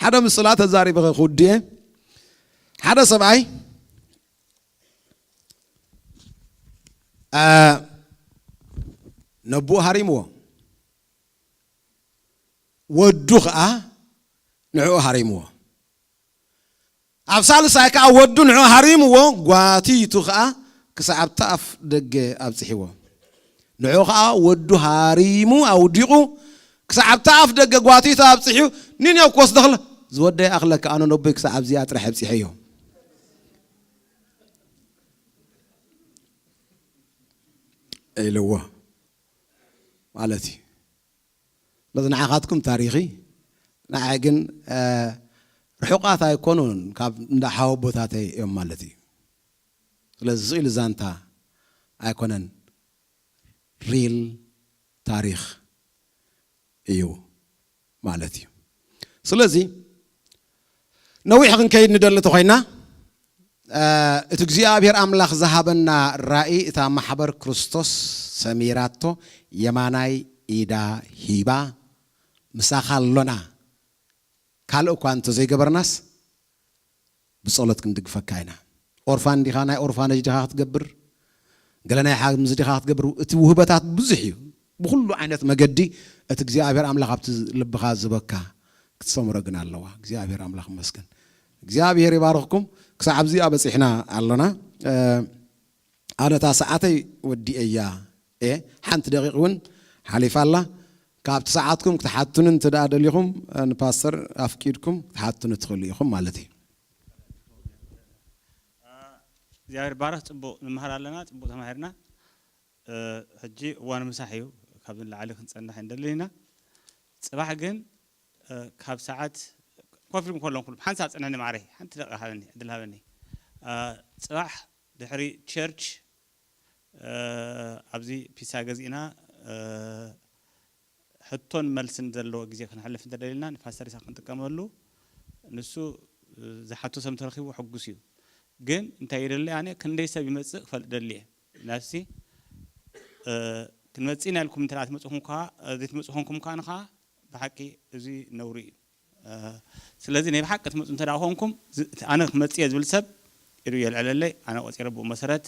ሓደ ምስላ ተዛሪበ ክውድእ እየ። ሓደ ሰብኣይ፣ አ፣ ነቦኡ ሃሪምዎ። ወዱ ኸኣ ንዕኡ ሃሪምዎ። ኣብ ሳልሳይ ከኣ ወዱ ንዕኡ ሃሪምዎ፣ ጓቲቱ ኸኣ ክሳዕ ኣብቲ ኣፍ ደገ ኣብጺሕዎ። ንዕኡ ኸኣ ወዱ ሃሪሙ ኣውዲቑ፣ ክሳዕ ኣብቲ ኣፍ ደገ ጓቲቱ ኣብጺሑ፣ ኒንዮ ክወስዶ ከሎ፣ "ዝወደይ ኣኽለካ፣ ኣነ ነቦይ ክሳዕ ኣብዚኣ ጥራሕ ኣብጺሐዮ" ኢልዎ ማለት እዩ። ስለዚ ንዓኻትኩም ታሪኺ፣ ንዓይ ግን፣ እ፣ ርሑቓት ኣይኮኑን፣ ካብ እንዳ ሓወቦታተይ እዮም ማለት እዩ። ስለዚ ስቕ ኢሉ ዛንታ ኣይኮነን። ሪል ታሪኽ እዩ ማለት እዩ። ስለዚ ነዊሕ ክንከይድ ንደሊ ተኾይና፣ እ፣ እቲ እግዚኣብሔር ኣምላኽ ዝሃበና ራእይ፣ እታ ማሕበር ክርስቶስ ሰሚራቶ፣ የማናይ ኢዳ ሂባ ምሳኻ ኣሎና፣ ካልእ እኳ እንተዘይገበርናስ ብጸሎት ክንድግፈካ ኢና። ኦርፋን ዲኻ፣ ናይ ኦርፋነጅ ዲኻ ክትገብር፣ ገለ ናይ ሓምዚ ዲኻ ክትገብር፣ እቲ ውህበታት ብዙሕ እዩ። ብኹሉ ዓይነት መገዲ እቲ እግዚኣብሔር ኣምላኽ ኣብቲ ልብኻ ዝበካ ክትሰምሮ ግን ኣለዋ። እግዚኣብሔር ኣምላኽ ይመስገን። እግዚኣብሔር ይባርኽኩም። ክሳብ ኣብዚኣ በጺሕና ኣሎና። እ፣ ኣነ እታ ሰዓተይ ወዲኤያ እየ። ሓንቲ ደቂቕ እውን ሓሊፋ ኣላ። ካብቲ ሰዓትኩም ክትሓቱኒ እንተ ደኣ ደሊኹም፣ እ፣ ንፓስተር ኣፍቂድኩም ክትሓቱኒ ትኽእሉ ኢኹም ማለት እዩ። እግዚኣብሔር ባረኽ። ጽቡቕ ንመሃር ኣለና፣ ጽቡቕ ተማሂርና። እ፣ ሕጂ እዋን ምሳሕ እዩ፣ ካብዚ ንላዕሊ ክንጸንሕ ንደሊ ኢና። ጽባሕ ግን፣ እ፣ ካብ ሰዓት ኮፍ ኢልኩም ከለኹም ኩሉ ሓንሳብ ጽንሕኒ ማዕረይ፣ ሓንቲ ደቂቕ ሃበኒ፣ ዕድል ሃበኒ። እ፣ ጽባሕ ድሕሪ ቸርች፣ እ፣ ኣብዚ ፒሳ ገዚእና፣ እ፣ ሕቶን መልስን ዘለዎ ግዜ ክነሕልፍ እንተደሊልና ንፓስተር ኢሳቅ ክንጥቀመሉ፣ ንሱ ዝሓቶ ሰብ እንተረኺቡ ሕጉስ እዩ። ግን እንታይ ይደሊ ኣነ ክንደይ ሰብ ይመጽእ ክፈልጥ ደሊ እየ። ናብሲ፣ እ፣ ክንመጽእ ኢና ኢልኩም እንተ ደኣ ትመጽኡ ኮንኩም ከኣ፣ ዘይትመጽኡ ኮንኩም ከኣ ንኸኣ ብሓቂ እዚ ነውሪ እዩ። እ፣ ስለዚ ናይ ብሓቂ ትመጽኡ እንተ ደኣ ኮንኩም፣ ዝ-፣ ኣነ ክመጽእ እየ ዝብል ሰብ ኢዱ የልዕለለይ፣ ኣነ ቆጺረ ብኡ መሰረት፣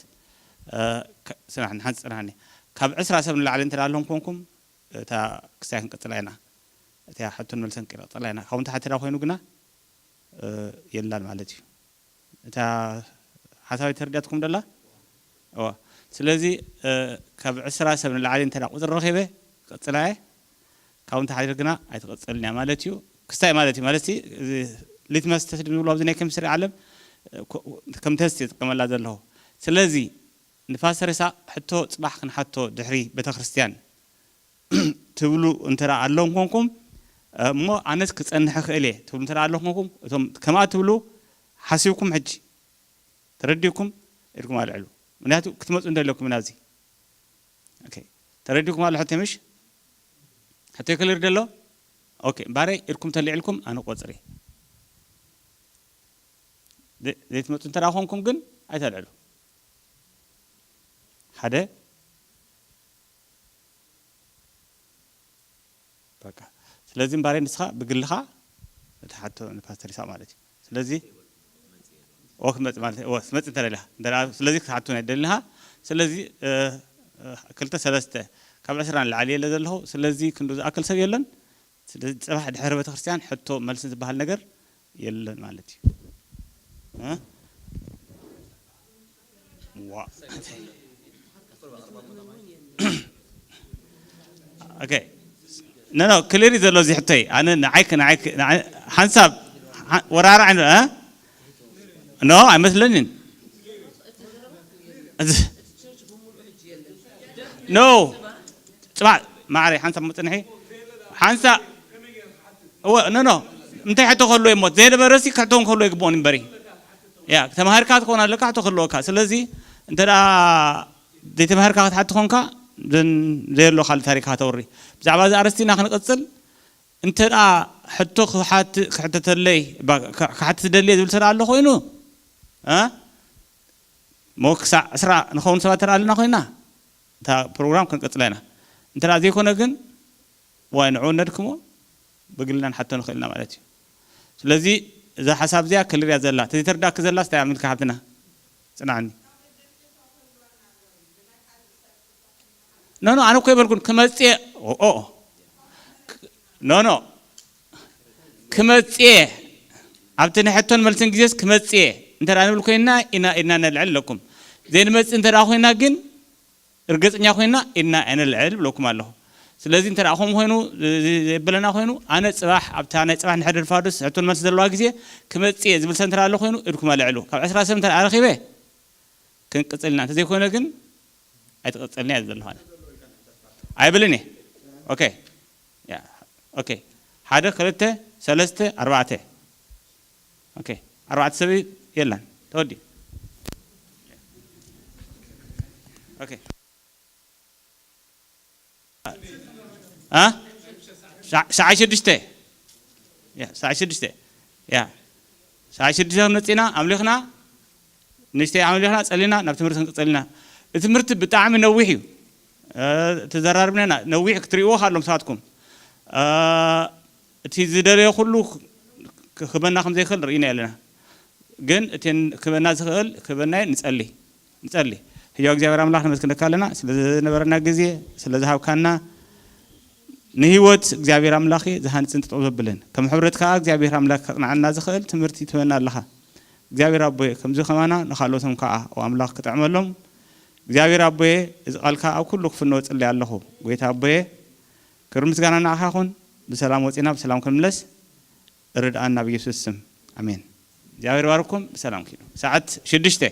እ፣ ከ-፣ ስማዕኒ፣ ሓንቲ ጽንሓኒ። ካብ ዕስራ ሰብ ንላዕሊ እንተ ደኣ ኣለኹም ኮንኩም፣ እታ ክስታይ ክንቅጽላ ኢና። እቲኣ ሕቶን መልሰን ክንቅጽላ ኢና። ካብኡ ንታሕቲ እንተ ደኣ ኮይኑ ግና፣ እ፣ የላን ማለት እዩ። እታ ሓሳበይ ተረዲኣትኩም ደላ? እዋ። ስለዚ፣ እ፣ ካብ ዕስራ ሰብ ንላዕሊ እንተ ደኣ ቁጽሪ ረኺበ፣ ክቕጽላ እየ። ካብኡ ንታሕቲ ግና ኣይትቕጽልን እያ ማለት እዩ። ክስታይ ማለት እዩ። ማለት እዚ ሊትመስ ተስት ዝብሉ ኣብዚ ናይ ኬሚስትሪ ዓለም፣ እ፣ ኮ-፣ ከም ተስት ይጥቀመላ ዘለኹ። ስለዚ ንፓስተር ይስሓቅ ሕቶ ጽባሕ ክንሓቶ ድሕሪ ቤተክርስትያን ትብሉ እንተ ደኣ ኣለኹም ኮንኩም፣ እሞ ኣነስ ክጸንሕ እኽእል እየ ትብሉ እንተ ደኣ ኣለኹም ኮንኩም፣ እቶም ከምኣ ትብሉ ሓሲብኩም ሕጂ ተረዲእኩም ኢድኩም ኣልዕሉ። ምኽንያቱ ክትመጹ እንተለኩም ናብዚ። ኦኬ። ተረዲእኩም ኣሎ ሕቶይ ምሽ? ሕቶይ ክሊር ደሎ? ኦኬ። እምበኣረይ ኢድኩም ተልዒልኩም ኣነ ቆጽሪ። ዘ-፣ ዘይትመጹ እንተ ደኣ ኮንኩም ግን ኣይተልዕሉ። ሓደ። በቃ። ስለዚ እምበኣረይ ንስኻ ብግልኻ እቲ ሓቶ ንፓስተር ይስሓቅ ማለት እዩ። ስለዚ ኦ ክትመጽእ ማለት ኦ ክትመጽእ እንተ ደሊኻ። እንተ ደኣ ስለዚ ክትሓቶ ናይ ደሊኻ። ስለዚ፣ እ፣ እ፣ ክልተ ሰለስተ ካብ ዕስራ ንላዕሊ የለ ዘለኹ። ስለዚ ክንዱ ዝኣክል ሰብ የለን። ስለዚ ጽባሕ ድሕሪ ቤተክርስትያን ሕቶ መልሲ ዝበሃል ነገር የለን ማለት እዩ። እ? ዋ። ኦኬ። ኖ፣ ኖ፣ ክሊር እዩ ዘሎ እዚ ሕቶይ። ኣነ ንዓይ ክ-፣ ንዓይ ክ-፣ ንዓይ ሓንሳብ፣ ሓ-፣ ወራራ ዓይነ፣ እ? ኖ፣ ኣይመስለንን። እዚ፣ ኖ፣ ጽባሕ፣ ማዕረይ፣ ሓንሳብ መጽንሒ፣ ሓንሳብ፣ እወ፣ ኖ፣ ኖ፣ እንታይ ሕቶ ከሎ እሞ፣ ዘይነበረ ሲ ክሕቶ ከሎ ይግብኦን እምበሪ። ያ፣ ተማሂርካ ትኸውን ኣለካ፣ ሕቶ ክህልወካ። ስለዚ፣ እንተ ደኣ ዘይተማሂርካ ክትሓቲ ኮንካ፣ ዘን-፣ ዘየሎ ካልእ ታሪክ ከተውሪ። ብዛዕባ እዚ ኣርእስቲ ኢና ክንቅጽል። እንተ ደኣ ሕቶ ክሓት-፣ ክሕተተለይ፣ ባ-፣ ክ-፣ ክሓትት ደልየ ዝብል ሰብ ኣሎ ኮይኑ፣ እ? እሞ ክሳዕ ዕስራ ንኸውን ሰባት እንተ ደኣ ኣለና ኮይና፣ እታ ፕሮግራም ክንቅጽላ ኢና። እንተ ደኣ ዘይኮነ ግን፣ ዋይ ንዕኡ ነድክሞ፣ ብግልና ንሓቶ ንኽእል ኢና ማለት እዩ። ስለዚ እዛ ሓሳብ እዚኣ ክልር እያ ዘላ። ተዘይተረዳእኪ ዘላስ እንታይ ኣሚልካ ሓብትና? ጽናዕኒ። ኖ፣ ኖ፣ ኣነ እኮ ይበልኩን ክመጽእ እየ። ኦ፣ ኦ። ኖ፣ ኖ። ክመጽእ እየ። ኣብቲ ናይ ሕቶን መልስን ግዜስ ክመጽእ እየ። እንተ ደኣ ንብል ኮይንና ኢና፣ ኢና ነልዕል ኣለኩም። ዘይንመጽእ እንተ ደኣ ኮይና ግን እርግጸኛ ኮይና ኢድና ኣይነልዕል እብለኩም ኣለኹ። ስለዚ እንተ ደኣ ከምኡ ኮይኑ፣ ዘ-፣ ዘ-፣ ዘየበለና ኮይኑ፣ ኣነ ጽባሕ ኣብታ ናይ ጽባሕ ንሕድር ፋዱስ ሕቶን መልሲ ዘለዋ ግዜ ክመጽእ እየ ዝብል ሰብ እንተ ደኣ ኣሎ ኮይኑ፣ ኢድኩም ኣልዕሉ። ካብ ዕስራ ሰብ እንተ ደኣ ረኺበ ክንቅጽል ኢና። እንተ ዘይኮነ ግን ኣይትቐጽልን እያ ዝብል ኣለኹ ኣነ። ኣይብልን እየ። ኦኬ። ያ። ኦኬ። ሓደ፣ ክልተ፣ ሰለስተ፣ ኣርባዕተ። ኦኬ። ኣርባዕተ ሰብ የላን። ተወዲኡ። ኦኬ። እ? ሰዓ- ሰዓት ሽዱሽተ። ያ፣ ሰዓት ሽዱሽተ። ያ። ሰዓት ሽዱሽተ ክንመጽእ ኢና፣ ኣምሊኽና፣ ንእሽተይ ኣምሊኽና፣ ጸሊና፣ ናብ ትምህርቲ ክንቅጽል ኢና። እቲ ትምህርቲ ብጣዕሚ ነዊሕ እዩ። እ፣ ተዘራርብና ኢና። ነዊሕ ክትርእይዎ ከሎ ምሳትኩም። እ፣ እቲ ዝደለዮ ኩሉ ክ- ክበና ከም ዘይክእል ርኢና ኣለና። ግን እቲ ክበና ዝኽእል ክበና ንጸሊ። ንጸሊ። ህያው እግዚኣብሔር ኣምላኽ ነመስግነካ ኣለና ስለ ዝነበረና ግዜ፣ ስለ ዝሃብካና ንህይወት እግዚኣብሔር ኣምላኽ ዝሃንጽን ጠጠው ዘብልን። ከም ሕብረት ከኣ እግዚኣብሔር ኣምላኽ ከጽንዓና ዝኽእል ትምህርቲ ትበና ኣለኻ። እግዚኣብሔር ኣቦየ፣ ከምዚ ከማና ንኻልኦቶም ከኣ፣ ኦ ኣምላኽ፣ ክጥዕመሎም። እግዚኣብሔር ኣቦየ፣ እዚ ቃልካ ኣብ ኩሉ ክፍኖ እጽሊ ኣለኹ። ጎይታ ኣቦየ፣ ክብሪ ምስጋና ንዓኻ ይኹን። ብሰላም ወጺና ብሰላም ክንምለስ ርድኣና ብየሱስ ስም። ኣሜን። እግዚኣብሔር ባርኩም። ብሰላም ኪዱ። ሰዓት ሽዱሽተ።